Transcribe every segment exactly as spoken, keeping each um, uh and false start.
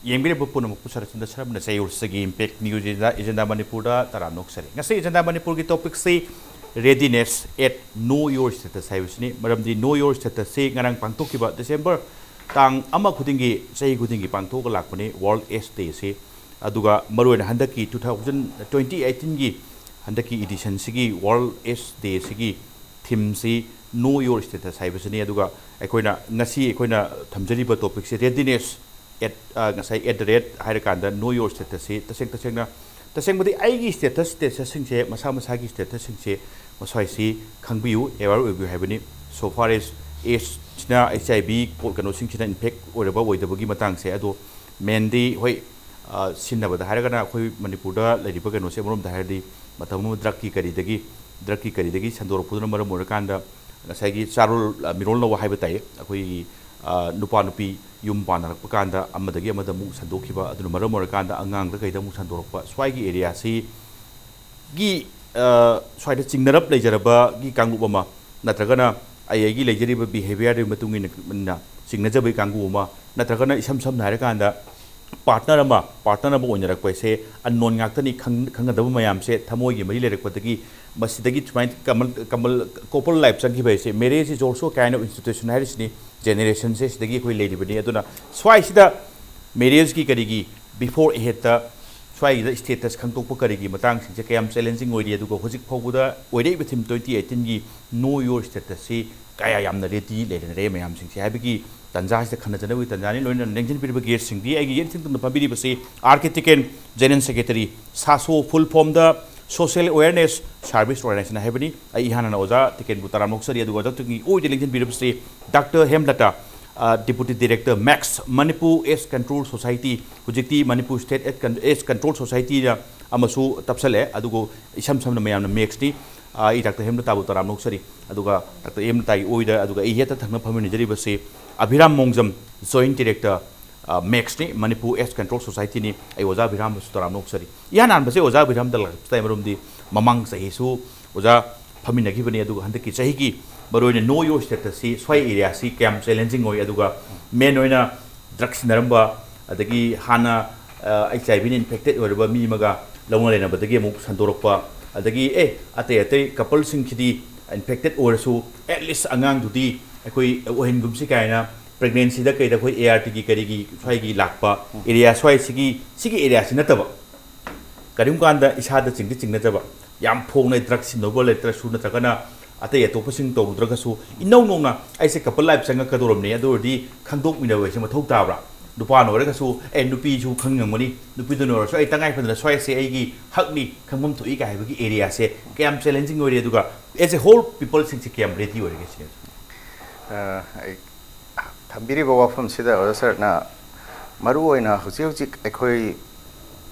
ꯌꯦꯡꯕꯤꯔꯤꯕ ꯄꯨꯝꯅꯃꯛꯄꯨ ꯁꯔꯆꯟꯗ ꯁꯔꯝꯅ ꯆꯌꯣꯜꯁꯒꯤ impact news ꯏꯖꯦꯟꯗꯥ ꯃꯅꯤꯄꯨꯔꯗ ꯇꯔꯥꯝꯅ ꯑꯣꯛꯆꯔꯤ꯫ ꯉꯁꯤ ꯏꯖꯦꯟꯗꯥ ꯃꯅꯤꯄꯨꯔꯒꯤ ꯇꯣꯄꯤꯛꯁꯤ readiness at know your status ꯍꯥꯏꯕꯁꯤꯅꯤ꯫ ꯃꯔꯝꯗꯤ know your status ꯁꯤ ꯉꯔꯥꯡ ꯄꯥꯡꯊꯣꯛꯈꯤꯕ ꯗꯤꯁꯦꯝꯕꯔ ꯇꯥꯡ ꯑꯃ ꯈꯨꯗꯤꯡꯒꯤ, ꯆꯍꯤ ꯈꯨꯗꯤꯡꯒꯤ ꯄꯥꯡꯊꯣꯛꯑꯒ ꯂꯥꯛꯄꯅꯤ World AIDS Day ꯁꯤ꯫ ꯑꯗꯨꯒ ꯃꯔꯨꯑꯣꯏꯅ ꯍꯟꯗꯛꯀꯤ two thousand twenty eighteen ꯒꯤ ꯍꯟꯗꯛꯀꯤ ꯏꯗꯤꯁꯟꯁꯤꯒꯤ World AIDS Day ꯁꯤꯒꯤ ꯊꯤꯝꯁꯤ know your status ꯍꯥꯏꯕꯁꯤꯅꯤ꯫ ꯑꯗꯨꯒ ꯑꯩꯈꯣꯏꯅ ꯉꯁꯤ ꯑꯩꯈꯣꯏꯅ ꯊꯝꯖꯔꯤꯕ ꯇꯣꯄꯤꯛꯁꯤ readiness at, ꯑ, ꯉꯁꯥꯏ at the rate ꯍꯥꯏꯔꯀꯥꯟꯗ know your status ꯁꯤ ꯇꯁꯦꯡ ꯇꯁꯦꯡꯅ, ꯇꯁꯦꯡꯕꯗꯤ ꯑꯩꯒꯤ ꯁ꯭ꯇꯦꯇꯁ, ꯁ꯭ꯇꯦꯇꯁꯁꯤꯡꯁꯦ, ꯃꯁꯥ ꯃꯁꯥꯒꯤ ꯁ꯭ꯇꯦꯇꯁꯁꯤꯡꯁꯦ ꯃꯁ꯭ꯋꯥꯏꯁꯤ ꯈꯪꯕꯤꯌꯨ, ꯑꯦꯋꯥꯔ ꯑꯣꯏꯕꯤꯌꯨ ꯍꯥꯏꯕꯅꯤ꯫ So far as AIDS ꯁꯤꯅ, HIV ꯀꯣ-, ꯀꯩꯅꯣꯁꯤꯡꯁꯤꯅ ꯏꯟꯐꯦꯛ ꯑꯣꯏꯔꯕ ꯑꯣꯏꯗꯕꯒꯤ ꯃꯇꯥꯡꯁꯦ, ꯑꯗꯣ ꯃꯦꯟꯗꯤ ꯍꯣꯏ, ꯑ, ꯁꯤꯟꯅꯕꯗ ꯍꯥꯏꯔꯒꯅ ꯑꯩꯈꯣꯏ ꯃꯅꯤꯄꯨꯔꯗ ꯂꯩꯔꯤꯕ ꯀꯩꯅꯣꯁꯦ ꯑꯃꯔꯣꯝꯗ ꯍꯥꯏꯔꯗꯤ ꯃꯇꯝ ꯑꯃ ꯗ꯭ꯔꯛꯀꯤ ꯀꯔꯤꯗꯒꯤ, ꯗ꯭ꯔꯛꯀꯤ ꯀꯔꯤꯗꯒꯤ ꯁꯟꯗꯣꯔꯛꯄꯗꯨꯅ ꯃꯔꯝ ꯑꯣꯏꯔꯀꯥꯟꯗ ꯉꯁꯥꯏꯒꯤ ꯆꯥꯔꯣꯜ, ꯑ, ꯃꯤꯔꯣꯜꯅꯧꯕ ꯍꯥꯏꯕ ꯇꯥꯏ꯫ ꯑꯩꯈꯣꯏꯒꯤ, ꯑ, ꯅꯨꯄꯥ ꯅꯨꯄꯤ ꯌꯨꯝ ꯄꯥꯟꯅꯔꯛꯄ ꯀꯥꯟꯗ ꯑꯃꯗꯒꯤ ꯑꯃꯗ ꯑꯃꯨꯛ ꯁꯟꯗꯣꯛꯈꯤꯕ, ꯑꯗꯨꯅ ꯃꯔꯝ ꯑꯣꯏꯔꯀꯥꯟꯗ ꯑꯉꯥꯡꯗ ꯀꯩꯗ ꯑꯃꯨꯛ ꯁꯟꯗꯣꯔꯛꯄ, ꯁ꯭ꯋꯥꯏꯒꯤ ꯑꯦꯔꯤꯌꯥꯁꯤꯒꯤ, ꯑ, ꯁ꯭ꯋꯥꯏꯗ ꯆꯤꯡꯅꯔꯞ ꯂꯩꯖꯔꯕꯒꯤ ꯀꯥꯡꯂꯨꯞ ꯑꯃ, ꯅꯠꯇ꯭ꯔꯒꯅ ꯑꯩ ꯑꯩꯒꯤ ꯂꯩꯖꯔꯤꯕ ꯕꯤꯍꯦꯕꯤꯌꯔꯗꯨꯒꯤ ꯃꯇꯨꯡ ꯏꯟꯅ, ꯏꯟꯅ ꯆꯤꯡꯅꯖꯕꯒꯤ ꯀꯥꯡꯕꯨ ꯑꯃ, ꯅꯠꯇ꯭ꯔꯒꯅ ꯏꯁꯝ ꯁꯝꯅ ꯍꯥꯏꯔꯀꯥꯟꯗ ꯄꯥꯔꯠꯅꯔ ꯑꯃ, ꯄꯥꯔꯠꯅꯔ ꯑꯃ ꯑꯣꯏꯅꯔꯛꯄ ꯍꯥꯏꯁꯦ ꯑꯟꯅꯣꯟ ꯉꯥꯛꯇꯅꯤ꯫ ꯈꯪ-, ꯈꯪꯅꯗꯕ ꯃꯌꯥꯝꯁꯦ, ꯊꯃꯣꯏꯒꯤ ꯃꯔꯤ ꯂꯩꯔꯛꯄꯗꯒꯤ, ꯃꯁꯤꯗꯒꯤ ꯁꯨꯃꯥꯏꯅ ꯀꯃꯜ, ꯀꯃꯜ, ꯀꯣꯄꯜ ꯂꯥꯏꯐ ꯆꯪꯈꯤꯕ ꯍꯥꯏꯁꯦ꯫ Marriage is also a kind of institution ꯍꯥꯏꯔꯤꯁꯤꯅꯤ꯫ ꯖꯦꯅꯦꯔꯦꯁꯟꯁꯦ ꯁꯤꯗꯒꯤ ꯑꯩꯈꯣꯏ ꯂꯩꯔꯤꯕꯅꯤ꯫ ꯑꯗꯨꯅ ꯁ꯭ꯋꯥꯏꯁꯤꯗ ꯃꯦꯔꯦꯖꯀꯤ ꯀꯔꯤꯒꯤ ꯕꯤꯐꯣꯔ ꯑꯦꯍꯦꯠꯇ ꯁ꯭ꯋꯥꯏꯒꯤꯗ ꯁ꯭ꯇꯦꯇꯁ ꯈꯪꯗꯣꯛꯄ ꯀꯔꯤꯒꯤ ꯃꯇꯥꯡꯁꯤꯡꯁꯦ ꯀꯌꯥꯝ ꯆꯦꯂꯦꯟꯖꯤꯡ ꯑꯣꯏꯔꯤ, ꯑꯗꯨꯒ ꯍꯧꯖꯤꯛ ꯐꯥꯎꯕꯗ ꯑꯣꯏꯔꯛꯏꯕ ꯊꯤꯝ twenty eighteen ꯒꯤ know your status ꯁꯤ ꯀꯌꯥ ꯌꯥꯝꯅ ꯔꯦꯗꯤ ꯂꯩꯅꯔꯦ ꯃꯌꯥꯝꯁꯤꯡꯁꯦ ꯍꯥꯏꯕꯒꯤ ꯇꯥꯟꯖꯥꯁꯤꯗ ꯈꯟꯅꯖꯅꯕꯒꯤ ꯇꯥꯟꯖꯥꯅꯤ꯫ ꯂꯣꯏꯅꯅ ꯂꯦꯡꯁꯤꯟꯕꯤꯔꯤꯕ ꯒꯦꯁꯁꯤꯡꯗꯤ ꯑꯩꯒꯤ ꯌꯦꯠ ꯊꯪꯅ ꯐꯝꯕꯤꯔꯤꯕꯁꯤ ꯑꯥꯔ ꯀꯦ ꯇꯤꯀꯦꯟ, ꯖꯦꯅꯔꯦꯜ ꯁꯦꯀ꯭ꯔꯦꯇꯔꯤ, ꯁꯥꯁꯣ, ꯐꯨꯜ ꯐꯣꯝꯗ ꯁꯣꯁꯤꯌꯦꯜ ꯑꯦꯋꯦꯔꯅꯦꯁ ꯁꯥꯔꯚꯤꯁ ꯑꯣꯔꯒꯅꯥꯏꯖꯦꯁꯟ ꯍꯥꯏꯕꯅꯤ꯫ ꯑꯩ ꯏꯍꯥꯟ ꯍꯥꯟꯅ ꯑꯣꯖꯥ ꯇꯤꯀꯦꯟꯕꯨ ꯇꯔꯥꯝꯅ ꯑꯣꯛꯆꯔꯤ, ꯑꯗꯨꯒ ꯍꯟꯗꯛꯇꯒꯤ ꯑꯣꯏꯅ ꯂꯦꯡꯁꯤꯟꯕꯤꯔꯤꯕꯁꯤ ꯗꯥꯛꯇꯔ ꯍꯦꯝꯂꯇꯥ, ꯑ, deputy director, max, Manipur AIDS Control Society, ꯍꯧꯖꯤꯛꯇꯤ Manipur state AIDS Con-, AIDS Control Society ꯅ ꯑꯃꯁꯨ ꯇꯞꯁꯜꯂꯛꯑꯦ꯫ ꯑꯗꯨꯒ ꯏꯁꯝ ꯁꯝꯅ ꯃꯌꯥꯝꯅ ꯃꯦꯛꯁꯅꯤ꯫ ꯑ, ꯑꯩ ꯗꯥꯛꯇꯔ ꯍꯦꯝꯂꯇꯥꯕꯨ ꯇꯔꯥꯝꯅ ꯑꯣꯛꯆꯔꯤ꯫ ꯑꯗꯨꯒ ꯗꯥꯛꯇꯔ ꯍꯦꯝꯂꯇꯥꯒꯤ ꯑꯣꯏꯗ, ꯑꯗꯨꯒ ꯑꯩ ꯍꯦꯛꯇ ꯊꯪꯅ ꯐꯝꯃꯤꯟꯅꯖꯔꯤꯕꯁꯤ ꯑꯚꯤꯔꯥꯝ ꯃꯣꯡꯖꯝ, ꯖꯣꯏꯟꯠ ꯗꯤꯔꯦꯛꯇꯔ, ꯑ, ꯃꯦꯛꯁꯅꯤ, ꯃꯅꯤꯄꯨꯔ AIDS Control Society ꯅꯤ꯫ ꯑꯩ ꯑꯣꯖꯥ ꯑꯚꯤꯔꯥꯝꯕꯨꯁꯨ ꯇꯔꯥꯝꯅ ꯑꯣꯛꯆꯔꯤ꯫ ꯏꯍꯥꯟ ꯍꯥꯟꯕꯁꯦ ꯑꯣꯖꯥ ꯑꯚꯤꯔꯥꯝꯗ ꯂꯥꯛꯆꯩ, ꯃꯔꯝꯗꯤ ꯃꯃꯥꯡ ꯆꯍꯤꯁꯨ ꯑꯣꯖꯥ ꯐꯝꯃꯤꯟꯅꯈꯤꯕꯅꯤ꯫ ꯑꯗꯨꯒ ꯍꯟꯗꯛꯀꯤ ꯆꯍꯤꯒꯤ ꯃꯔꯨꯑꯣꯏꯅ know your status ꯁꯤ ꯁ꯭ꯋꯥꯏ ꯑꯦꯔꯤꯌꯥꯁꯤ ꯀꯌꯥꯝ ꯆꯦꯂꯦꯟꯖꯤꯡ ꯑꯣꯏ, ꯑꯗꯨꯒ ꯃꯦꯟ ꯑꯣꯏꯅ ꯗ꯭ꯔꯒ ꯁꯤꯖꯤꯟꯅꯔꯝꯕ, ꯑꯗꯒꯤ ꯍꯥꯟꯅ ꯑꯩꯆ ꯑꯥꯏ ꯚꯤꯅ ꯏꯟꯐꯦꯛꯇꯦꯠ ꯑꯣꯏꯔꯕ ꯃꯤ ꯑꯃꯒ ꯂꯧꯅ ꯂꯩꯅꯕꯗꯒꯤ ꯑꯃꯨꯛ ꯁꯟꯗꯣꯔꯛꯄ, ꯑꯗꯒꯤ ꯑꯦ ꯑꯇꯩ ꯑꯇꯩ ꯀꯄꯜꯁꯤꯡꯁꯤꯗꯤ ꯏꯟꯐꯦꯛꯇꯦꯠ ꯑꯣꯏꯔꯁꯨ, ꯑꯦꯠꯂꯤꯁ ꯑꯉꯥꯡꯗꯨꯗꯤ ꯑꯩꯈꯣꯏ ꯑꯣꯏꯍꯟꯒꯨꯝꯁꯤ ꯀꯥꯏꯅ ꯄ꯭ꯔꯦꯒꯅꯦꯟꯁꯤꯗ ꯀꯩꯗ ꯑꯩꯈꯣꯏ ꯑꯦ ꯑꯥꯔ ꯇꯤꯒꯤ ꯀꯔꯤꯒꯤ ꯁ꯭ꯋꯥꯏꯒꯤ ꯂꯥꯛꯄ ꯑꯦꯔꯤꯌꯥ ꯁ꯭ꯋꯥꯏꯁꯤꯒꯤ, ꯁꯤꯒꯤ ꯑꯦꯔꯤꯌꯥꯁꯤ ꯅꯠꯇꯕ, ꯀꯔꯤꯒꯨꯝꯕ ꯀꯥꯟꯗ ꯏꯁꯥꯗ ꯆꯤꯡꯗꯤ ꯆꯤꯡꯅꯖꯕ, ꯌꯥꯝ ꯐꯣꯡꯅ ꯗ꯭ꯔꯒ ꯁꯤꯖꯤꯟꯅꯕ ꯂꯩꯇ꯭ꯔꯁꯨ ꯅꯠꯇ꯭ꯔꯒꯅ ꯑꯇꯩ ꯑꯇꯣꯞꯄꯁꯤꯡ ꯇꯧꯔꯨꯗ꯭ꯔꯒꯁꯨ, ꯏꯅꯧ ꯅꯧꯅ ꯑꯩꯁꯦ ꯀꯄꯜ ꯂꯥꯏꯐ ꯆꯪꯉꯛꯀꯗꯧꯔꯕꯅꯤ, ꯑꯗꯨ ꯑꯣꯏꯔꯗꯤ ꯈꯪꯗꯣꯛꯃꯤꯟꯅꯕ ꯍꯥꯏꯁꯦ ꯃꯊꯧ ꯇꯥꯕ꯭ꯔꯥ? ꯅꯨꯄꯥꯅ ꯑꯣꯏꯔꯒꯁꯨ, ꯑꯦ, ꯅꯨꯄꯤꯁꯨ ꯈꯪꯉꯝꯒꯅꯤ, ꯅꯨꯄꯤꯗꯨꯅ ꯑꯣꯏꯔꯁꯨ, "ꯑꯩ ꯇꯉꯥꯏ ꯐꯗꯅ ꯁ꯭ꯋꯥꯏꯁꯦ ꯑꯩꯒꯤ ꯍꯛꯅꯤ, ꯈꯪꯐꯝ ꯊꯣꯛꯏ" ꯀꯥꯏ ꯍꯥꯏꯕꯒꯤ ꯑꯦꯔꯤꯌꯥꯁꯦ ꯀꯌꯥꯝ ꯆꯦꯂꯦꯟꯖꯤꯡ ꯑꯣꯏꯔꯦ, ꯑꯗꯨꯒ ꯑꯦꯖ ꯑꯦ ꯍꯣꯜ ꯄꯤꯄꯜꯁꯤꯡꯁꯦ ꯀꯌꯥꯝ ꯔꯦꯗꯤ ꯑꯣꯏꯔꯒꯦ ꯁꯤꯅꯦ꯫ ꯑ, ꯑꯩ ꯊꯝꯕꯤꯔꯤꯕ ꯋꯥꯐꯝꯁꯤꯗ ꯑꯣꯖꯥ ꯁꯔꯅ ꯃꯔꯨꯑꯣꯏꯅ ꯍꯧꯖꯤꯛ ꯍꯧꯖꯤꯛ ꯑꯩꯈꯣꯏ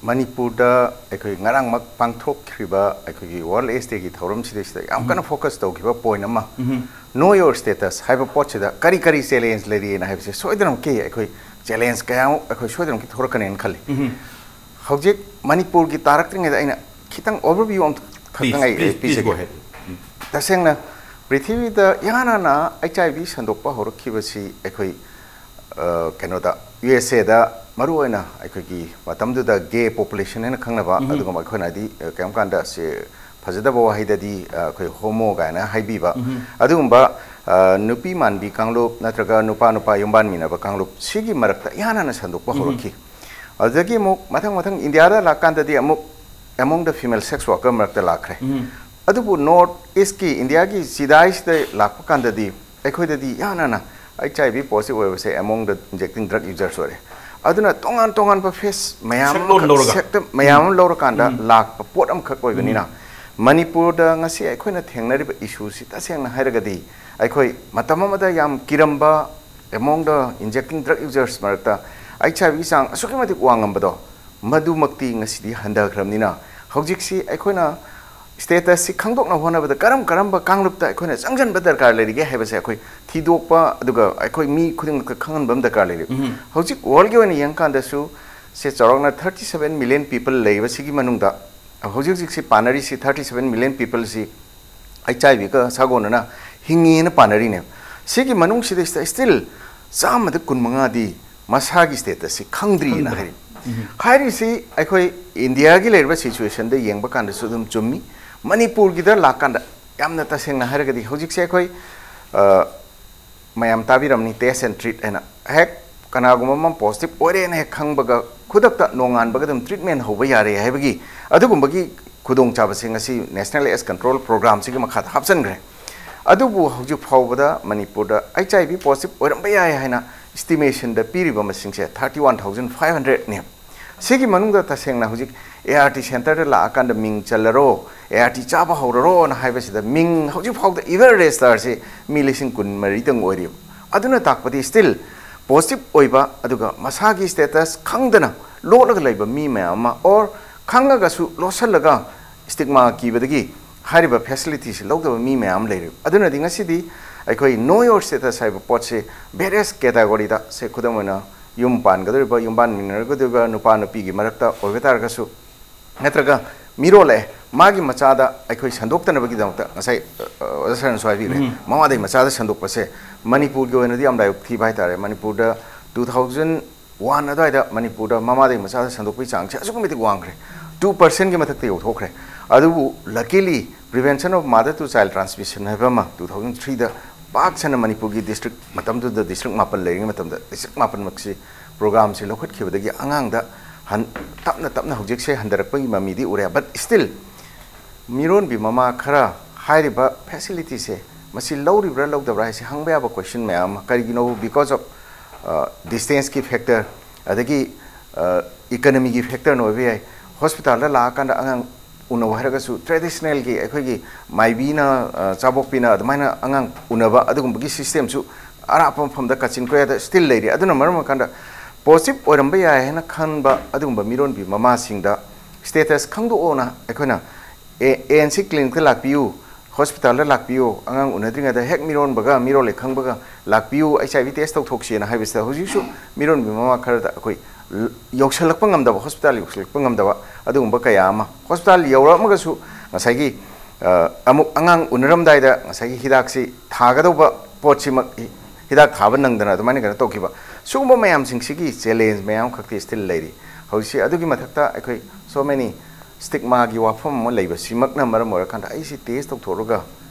ꯃꯅꯤꯄꯨꯔꯗ ꯑꯩꯈꯣꯏ ꯉꯔꯥꯡꯃꯛ ꯄꯥꯡꯊꯣꯛꯈ꯭ꯔꯤꯕ ꯑꯩꯈꯣꯏꯒꯤ ꯋꯥꯔꯜ ꯑꯦꯖ ꯗꯦꯒꯤ ꯊꯧꯔꯝꯁꯤꯗꯩꯁꯤꯗ ꯌꯥꯝ ꯀꯟꯅ ꯐꯣꯀꯁ ꯇꯧꯈꯤꯕ ꯄꯣꯏꯟ ꯑꯃ, "Know your status" ꯍꯥꯏꯕ ꯄꯣꯠꯁꯤꯗ ꯀꯔꯤ ꯀꯔꯤ ꯆꯦꯂꯦꯟꯖ ꯂꯩꯔꯤꯅ ꯍꯥꯏꯕꯁꯦ ꯁꯣꯏꯗꯅꯃꯛꯀꯤ ꯑꯩꯈꯣꯏ ꯆꯦꯂꯦꯟꯖ ꯀꯌꯥ ꯑꯃ ꯑꯩꯈꯣꯏ ꯁꯣꯏꯗꯅꯃꯛꯀꯤ ꯊꯣꯛꯂꯛꯀꯅꯦꯅ ꯈꯜꯂꯤ꯫ ꯍꯧꯖꯤꯛ ꯃꯅꯤꯄꯨꯔꯒꯤ ꯇꯥꯔꯛꯇ꯭ꯔꯤꯉꯩꯗ ꯑꯩꯅ ꯈꯤꯇꯪ ꯑꯣꯚꯔꯚ꯭ꯌꯨ ꯑꯃꯈꯛꯇꯪ ꯑꯩ ꯄꯤꯖꯒꯦ꯫ ꯇꯁꯦꯡꯅ ꯄ꯭ꯔꯤꯊꯤꯕꯤꯗ ꯏꯍꯥꯟ ꯍꯥꯟꯅ ꯑꯩꯆ ꯑꯥꯏ ꯚꯤ ꯁꯟꯗꯣꯛꯄ ꯍꯧꯔꯛꯈꯤꯕꯁꯤ ꯑꯩꯈꯣꯏ, ꯑ, ꯀꯩꯅꯣꯗ, ꯌꯨ ꯑꯦꯁ ꯑꯦꯗ, ꯃꯔꯨꯑꯣꯏꯅ ꯑꯩꯈꯣꯏꯒꯤ ꯃꯇꯝꯗꯨꯗ ꯒꯦ ꯄꯣꯄꯨꯂꯦꯁꯟ ꯍꯥꯏꯅ ꯈꯪꯅꯕ, ꯑꯗꯨꯒꯨꯝꯕ ꯑꯩꯈꯣꯏꯅꯗꯤ, ꯑ, ꯀꯩꯝ ꯀꯥꯟꯗ ꯁꯤ ꯐꯖꯗꯕ ꯋꯥꯍꯩꯗꯗꯤ, ꯑ, ꯑꯩꯈꯣꯏ ꯍꯣꯃꯣ ꯀꯥꯏꯅ ꯍꯥꯏꯕꯤꯕ, ꯑꯗꯨꯒꯨꯝꯕ, ꯑ, ꯅꯨꯄꯤ ꯃꯥꯟꯕꯤ ꯀꯥꯡꯂꯨꯞ ꯅꯠꯇ꯭ꯔꯒ ꯅꯨꯄꯥ ꯅꯨꯄꯥ ꯌꯨꯝꯕꯥꯟꯃꯤꯟꯅꯕ ꯀꯥꯡꯂꯨꯞ, ꯁꯤꯒꯤ ꯃꯔꯛꯇ ꯏꯍꯥꯟ ꯍꯥꯟꯅ ꯁꯟꯗꯣꯛꯄ ꯍꯧꯔꯛꯈꯤ꯫ ꯑꯗꯨꯗꯒꯤ ꯑꯃꯨꯛ ꯃꯊꯪ ꯃꯊꯪ ꯏꯟꯗꯤꯌꯥꯗ ꯂꯥꯛꯀꯥꯟꯗꯗꯤ ꯑꯃꯨꯛ among the female sex worker ꯃꯔꯛꯇ ꯂꯥꯛꯈ꯭ꯔꯦ꯫ ꯑꯗꯨꯕꯨ ꯅꯣꯔꯠ ꯏꯁꯀꯤ ꯏꯟꯗꯤꯌꯥꯒꯤ ꯆꯤꯗꯥꯏꯁꯤꯗ ꯂꯥꯛꯄ ꯀꯥꯟꯗꯗꯤ ꯑꯩꯈꯣꯏꯗꯗꯤ ꯏꯍꯥꯟ ꯍꯥꯟꯅ ꯑꯩꯆ ꯑꯥꯏ ꯚꯤ ꯄꯣꯖꯤꯇꯤꯚ ꯑꯣꯏꯕꯁꯦ among the injecting drug users ꯑꯣꯏꯔꯦ꯫ ꯑꯗꯨꯅ ꯇꯣꯉꯥꯟ ꯇꯣꯉꯥꯟꯕ ꯐꯦꯁ ꯃꯌꯥꯝ ꯁꯛꯂꯣꯟ ꯑꯃꯈꯛ, ꯂꯧꯔꯒ꯫ ꯁꯦꯛꯇ ꯃꯌꯥꯝ ꯑꯃ ꯂꯧꯔꯀꯥꯟꯗ ꯂꯥꯛꯄ ꯄꯣꯠ ꯑꯃꯈꯛ ꯑꯣꯏꯕꯅꯤꯅ, ꯃꯅꯤꯄꯨꯔꯗ ꯉꯁꯤ ꯑꯩꯈꯣꯏꯅ ꯊꯦꯡꯅꯔꯤꯕ ꯏꯁꯨꯁꯤ ꯇꯁꯦꯡꯅ ꯍꯥꯏꯔꯒꯗꯤ, ꯑꯩꯈꯣꯏ ꯃꯇꯝ ꯑꯃꯗ ꯌꯥꯝ ꯀꯤꯔꯝꯕ among the injecting drug users ꯃꯔꯛꯇ ꯑꯩꯆ ꯑꯥꯏ ꯚꯤꯒꯤ ꯆꯥꯡ ꯑꯁꯨꯛꯀꯤ ꯃꯇꯤꯛ ꯋꯥꯡꯉꯝꯕꯗꯣ, ꯃꯗꯨꯃꯛꯇꯤ ꯉꯁꯤꯗꯤ ꯍꯟꯊꯈ꯭ꯔꯕꯅꯤꯅ, ꯍꯧꯖꯤꯛꯁꯤ ꯑꯩꯈꯣꯏꯅ ꯁ꯭ꯇꯦꯇꯁꯁꯤ ꯈꯪꯗꯣꯛꯅꯕ ꯍꯣꯠꯅꯕꯗ ꯀꯔꯝ ꯀꯔꯝꯕ ꯀꯥꯡꯂꯨꯞꯇ ꯑꯩꯈꯣꯏꯅ ꯆꯪꯁꯤꯟꯕ ꯗꯔꯀꯥꯔ ꯂꯩꯔꯤꯒꯦ ꯍꯥꯏꯕꯁꯦ ꯑꯩꯈꯣꯏ ꯊꯤꯗꯣꯛꯄ, ꯑꯗꯨꯒ ꯑꯩꯈꯣꯏ ꯃꯤ ꯈꯨꯗꯤꯡꯃꯛꯇ ꯈꯪꯍꯟꯕ ꯑꯃ ꯗꯔꯀꯥꯔ ꯂꯩꯔꯤ꯫ ꯍꯧꯖꯤꯛ ꯋꯥꯔꯜꯒꯤ ꯑꯣꯏꯅ ꯌꯦꯡꯀꯥꯟꯗꯁꯨ ꯁꯦ ꯆꯥꯎꯔꯥꯛꯅ thirty seven million people ꯂꯩꯕꯁꯤꯒꯤ ꯃꯅꯨꯡꯗ ꯍꯧꯖꯤꯛ ꯍꯧꯖꯤꯛꯁꯤ ꯄꯥꯅꯔꯤꯁꯤ, thirty seven million peopleꯁꯤ ꯑꯩꯆ ꯑꯥꯏ ꯚꯤꯒ ꯁꯥꯒꯣꯟꯅꯅ ꯍꯤꯡꯉꯤꯅ ꯄꯥꯅꯔꯤꯅꯦꯕ꯫ ꯁꯤꯒꯤ ꯃꯅꯨꯡꯁꯤꯗꯩꯁꯤꯗ ꯁ꯭ꯇꯤꯜ ꯆꯥꯝꯃꯗ ꯀꯨꯟ ꯃꯉꯥꯗꯤ ꯃꯁꯥꯒꯤ status ꯁꯤ ꯈꯪꯗ꯭ꯔꯤꯅ ꯈꯪꯗ꯭ꯔꯦ꯫ ꯍꯥꯏꯔꯤ꯫ ꯍꯥꯏꯔꯤꯁꯤ ꯑꯩꯈꯣꯏ ꯏꯟꯗꯤꯌꯥꯒꯤ ꯂꯩꯔꯤꯕ situation ꯗ ꯌꯦꯡꯕ ꯀꯥꯟꯗꯁꯨ ꯑꯗꯨꯝ ꯆꯨꯝꯃꯤ꯫ ꯃꯅꯤꯄꯨꯔꯒꯤꯗ ꯂꯥꯛꯀꯥꯟꯗ ꯌꯥꯝꯅ ꯇꯁꯦꯡꯅ ꯍꯥꯏꯔꯒꯗꯤ ꯍꯧꯖꯤꯛꯁꯦ ꯑꯩꯈꯣꯏ, ꯑ, ꯃꯌꯥꯝ ꯇꯥꯕꯤꯔꯝꯅꯤ, test and treat ꯍꯥꯏꯅ꯫ ꯍꯦꯛ ꯀꯅꯥꯒꯨꯝꯕ ꯑꯃ positive ꯑꯣꯏꯔꯦꯅ ꯍꯦꯛ ꯈꯪꯕꯒ ꯈꯨꯗꯛꯇ ꯅꯣꯡꯉꯥꯟꯕꯒ ꯑꯗꯨꯝ treatment ꯍꯧꯕ ꯌꯥꯔꯦ ꯍꯥꯏꯕꯒꯤ ꯑꯗꯨꯒꯨꯝꯕꯒꯤ ꯈꯨꯗꯣꯡꯆꯥꯕꯁꯤꯡ ꯑꯁꯤ National AIDS Control Program ꯁꯤꯒꯤ ꯃꯈꯥꯗ ꯍꯥꯞꯆꯤꯟꯈ꯭ꯔꯦ꯫ ꯑꯗꯨꯕꯨ ꯍꯧꯖꯤꯛ ꯐꯥꯎꯕꯗ ꯃꯅꯤꯄꯨꯔꯗ HIV positive ꯑꯣꯏꯔꯝꯕ ꯌꯥꯏ ꯍꯥꯏꯅ estimation ꯗ ꯄꯤꯔꯤꯕ ꯃꯁꯤꯡꯁꯦ thirty one thousand five hundred ꯅꯤ꯫ ꯁꯤꯒꯤ ꯃꯅꯨꯡꯗ ꯇꯁꯦꯡꯅ ꯍꯧꯖꯤꯛ ART center ꯗ ꯂꯥꯛꯑꯀꯥꯟꯗ ꯃꯤꯡ ꯆꯜꯂꯔꯣ, ART ꯆꯥꯕ ꯍꯧꯔꯔꯣꯅ ꯍꯥꯏꯕꯁꯤꯗ ꯃꯤꯡ ꯍꯧꯖꯤꯛ ꯐꯥꯎꯗ even register ꯁꯤ ꯃꯤ ꯂꯤꯁꯤꯡ ꯀꯨꯟ ꯃꯔꯤꯗꯪ ꯑꯣꯏꯔꯤꯕ꯫ ꯑꯗꯨꯅ ꯇꯥꯛꯄꯗꯤ still positive ꯑꯣꯏꯕ, ꯑꯗꯨꯒ ꯃꯁꯥꯒꯤ status ꯈꯪꯗꯅ ꯂꯣꯠꯂꯒ ꯂꯩꯕ ꯃꯤ ꯃꯌꯥꯝ ꯑꯃ, or ꯈꯪꯉꯒꯁꯨ ꯂꯣꯠꯁꯤꯜꯂꯒ stigma ꯀꯤꯕꯗꯒꯤ ꯍꯥꯏꯔꯤꯕ facility ꯁꯤ ꯂꯧꯗꯕ ꯃꯤ ꯃꯌꯥꯝ ꯑꯃ ꯂꯩꯔꯤꯕ꯫ ꯑꯗꯨꯅꯗꯤ ꯉꯁꯤꯗꯤ ꯑꯩꯈꯣꯏ Know Your Status ꯍꯥꯏꯕ ꯄꯣꯠꯁꯤ various category ꯗ, ꯁꯦ, ꯈꯨꯗꯝ ꯑꯣꯏꯅ ꯌꯨꯝ ꯄꯥꯟꯒꯗꯧꯔꯤꯕ, ꯌꯨꯝꯕꯥꯟꯃꯤꯟꯅꯔꯒꯗꯧꯔꯤꯕ ꯅꯨꯄꯥ ꯅꯨꯄꯤꯒꯤ ꯃꯔꯛꯇ ꯑꯣꯏꯕ ꯇꯥꯔꯒꯁꯨ, ꯅꯠꯇ꯭ꯔꯒ ꯃꯤꯔꯣꯜ ꯂꯥꯛꯑꯦ, ꯃꯥꯒꯤ ꯃꯆꯥꯗ ꯑꯩꯈꯣꯏ ꯁꯟꯗꯣꯛꯇꯅꯕꯒꯤꯗꯃꯛꯇ ꯉꯁꯥꯏ, ꯑ, ꯑ, ꯑꯣꯖꯥ ꯁꯔꯅꯁꯨ ꯍꯥꯏꯕꯤꯈ꯭ꯔꯦ, ꯎꯝ꯫ ꯃꯃꯥꯗꯩ ꯃꯆꯥꯗ ꯁꯟꯗꯣꯛꯄꯁꯦ ꯃꯅꯤꯄꯨꯔꯒꯤ ꯑꯣꯏꯅꯗꯤ ꯌꯥꯝ ꯂꯥꯏꯕꯛ ꯊꯤꯕ ꯍꯥꯏꯇꯥꯔꯦ꯫ ꯃꯅꯤꯄꯨꯔꯗ two thousand one ꯑꯗꯨꯋꯥꯏꯗ ꯃꯅꯤꯄꯨꯔꯗ ꯃꯃꯥꯗꯩ ꯃꯆꯥꯗ ꯁꯟꯗꯣꯛꯄꯒꯤ ꯆꯥꯡꯁꯦ ꯑꯁꯨꯛꯀꯤ ꯃꯇꯤꯛ ꯋꯥꯡꯈ꯭ꯔꯦ꯫ Two percent ꯒꯤ ꯃꯊꯛꯇ ꯌꯧꯊꯣꯛꯈ꯭ꯔꯦ꯫ ꯑꯗꯨꯕꯨ luckily Prevention of Mother to Child Transmission ꯍꯥꯏꯕ ꯑꯃ two thousand three ꯗ ꯄꯥꯛ ꯁꯟꯅ ꯃꯅꯤꯄꯨꯔꯒꯤ district, ꯃꯇꯝꯗꯨꯗ district ꯃꯥꯄꯟ ꯂꯩꯔꯤꯉꯩ ꯃꯇꯝꯗ district ꯃꯥꯄꯟꯃꯛꯁꯤ program ꯁꯤ ꯂꯧꯈꯠꯈꯤꯕꯗꯒꯤ ꯑꯉꯥꯡꯗ ꯍꯟ-, ꯇꯞꯅ ꯇꯞꯅ ꯍꯧꯖꯤꯛꯁꯦ ꯍꯟꯊꯔꯛꯄꯒꯤ ꯃꯃꯤꯗꯤ ꯎꯔꯦ꯫ But still ꯃꯤꯔꯣꯟꯕꯤ ꯃꯃꯥ ꯈꯔ ꯍꯥꯏꯔꯤꯕ facility ꯁꯦ ꯃꯁꯤ ꯂꯧꯔꯤꯕ꯭ꯔꯥ ꯂꯧꯗꯕ꯭ꯔꯥ ꯍꯥꯏꯁꯦ ꯍꯪꯕ ꯌꯥꯕ question ꯃꯌꯥꯝ ꯑꯃ꯫ ꯀꯔꯤꯒꯤꯅꯣ? Because of, ꯑ, distance ꯀꯤ factor, ꯑꯗꯒꯤ, ꯑ, economy ꯒꯤ factor ꯅ ꯑꯣꯏꯕ ꯌꯥꯏ꯫ Hospital ꯗ ꯂꯥꯛꯑꯀꯥꯟꯗ ꯑꯉꯥꯡ ꯎꯅꯧ ꯍꯥꯏꯔꯒꯁꯨ traditional ꯒꯤ ꯑꯩꯈꯣꯏꯒꯤ ꯃꯥꯏꯕꯤꯅ, ꯑ, ꯆꯥꯕꯣꯛꯄꯤꯅ ꯑꯗꯨꯃꯥꯏꯅ ꯑꯉꯥꯡ ꯎꯅꯕ ꯑꯗꯨꯒꯨꯝꯕꯒꯤ system ꯁꯨ ꯑꯔꯥꯞꯄ ꯃꯐꯝꯗ ꯀꯥꯆꯤꯟ ꯀꯣꯌꯥꯗ still ꯂꯩꯔꯤ꯫ ꯑꯗꯨꯅ ꯃꯔꯝ ꯑꯣꯏꯔꯀꯥꯟꯗ positive ꯑꯣꯏꯔꯝꯕ ꯌꯥꯏ ꯍꯥꯏꯅ ꯈꯟꯕ ꯑꯗꯨꯒꯨꯝꯕ ꯃꯤꯔꯣꯟꯕꯤ ꯃꯃꯥꯁꯤꯡꯗ status ꯈꯪꯗꯣꯛꯑꯣꯅ ꯑꯩꯈꯣꯏꯅ A-, A N C clinic ꯇ ꯂꯥꯛꯄꯤꯌꯨ, hospital ꯗ ꯂꯥꯛꯄꯤꯌꯨ, ꯑꯉꯥꯡ ꯎꯅꯗ꯭ꯔꯤꯉꯩꯗ ꯍꯦꯛ ꯃꯤꯔꯣꯟꯕꯒ ꯃꯤꯔꯣꯜꯂꯦ ꯈꯪꯕꯒ ꯂꯥꯛꯄꯤꯌꯨ, H I V test ꯇꯧꯊꯣꯛꯁꯦꯅ ꯍꯥꯏꯕꯁꯤꯗ ꯍꯧꯖꯤꯛꯁꯨ ꯃꯤꯔꯣꯟꯕꯤ ꯃꯃꯥ ꯈꯔꯗ ꯑꯩꯈꯣꯏ ꯌꯧꯁꯜꯂꯛꯄ ꯉꯝꯗꯕ, hospital ꯌꯧꯁꯜꯂꯛꯄ ꯉꯝꯗꯕ ꯑꯗꯨꯒꯨꯝꯕ ꯀꯌꯥ ꯑꯃ꯫ Hospital ꯌꯧꯔꯛꯑꯃꯒꯁꯨ ꯉꯁꯥꯏꯒꯤ, ꯑ, ꯑꯃꯨꯛ ꯑꯉꯥꯡ ꯎꯅꯔꯝꯗꯥꯏꯗ ꯉꯁꯥꯏꯒꯤ ꯍꯤꯗꯥꯛꯁꯤ ꯊꯥꯒꯗꯧꯕ ꯄꯣꯠꯁꯤꯃꯛ ꯍꯤꯗꯥꯛ ꯊꯥꯕ ꯅꯪꯗꯅ ꯑꯗꯨꯃꯥꯏꯅ ꯀꯩꯅꯣ ꯇꯧꯈꯤꯕ꯫ ꯁꯤꯒꯨꯝꯕ ꯃꯌꯥꯝꯁꯤꯡꯁꯤꯒꯤ ꯆꯦꯂꯦꯟꯖ ꯃꯌꯥꯝ ꯈꯛꯇꯤ ꯁ꯭ꯇꯤꯜ ꯂꯩꯔꯤ꯫ ꯍꯧꯖꯤꯛꯁꯤ ꯑꯗꯨꯒꯤ ꯃꯊꯛꯇ ꯑꯩꯈꯣꯏ so many ꯁ꯭ꯇꯤꯛꯃꯥꯒꯤ ꯋꯥꯐꯝ ꯑꯃ ꯂꯩꯕꯁꯤꯃꯛꯅ ꯃꯔꯝ ꯑꯣꯏꯔꯀꯥꯟꯗ ꯑꯩꯁꯤ ꯇꯦꯁ ꯇꯧꯊꯣꯛꯂꯒ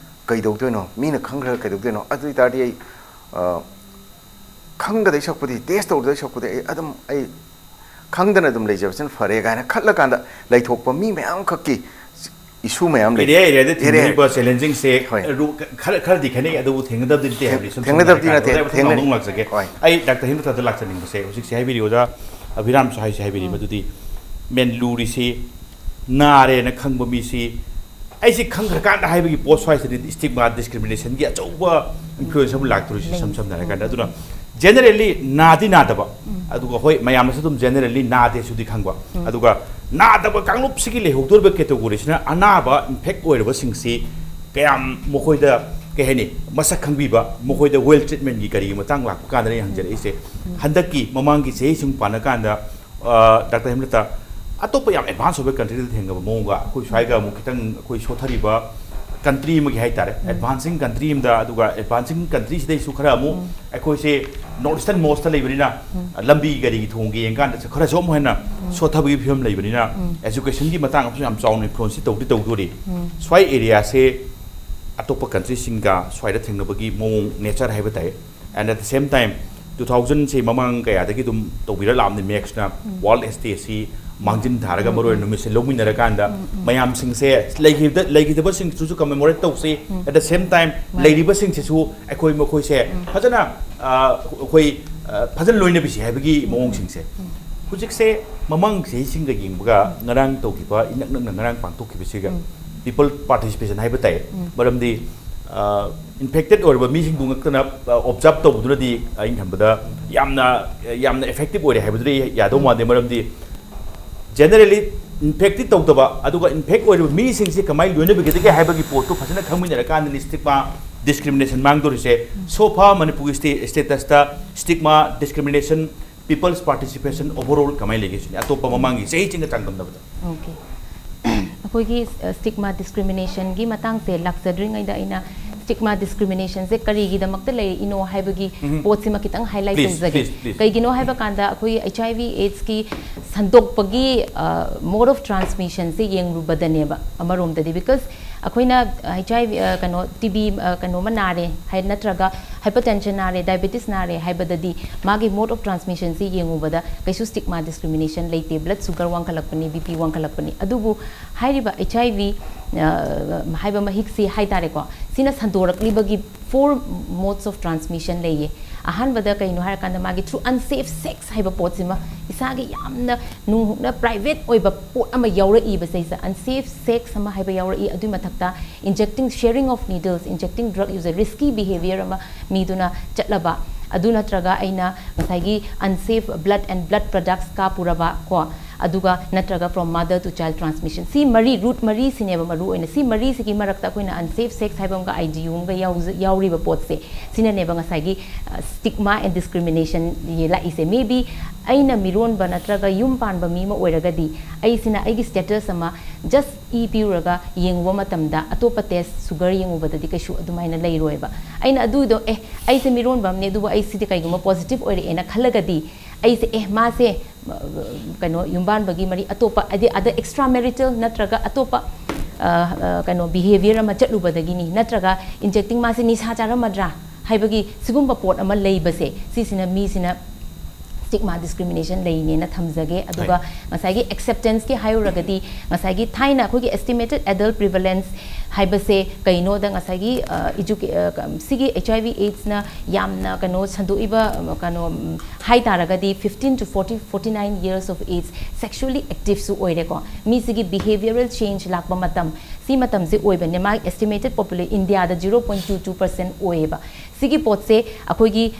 ꯀꯩꯗꯧꯗꯣꯏꯅꯣ, ꯃꯤꯅ ꯈꯪꯈ꯭ꯔꯒ ꯀꯩꯗꯧꯗꯣꯏꯅꯣ? ꯑꯗꯨ ꯑꯣꯏ ꯇꯥꯔꯗꯤ ꯑꯩ ꯈꯪꯒꯗꯣꯏ ꯁꯛꯄꯨꯗꯤ, ꯇꯦꯁ ꯇꯧꯔꯗꯣꯏ ꯁꯛꯄꯨꯗꯤ ꯑꯩ ꯑꯗꯨꯝ ꯑꯩ ꯈꯪꯗꯅ ꯑꯗꯨꯝ ꯂꯩꯖꯕꯁꯤꯅ ꯐꯔꯦ ꯀꯥꯏꯅ ꯈꯜꯂꯀꯥꯟꯗ ꯂꯩꯊꯣꯛꯄ ꯃꯤ ꯃꯌꯥꯝ ꯈꯛꯀꯤ ꯏꯁꯨ ꯃꯌꯥꯝ ꯂꯩ꯫ ꯑꯦꯔꯤꯌꯥ ꯑꯦꯔꯤꯌꯥꯗ ꯊꯦꯡꯅꯔꯤꯕ ꯆꯦꯂꯦꯟꯖꯤꯡꯁꯦ ꯈꯔ ꯈꯔꯗꯤ ꯈꯦꯠꯅꯩ, ꯑꯗꯨꯕꯨ ꯊꯦꯡꯅꯗꯕꯗꯤ ꯅꯠꯇꯦ ꯍꯥꯏꯕꯗꯤ ꯁꯨꯝ ꯊꯦꯡꯅꯗꯕꯗꯤ ꯅꯠꯇꯦ, ꯊꯦꯡꯅꯩ꯫ ꯑꯃꯨꯛ ꯂꯥꯛꯆꯒꯦ꯫ ꯑꯩ ꯗꯥꯛꯇꯔ ꯍꯦꯃꯂꯇꯥꯗ ꯂꯥꯛꯆꯅꯤꯡꯕꯁꯦ, ꯍꯧꯖꯤꯛꯁꯦ ꯍꯥꯏꯕꯤꯔꯤ ꯑꯣꯖꯥ ꯑꯕꯤꯔꯥꯝꯁꯨ ꯍꯥꯏꯁꯦ ꯍꯥꯏꯕꯤꯔꯤ, ꯃꯗꯨꯗꯤ ꯃꯦꯟ ꯂꯨꯔꯤꯁꯤ ꯅꯥꯔꯦꯅ ꯈꯪꯕ ꯃꯤꯁꯤ, ꯑꯩꯁꯤ ꯈꯪꯈ꯭ꯔꯀꯥꯟꯗ ꯍꯥꯏꯕꯒꯤ ꯄꯣꯠ ꯁ꯭ꯋꯥꯏꯁꯤꯗꯤ ꯁ꯭ꯇꯤꯛꯃꯥ, ꯗꯤꯁꯀ꯭ꯔꯤꯃꯤꯅꯦꯁꯟꯒꯤ ꯑꯆꯧꯕ ꯏꯟꯐ꯭ꯂꯨꯌꯦꯟꯁ ꯑꯃ ꯂꯥꯛꯇꯣꯔꯤꯁꯤ ꯏꯁꯝ ꯁꯝꯅ ꯍꯥꯏꯔꯀꯥꯟꯗ꯫ ꯑꯗꯨꯅ ꯖꯦꯅꯔꯦꯜꯂꯤ ꯅꯥꯗꯤ ꯅꯥꯗꯕ, ꯑꯗꯨꯒ ꯍꯣꯏ ꯃꯌꯥꯝꯅꯁꯨ ꯑꯗꯨꯝ ꯖꯦꯅꯔꯦꯜꯂꯤ ꯅꯥꯗꯦꯁꯨꯗꯤ ꯈꯪꯕ, ꯑꯗꯨꯒ ꯅꯥꯗꯕ ꯀꯥꯡꯂꯨꯞꯁꯤꯒꯤ ꯂꯩꯍꯧꯗꯣꯔꯤꯕ ꯀꯦꯇꯦꯒꯣꯔꯤꯁꯤꯅ ꯑꯅꯥꯕ ꯏꯟꯐꯦꯛ ꯑꯣꯏꯔꯕꯁꯤꯡꯁꯤ ꯀꯌꯥꯝ ꯃꯈꯣꯏꯗ ꯀꯩ ꯍꯥꯏꯅꯤ ꯃꯁꯛ ꯈꯪꯕꯤꯕ, ꯃꯈꯣꯏꯗ ꯋꯦꯜ ꯇ꯭ꯔꯤꯠꯃꯦꯟꯒꯤ ꯀꯔꯤꯒꯤ ꯃꯇꯥꯡ ꯂꯥꯛꯄ ꯀꯥꯟꯗꯅ ꯑꯩ ꯍꯪꯖꯔꯛꯏꯁꯦ꯫ ꯍꯟꯗꯛꯀꯤ ꯃꯃꯥꯡꯒꯤ ꯆꯍꯤꯁꯤꯡ ꯄꯥꯟꯅ ꯀꯥꯟꯗ ꯗꯥꯛꯇꯔ ꯍꯦꯃꯂꯇꯥ, ꯑꯇꯣꯞꯄ ꯌꯥꯝ ꯑꯦꯗꯚꯥꯟꯁ ꯑꯣꯏꯕ ꯀꯟꯇ꯭ꯔꯤꯗ ꯊꯦꯡꯅꯕ ꯃꯑꯣꯡꯒ ꯑꯩꯈꯣꯏ ꯁ꯭ꯋꯥꯏꯒ ꯑꯃꯨꯛ ꯈꯤꯇꯪ ꯑꯩꯈꯣꯏ ꯁꯣꯊꯔꯤꯕ ꯀꯟꯇ꯭ꯔꯤ ꯑꯃꯒꯤ ꯍꯥꯏꯇꯥꯔꯦ, ꯑꯦꯗꯚꯥꯟꯁꯤꯡ ꯀꯟꯇ꯭ꯔꯤ ꯑꯃꯗ, ꯑꯗꯨꯒ ꯑꯦꯗꯚꯥꯟꯁꯤꯡ ꯀꯟꯇ꯭ꯔꯤꯁꯤꯗꯩꯁꯨ ꯈꯔ ꯑꯃꯨꯛ ꯑꯩꯈꯣꯏꯁꯦ ꯅꯣꯔꯠ ꯏꯁꯇꯔꯟ ꯃꯣꯁꯇ ꯂꯩꯕꯅꯤꯅ ꯂꯝꯕꯤ ꯒꯥꯔꯤꯒꯤ ꯊꯣꯡꯒ ꯌꯦꯡꯀꯥꯟꯗꯁꯨ ꯈꯔꯁꯨ ꯑꯃꯨꯛ ꯍꯦꯟꯅ ꯁꯣꯊꯕꯒꯤ ꯐꯤꯕꯝ ꯂꯩꯕꯅꯤꯅ ꯑꯦꯖꯨꯀꯦꯁꯟꯒꯤ ꯃꯇꯥꯡ ꯑꯃꯁꯨ ꯌꯥꯝ ꯆꯥꯎꯅ ꯏꯟꯐ꯭ꯂꯨꯌꯦꯟꯁ ꯇꯧꯗꯤ ꯇꯧꯗꯣꯔꯤ꯫ ꯁ꯭ꯋꯥꯏ ꯑꯦꯔꯤꯌꯥꯁꯦ ꯑꯇꯣꯞꯄ ꯀꯟꯇ꯭ꯔꯤꯁꯤꯡꯒ ꯁ꯭ꯋꯥꯏꯗ ꯊꯦꯡꯅꯕꯒꯤ ꯃꯑꯣꯡ, ꯅꯦꯆꯔ ꯍꯥꯏꯕ ꯇꯥꯏ꯫ And at the same time, two thousand ꯁꯤ ꯃꯃꯥꯡ ꯀꯌꯥꯗꯒꯤ ꯑꯗꯨꯝ ꯇꯧꯕꯤꯔ ꯂꯥꯛꯑꯕꯅꯤ, ꯃꯦꯛꯁꯅ ꯋꯥꯔꯜ ꯑꯦꯁ ꯗꯦ ꯑꯁꯤ ꯃꯥꯡꯖꯤꯟ ꯊꯥꯔꯒ ꯃꯔꯨ ꯑꯣꯏꯅ ꯅꯨꯃꯤꯠꯁꯦ ꯂꯧꯃꯤꯟꯅꯔꯀꯥꯟꯗ ꯃꯌꯥꯝꯁꯤꯡꯁꯦ ꯂꯩꯈꯤꯕꯗ ꯂꯩꯈꯤꯗꯕꯁꯤꯡꯁꯤꯁꯨ ꯀꯃꯦꯃꯣꯔꯦꯠ ꯇꯧꯁꯤ꯫ At the same time, ꯂꯩꯔꯤꯕꯁꯤꯡꯁꯤꯁꯨ ꯑꯩꯈꯣꯏ ꯃꯈꯣꯏꯁꯦ ꯐꯖꯅ ꯑꯩꯈꯣꯏ ꯐꯖꯅ ꯂꯣꯏꯅꯕꯤꯁꯤ ꯍꯥꯏꯕꯒꯤ ꯃꯑꯣꯡꯁꯤꯡꯁꯦ꯫ ꯍꯧꯖꯤꯛꯁꯦ ꯃꯃꯥꯡ ꯆꯍꯤꯁꯤꯡꯒ ꯌꯦꯡꯕꯒ ꯉꯔꯥꯡ ꯇꯧꯈꯤꯕ, ꯏꯅꯛ ꯅꯛꯅ ꯉꯔꯥꯡ ꯄꯥꯡꯊꯣꯛꯈꯤꯕꯁꯤꯒ, ꯄꯤꯄꯜ ꯄꯥꯔꯇꯤꯁꯤꯄꯦꯁꯟ ꯍꯥꯏꯕ ꯇꯥꯏ꯫ ꯃꯔꯝꯗꯤ ꯏꯟꯐꯦꯛꯇꯦꯠ ꯑꯣꯏꯔꯕ ꯃꯤꯁꯤꯡꯗꯨ ꯉꯛꯇꯅ ꯑꯣꯕꯖꯥꯔꯕ ꯇꯧꯕꯗꯨꯅꯗꯤ ꯑꯩꯅ ꯈꯟꯕꯗ ꯌꯥꯝꯅ ꯌꯥꯝꯅ ꯏꯐꯦꯛꯇꯤꯚ ꯑꯣꯏꯔꯦ ꯍꯥꯏꯕꯗꯨꯗꯤ ꯌꯥꯗꯧ ꯃꯥꯟꯗꯦ꯫ ꯃꯔꯝꯗꯤ ꯖꯦꯅꯔꯦꯜꯂꯤ ꯏꯟꯐꯦꯛꯇꯤ ꯇꯧꯗꯕ, ꯑꯗꯨꯒ ꯏꯟꯐꯦꯛ ꯑꯣꯏꯔꯤꯕ ꯃꯤꯁꯤꯡꯁꯤ ꯀꯃꯥꯏꯅ ꯂꯣꯏꯅꯕꯤꯒꯗꯒꯦ ꯍꯥꯏꯕꯒꯤ ꯄꯣꯠꯇꯨ ꯐꯖꯅ ꯈꯪꯃꯤꯟꯅꯔꯀꯥꯟꯗꯅꯤ ꯁ꯭ꯇꯤꯛꯃꯥ, ꯗꯤꯁꯀ꯭ꯔꯤꯃꯤꯅꯦꯁꯟ ꯃꯥꯡꯗꯣꯔꯤꯁꯦ꯫ ꯁꯣ ꯐꯥꯔ ꯃꯅꯤꯄꯨꯔꯒꯤ ꯁ꯭ꯇꯦ ꯁ꯭ꯇꯦꯇꯁꯇ stigma, discrimination, people's participation overall ꯀꯃꯥꯏꯅ ꯂꯩꯒꯦ ꯁꯤꯅꯤ ꯑꯇꯣꯞꯄ ꯃꯃꯥꯡꯒꯤ ꯆꯍꯤꯁꯤꯡꯒ ꯆꯥꯡꯗꯝꯅꯕꯗ꯫ ꯑꯣꯀꯦ꯫ ꯑꯩꯈꯣꯏꯒꯤ ꯁ꯭ꯇꯤꯛꯃꯥ ꯗꯤꯁꯀ꯭ꯔꯤꯃꯤꯅꯦꯁꯟꯒꯤ ꯃꯇꯥꯡꯁꯦ ꯂꯥꯛꯆꯗ꯭ꯔꯤꯉꯩꯗ ꯑꯩꯅ Stigma discrimination ꯁꯦ ꯀꯔꯤꯒꯤꯗꯃꯛꯇ ꯂꯩꯔꯛꯏꯅꯣ ꯍꯥꯏꯕꯒꯤ ꯎꯝ꯫ ꯄꯣꯠꯁꯤꯃ ꯈꯤꯇꯪ highlight Please, ꯇꯧꯖꯒꯦ꯫ please, please. ꯀꯩꯒꯤꯅꯣ ꯍꯥꯏꯕ ꯀꯥꯟꯗ ꯑꯩꯈꯣꯏ H I V AIDS ꯀꯤ ꯁꯟꯗꯣꯛꯄꯒꯤ mode of transmission ꯁꯦ ꯌꯦꯡꯂꯨꯕꯗꯅꯦꯕ ꯑꯃꯔꯣꯝꯗꯗꯤ, because ꯑꯩꯈꯣꯏꯅ H I V ꯀꯩꯅꯣ T B ꯀꯩꯅꯣꯃ ꯅꯥꯔꯦ ꯍꯥꯏ ꯅꯠꯇ꯭ꯔꯒ hypertension ꯅꯥꯔꯦ, diabetes ꯅꯥꯔꯦ ꯍꯥꯏꯕꯗꯗꯤ ꯃꯥꯒꯤ mode of transmission ꯁꯤ ꯌꯦꯡꯉꯨꯕꯗ ꯀꯩꯁꯨ stigma discrimination ꯂꯩꯇꯦ꯫ Blood sugar ꯋꯥꯡꯈꯠꯂꯛꯄꯅꯤ, B P ꯋꯥꯡꯈꯠꯂꯛꯄꯅꯤ꯫ ꯑꯗꯨꯕꯨ ꯍꯥꯏꯔꯤꯕ H I V ꯍꯥꯏꯕ ꯃꯍꯤꯛꯁꯤ ꯍꯥꯏꯇꯥꯔꯦꯀꯣ, ꯁꯤꯅ ꯁꯟꯗꯣꯔꯛꯂꯤꯕꯒꯤ four modes of transmission ꯂꯩꯌꯦ꯫ ꯑꯍꯥꯟꯕꯗ ꯀꯩꯅꯣ ꯍꯥꯏꯔꯀꯥꯟꯗ ꯃꯥꯒꯤ through unsafe sex ꯍꯥꯏꯕ ꯄꯣꯠꯁꯤꯃ, ꯏꯁꯥꯒꯤ ꯌꯥꯝꯅ ꯅꯨꯡꯅ private ꯑꯣꯏꯕ ꯄꯣꯠ ꯑꯃ ꯌꯥꯎꯔꯛꯏꯕ ꯁꯤꯁꯦ unsafe sex ꯑꯃ ꯍꯥꯏꯕ ꯌꯥꯎꯔꯛꯏ꯫ ꯑꯗꯨꯒꯤ ꯃꯊꯛꯇ injecting, sharing of needles, injecting drug use, risky behavior ꯑꯃ ꯃꯤꯗꯨꯅ ꯆꯠꯂꯕ, ꯑꯗꯨ ꯅꯠꯇ꯭ꯔꯒ ꯑꯩꯅ ꯉꯁꯥꯏꯒꯤ unsafe blood and blood products ꯀꯥꯞꯄꯨꯔꯕ ꯀꯣ, ꯑꯗꯨꯒ ꯅꯠꯇ꯭ꯔꯒ from mother to child transmission꯫ ꯁꯤ ꯃꯔꯤ, root ꯃꯔꯤꯁꯤꯅꯦꯕ ꯃꯔꯨ ꯑꯣꯏꯅ꯫ ꯁꯤ ꯃꯔꯤꯁꯤꯒꯤ ꯃꯔꯛꯇ ꯑꯩꯈꯣꯏꯅ unsafe sex ꯍꯥꯏꯕ ꯑꯃꯒ I D U ꯑꯃꯒ ꯌꯥꯎꯖ-, ꯌꯥꯎꯔꯤꯕ ꯄꯣꯠꯁꯦ, ꯁꯤꯅꯅꯦꯕ ꯉꯁꯥꯏꯒꯤ stigma and discrimination ꯂꯥꯛꯏꯁꯦ꯫ Maybe ꯑꯩꯅ ꯃꯤꯔꯣꯟꯕ ꯅꯠꯇ꯭ꯔꯒ ꯌꯨꯝ ꯄꯥꯟꯕ ꯃꯤ ꯑꯃ ꯑꯣꯏꯔꯒꯗꯤ, ꯑꯩꯁꯤꯅ ꯑꯩꯒꯤ status ꯑꯃ just ꯏ ꯄꯤꯔꯨꯔꯒ ꯌꯦꯡꯉꯨꯕ ꯃꯇꯝꯗ, ꯑꯇꯣꯞꯄ test sugar ꯌꯦꯡꯉꯨꯕꯗꯗꯤ ꯀꯩꯁꯨ ꯑꯗꯨꯃꯥꯏꯅ ꯂꯩꯔꯣꯏꯕ꯫ ꯑꯩꯅ ꯑꯗꯨꯗꯣ, "ꯑꯦ, ꯑꯩꯁꯦ ꯃꯤꯔꯣꯟꯕ ꯑꯃꯅꯦ, ꯑꯗꯨꯕꯨ ꯑꯩ ꯁꯤꯗꯤ ꯀꯩꯒꯨꯝꯕ positive ꯑꯣꯏꯔꯛꯑꯦꯅ ꯈꯜꯂꯒꯗꯤ, ꯑꯩꯁꯦ, ꯑꯦ, ꯃꯥꯁꯦ ꯀꯩꯅꯣ, ꯌꯨꯝꯕꯥꯟꯕꯒꯤ ꯃꯔꯤ ꯑꯇꯣꯞꯄ, ꯍꯥꯏꯗꯤ other extra marital ꯅꯠꯇ꯭ꯔꯒ ꯑꯇꯣꯞꯄ ꯀꯩꯅꯣ behavior ꯑꯃ ꯆꯠꯂꯨꯕꯗꯒꯤꯅꯤ, ꯅꯠꯇ꯭ꯔꯒ injecting ꯃꯥꯁꯦ ꯅꯤꯁꯥ ꯆꯥꯔꯝꯃꯗ꯭ꯔꯥ ꯍꯥꯏꯕꯒꯤ ꯁꯤꯒꯨꯝꯕ ꯄꯣꯠ ꯑꯃ ꯂꯩꯕꯁꯦ, ꯁꯤꯁꯤꯅ ꯃꯤꯁꯤꯅ stigma discrimination ꯂꯩꯅꯦꯅ ꯊꯝꯖꯒꯦ꯫ ꯑꯗꯨꯒ ꯉꯁꯥꯏꯒꯤ acceptance ꯀꯤ ꯍꯥꯏꯔꯨꯔꯒꯗꯤ, ꯉꯁꯥꯏꯒꯤ ꯊꯥꯏꯅ ꯑꯩꯈꯣꯏꯒꯤ estimated adult prevalence ꯍꯥꯏꯕꯁꯦ ꯀꯩꯅꯣꯗ, ꯉꯁꯥꯏꯒꯤ educa- ꯁꯤꯒꯤ H I V AIDS ꯅ ꯌꯥꯝꯅ ꯀꯩꯅꯣ ꯁꯟꯗꯣꯛꯏꯕ ꯀꯩꯅꯣ ꯍꯥꯏ ꯇꯥꯔꯒꯗꯤ, fifteen to forty, forty nine years of age, sexually active ꯁꯨ ꯑꯣꯏꯔꯦꯀꯣ꯫ ꯃꯤꯁꯤꯒꯤ behavioral change ꯂꯥꯛꯄ ꯃꯇꯝ, ꯁꯤ ꯃꯇꯝꯁꯦ ꯑꯣꯏꯕꯅꯦ꯫ ꯃꯥꯒꯤ estimated population ꯏꯟꯗꯤꯌꯥꯗ zero point two two percent ꯑꯣꯏꯌꯦꯕ꯫ ꯁꯤꯒꯤ ꯄꯣꯠꯁꯦ ꯑꯩꯈꯣꯏꯒꯤ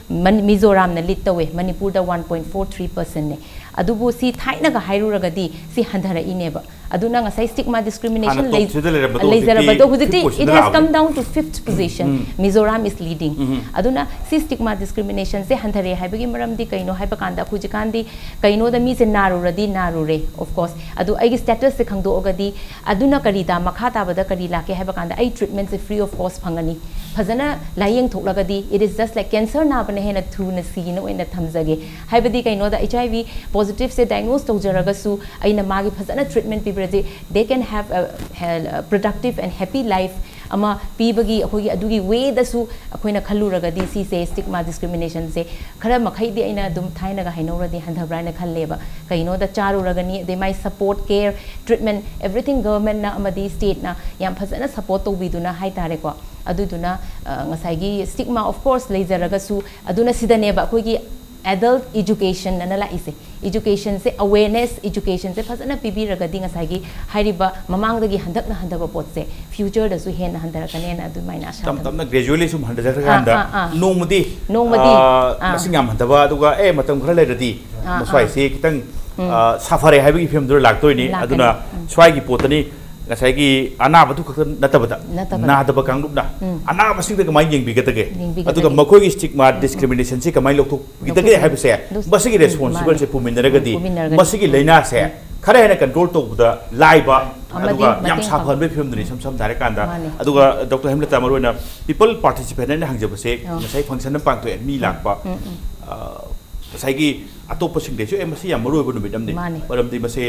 ꯃꯤꯖꯣꯔꯥꯝꯅ lead ꯇꯧꯋꯦ, ꯃꯅꯤꯄꯨꯔꯗ one point four three percent ꯅꯦ꯫ ꯑꯗꯨꯕꯨ ꯁꯤ ꯊꯥꯏꯅꯒ ꯍꯥꯏꯔꯨꯔꯒꯗꯤ ꯁꯤ ꯍꯟꯊꯔꯛꯏꯅꯦꯕ꯫ ꯑꯗꯨꯅ ꯉꯁꯥꯏ stigma discrimination ꯍꯥꯟꯅ ꯂꯩ- top three ꯗ ꯂꯩꯔꯝꯕꯗꯣ ꯍꯧꯖꯤꯛꯇꯤ ꯂꯩꯖꯔꯕꯗꯣ ꯍꯧꯖꯤꯛꯇꯤ fifth position it the has come ꯂꯥꯛꯑꯕꯅꯤ꯫ Down to fifth position. Um. Mizoram is leading. ꯎꯝ꯫ ꯑꯗꯨꯅ ꯁꯤ stigma discrimination ꯁꯦ ꯍꯟꯊꯔꯦ ꯍꯥꯏꯕꯒꯤ ꯃꯔꯝꯗꯤ ꯀꯩꯅꯣ ꯍꯥꯏꯕ ꯀꯥꯟꯗ, ꯍꯧꯖꯤꯛꯀꯥꯟꯗꯤ ꯀꯩꯅꯣꯗ ꯃꯤꯁꯦ ꯅꯥꯔꯨꯔꯗꯤ ꯅꯥꯔꯨꯔꯦ, of course, ꯑꯗꯨ ꯑꯩꯒꯤ status ꯁꯦ ꯈꯪꯗꯣꯛꯑꯒꯗꯤ ꯑꯗꯨꯅ ꯀꯔꯤ ꯇꯥ-, ꯃꯈꯥ ꯇꯥꯕꯗ ꯀꯔꯤ ꯂꯥꯛꯀꯦ ꯍꯥꯏꯕ ꯀꯥꯟꯗ ꯑꯩ treatment say free of cost ꯐꯪꯒꯅꯤ꯫ ꯐꯖꯅ ꯂꯥꯏꯌꯦꯡꯊꯣꯛꯂꯒꯗꯤ it is just like cancer ꯅꯥꯕꯅ ꯍꯦꯟꯅ ꯊꯨꯅ ꯁꯤꯅ ꯑꯣꯏꯅ ꯊꯝꯖꯒꯦ꯫ ꯍꯥꯏꯕꯗꯤ ꯀꯩꯅꯣꯗ HIV positive ꯁꯦ diagnose ꯇꯧꯖꯔꯒꯁꯨ ꯑꯩꯅ ꯃꯥꯒꯤ ꯐꯖꯅ treatment ꯄꯤꯕꯤꯔꯗꯤ they can have a, a productive and happy life ꯑꯃ ꯄꯤꯕꯒꯤ ꯑꯩꯈꯣꯏꯒꯤ ꯑꯗꯨꯒꯤ way ꯗꯁꯨ ꯑꯩꯈꯣꯏꯅ ꯈꯜꯂꯨꯔꯒꯗꯤ ꯁꯤꯁꯦ stigma discrimination ꯁꯦ ꯈꯔ ꯃꯈꯩꯗꯤ ꯑꯩꯅ ꯑꯗꯨꯝ ꯊꯥꯏꯅꯒ ꯍꯥꯏꯅꯧꯔꯗꯤ ꯍꯟꯊꯕ꯭ꯔꯥ ꯍꯥꯏꯅ ꯈꯜꯂꯦꯕ꯫ ꯀꯩꯅꯣꯗ ꯆꯥꯔꯨꯔꯒꯅꯤ, ꯑꯗꯩ ꯃꯥꯏ support, care, treatment, everything government ꯅ ꯑꯃꯗꯤ state ꯅ ꯌꯥꯝ ꯐꯖꯅ support ꯇꯧꯕꯤꯗꯨꯅ ꯍꯥꯏꯇꯥꯔꯦꯀꯣ꯫ ꯑꯗꯨꯗꯨꯅ, ꯑ, ꯉꯁꯥꯏꯒꯤ stigma of course ꯂꯩꯖꯔꯒꯁꯨ, ꯑꯗꯨꯅ ꯁꯤꯗꯅꯦꯕ ꯑꯩꯈꯣꯏꯒꯤ adult education ꯑꯅ ꯂꯥꯛꯏꯁꯦ꯫ Education ꯁꯦ, awareness education ꯁꯦ ꯐꯖꯅ ꯄꯤꯕꯤꯔꯒꯗꯤ ꯉꯁꯥꯏꯒꯤ ꯍꯥꯏꯔꯤꯕ ꯃꯃꯥꯡꯗꯒꯤ ꯍꯟꯗꯛꯅ ꯍꯟꯊꯕ ꯄꯣꯠꯁꯦ future ꯗꯁꯨ ꯍꯦꯟꯅ ꯍꯟꯊꯔꯛꯀꯅꯦꯅ ꯑꯗꯨꯃꯥꯏꯅ ꯑꯥꯁꯥ ꯇꯝ ꯊꯝꯃꯤ꯫ ꯇꯞꯅ gradually ꯁꯨꯝ ꯍꯟꯊꯖꯈ꯭ꯔꯀꯥꯟꯗ ꯑꯥ, ꯑꯥ, ꯑꯥ꯫ ꯅꯣꯡꯃꯗꯤ, ꯅꯣꯡꯃꯗꯤ, ꯑꯥ, ꯑꯥ꯫ ꯃꯁꯤꯡ ꯌꯥꯝ ꯍꯟꯊꯕ, ꯑꯗꯨꯒ ꯑꯦ, ꯃꯇꯝ ꯈꯔ ꯂꯩꯔꯗꯤ ꯑꯥ, ꯃꯁ꯭ꯋꯥꯏꯁꯦ ꯑꯥ꯫ ꯈꯤꯇꯪ, ꯎꯝ꯫ ꯑꯥ, ꯁꯥꯐꯔꯦ ꯍꯥꯏꯕꯒꯤ ꯐꯤꯕꯝꯗꯨꯗ ꯂꯥꯛꯇꯣꯏꯅꯤ꯫ ꯂꯥꯛꯀꯅꯤ꯫ ꯑꯗꯨꯅ ꯎꯝ꯫ ꯁ꯭ꯋꯥꯏꯒꯤ ꯄꯣꯠꯇꯅꯤ ꯉꯁꯥꯏꯒꯤ ꯑꯅꯥꯕꯗꯨ ꯈꯛꯇ ꯅꯠꯇꯕꯗ, ꯅꯠꯇꯕꯗ꯫ ꯅꯥꯗꯕ ꯀꯥꯡꯂꯨꯞꯅ ꯎꯝ꯫ ꯑꯅꯥꯕꯁꯤꯡꯗ ꯀꯃꯥꯏꯅ ꯌꯦꯡꯕꯤꯒꯗꯒꯦ? ꯌꯦꯡꯕꯤꯒꯗꯒꯦ꯫ ꯑꯗꯨꯒ ꯃꯈꯣꯏꯒꯤ stigma ꯎꯝ, ꯎꯝ꯫ Discrimination ꯁꯤ ꯀꯃꯥꯏꯅ ꯂꯧꯊꯣꯛꯄꯤꯒꯗꯒꯦ ꯂꯧꯊꯣꯛꯄꯤꯒꯗꯒꯦ꯫ ꯍꯥꯏꯕꯁꯦ, ꯑꯗꯨꯁꯨ ꯃꯁꯤꯒꯤ ꯎꯝ, responsible ꯃꯥꯅꯦ꯫ ꯁꯦ ꯄꯨꯃꯤꯟꯅꯔꯒꯗꯤ ꯎꯝ, ꯄꯨꯃꯤꯟꯅꯔꯒꯗꯤ꯫ ꯃꯁꯤꯒꯤ ꯎꯝ꯫ ꯂꯥꯏꯅꯥꯁꯦ ꯎꯝ꯫ ꯈꯔ ꯍꯦꯟꯅ control ꯇꯧꯕꯗ ꯂꯥꯏꯕ, ꯑꯃꯗꯤ ꯑꯗꯨꯒ ꯌꯥꯝ ꯃꯇꯦꯡ ꯁꯥꯐꯍꯟꯕꯒꯤ ꯐꯤꯕꯝꯗꯨꯅꯤ ꯏꯁꯝ ꯁꯝꯅ ꯍꯥꯏꯔꯀꯥꯟꯗ꯫ ꯃꯥꯅꯦ꯫ ꯑꯗꯨꯒ Doctor ꯍꯦꯃꯂꯇꯥ, ꯃꯔꯨꯑꯣꯏꯅ people participant ꯑꯩꯅ ꯍꯪꯖꯕꯁꯦ, ꯑꯣ꯫ ꯉꯁꯥꯏ function ꯑꯃ ꯄꯥꯡꯊꯣꯛꯑꯦ, ꯃꯤ ꯂꯥꯛꯄ, ꯎꯝ, ꯎꯝ꯫ ꯑ, ꯉꯁꯥꯏꯒꯤ ꯑꯇꯣꯞꯄꯁꯤꯡꯗꯩꯁꯨ, "ꯑꯦ, ꯃꯁꯤ ꯌꯥꯝ ꯃꯔꯨ ꯑꯣꯏꯕ ꯅꯨꯃꯤꯠ ꯑꯃꯅꯤ, ꯃꯥꯅꯦ꯫ ꯃꯔꯝꯗꯤ ꯃꯁꯤ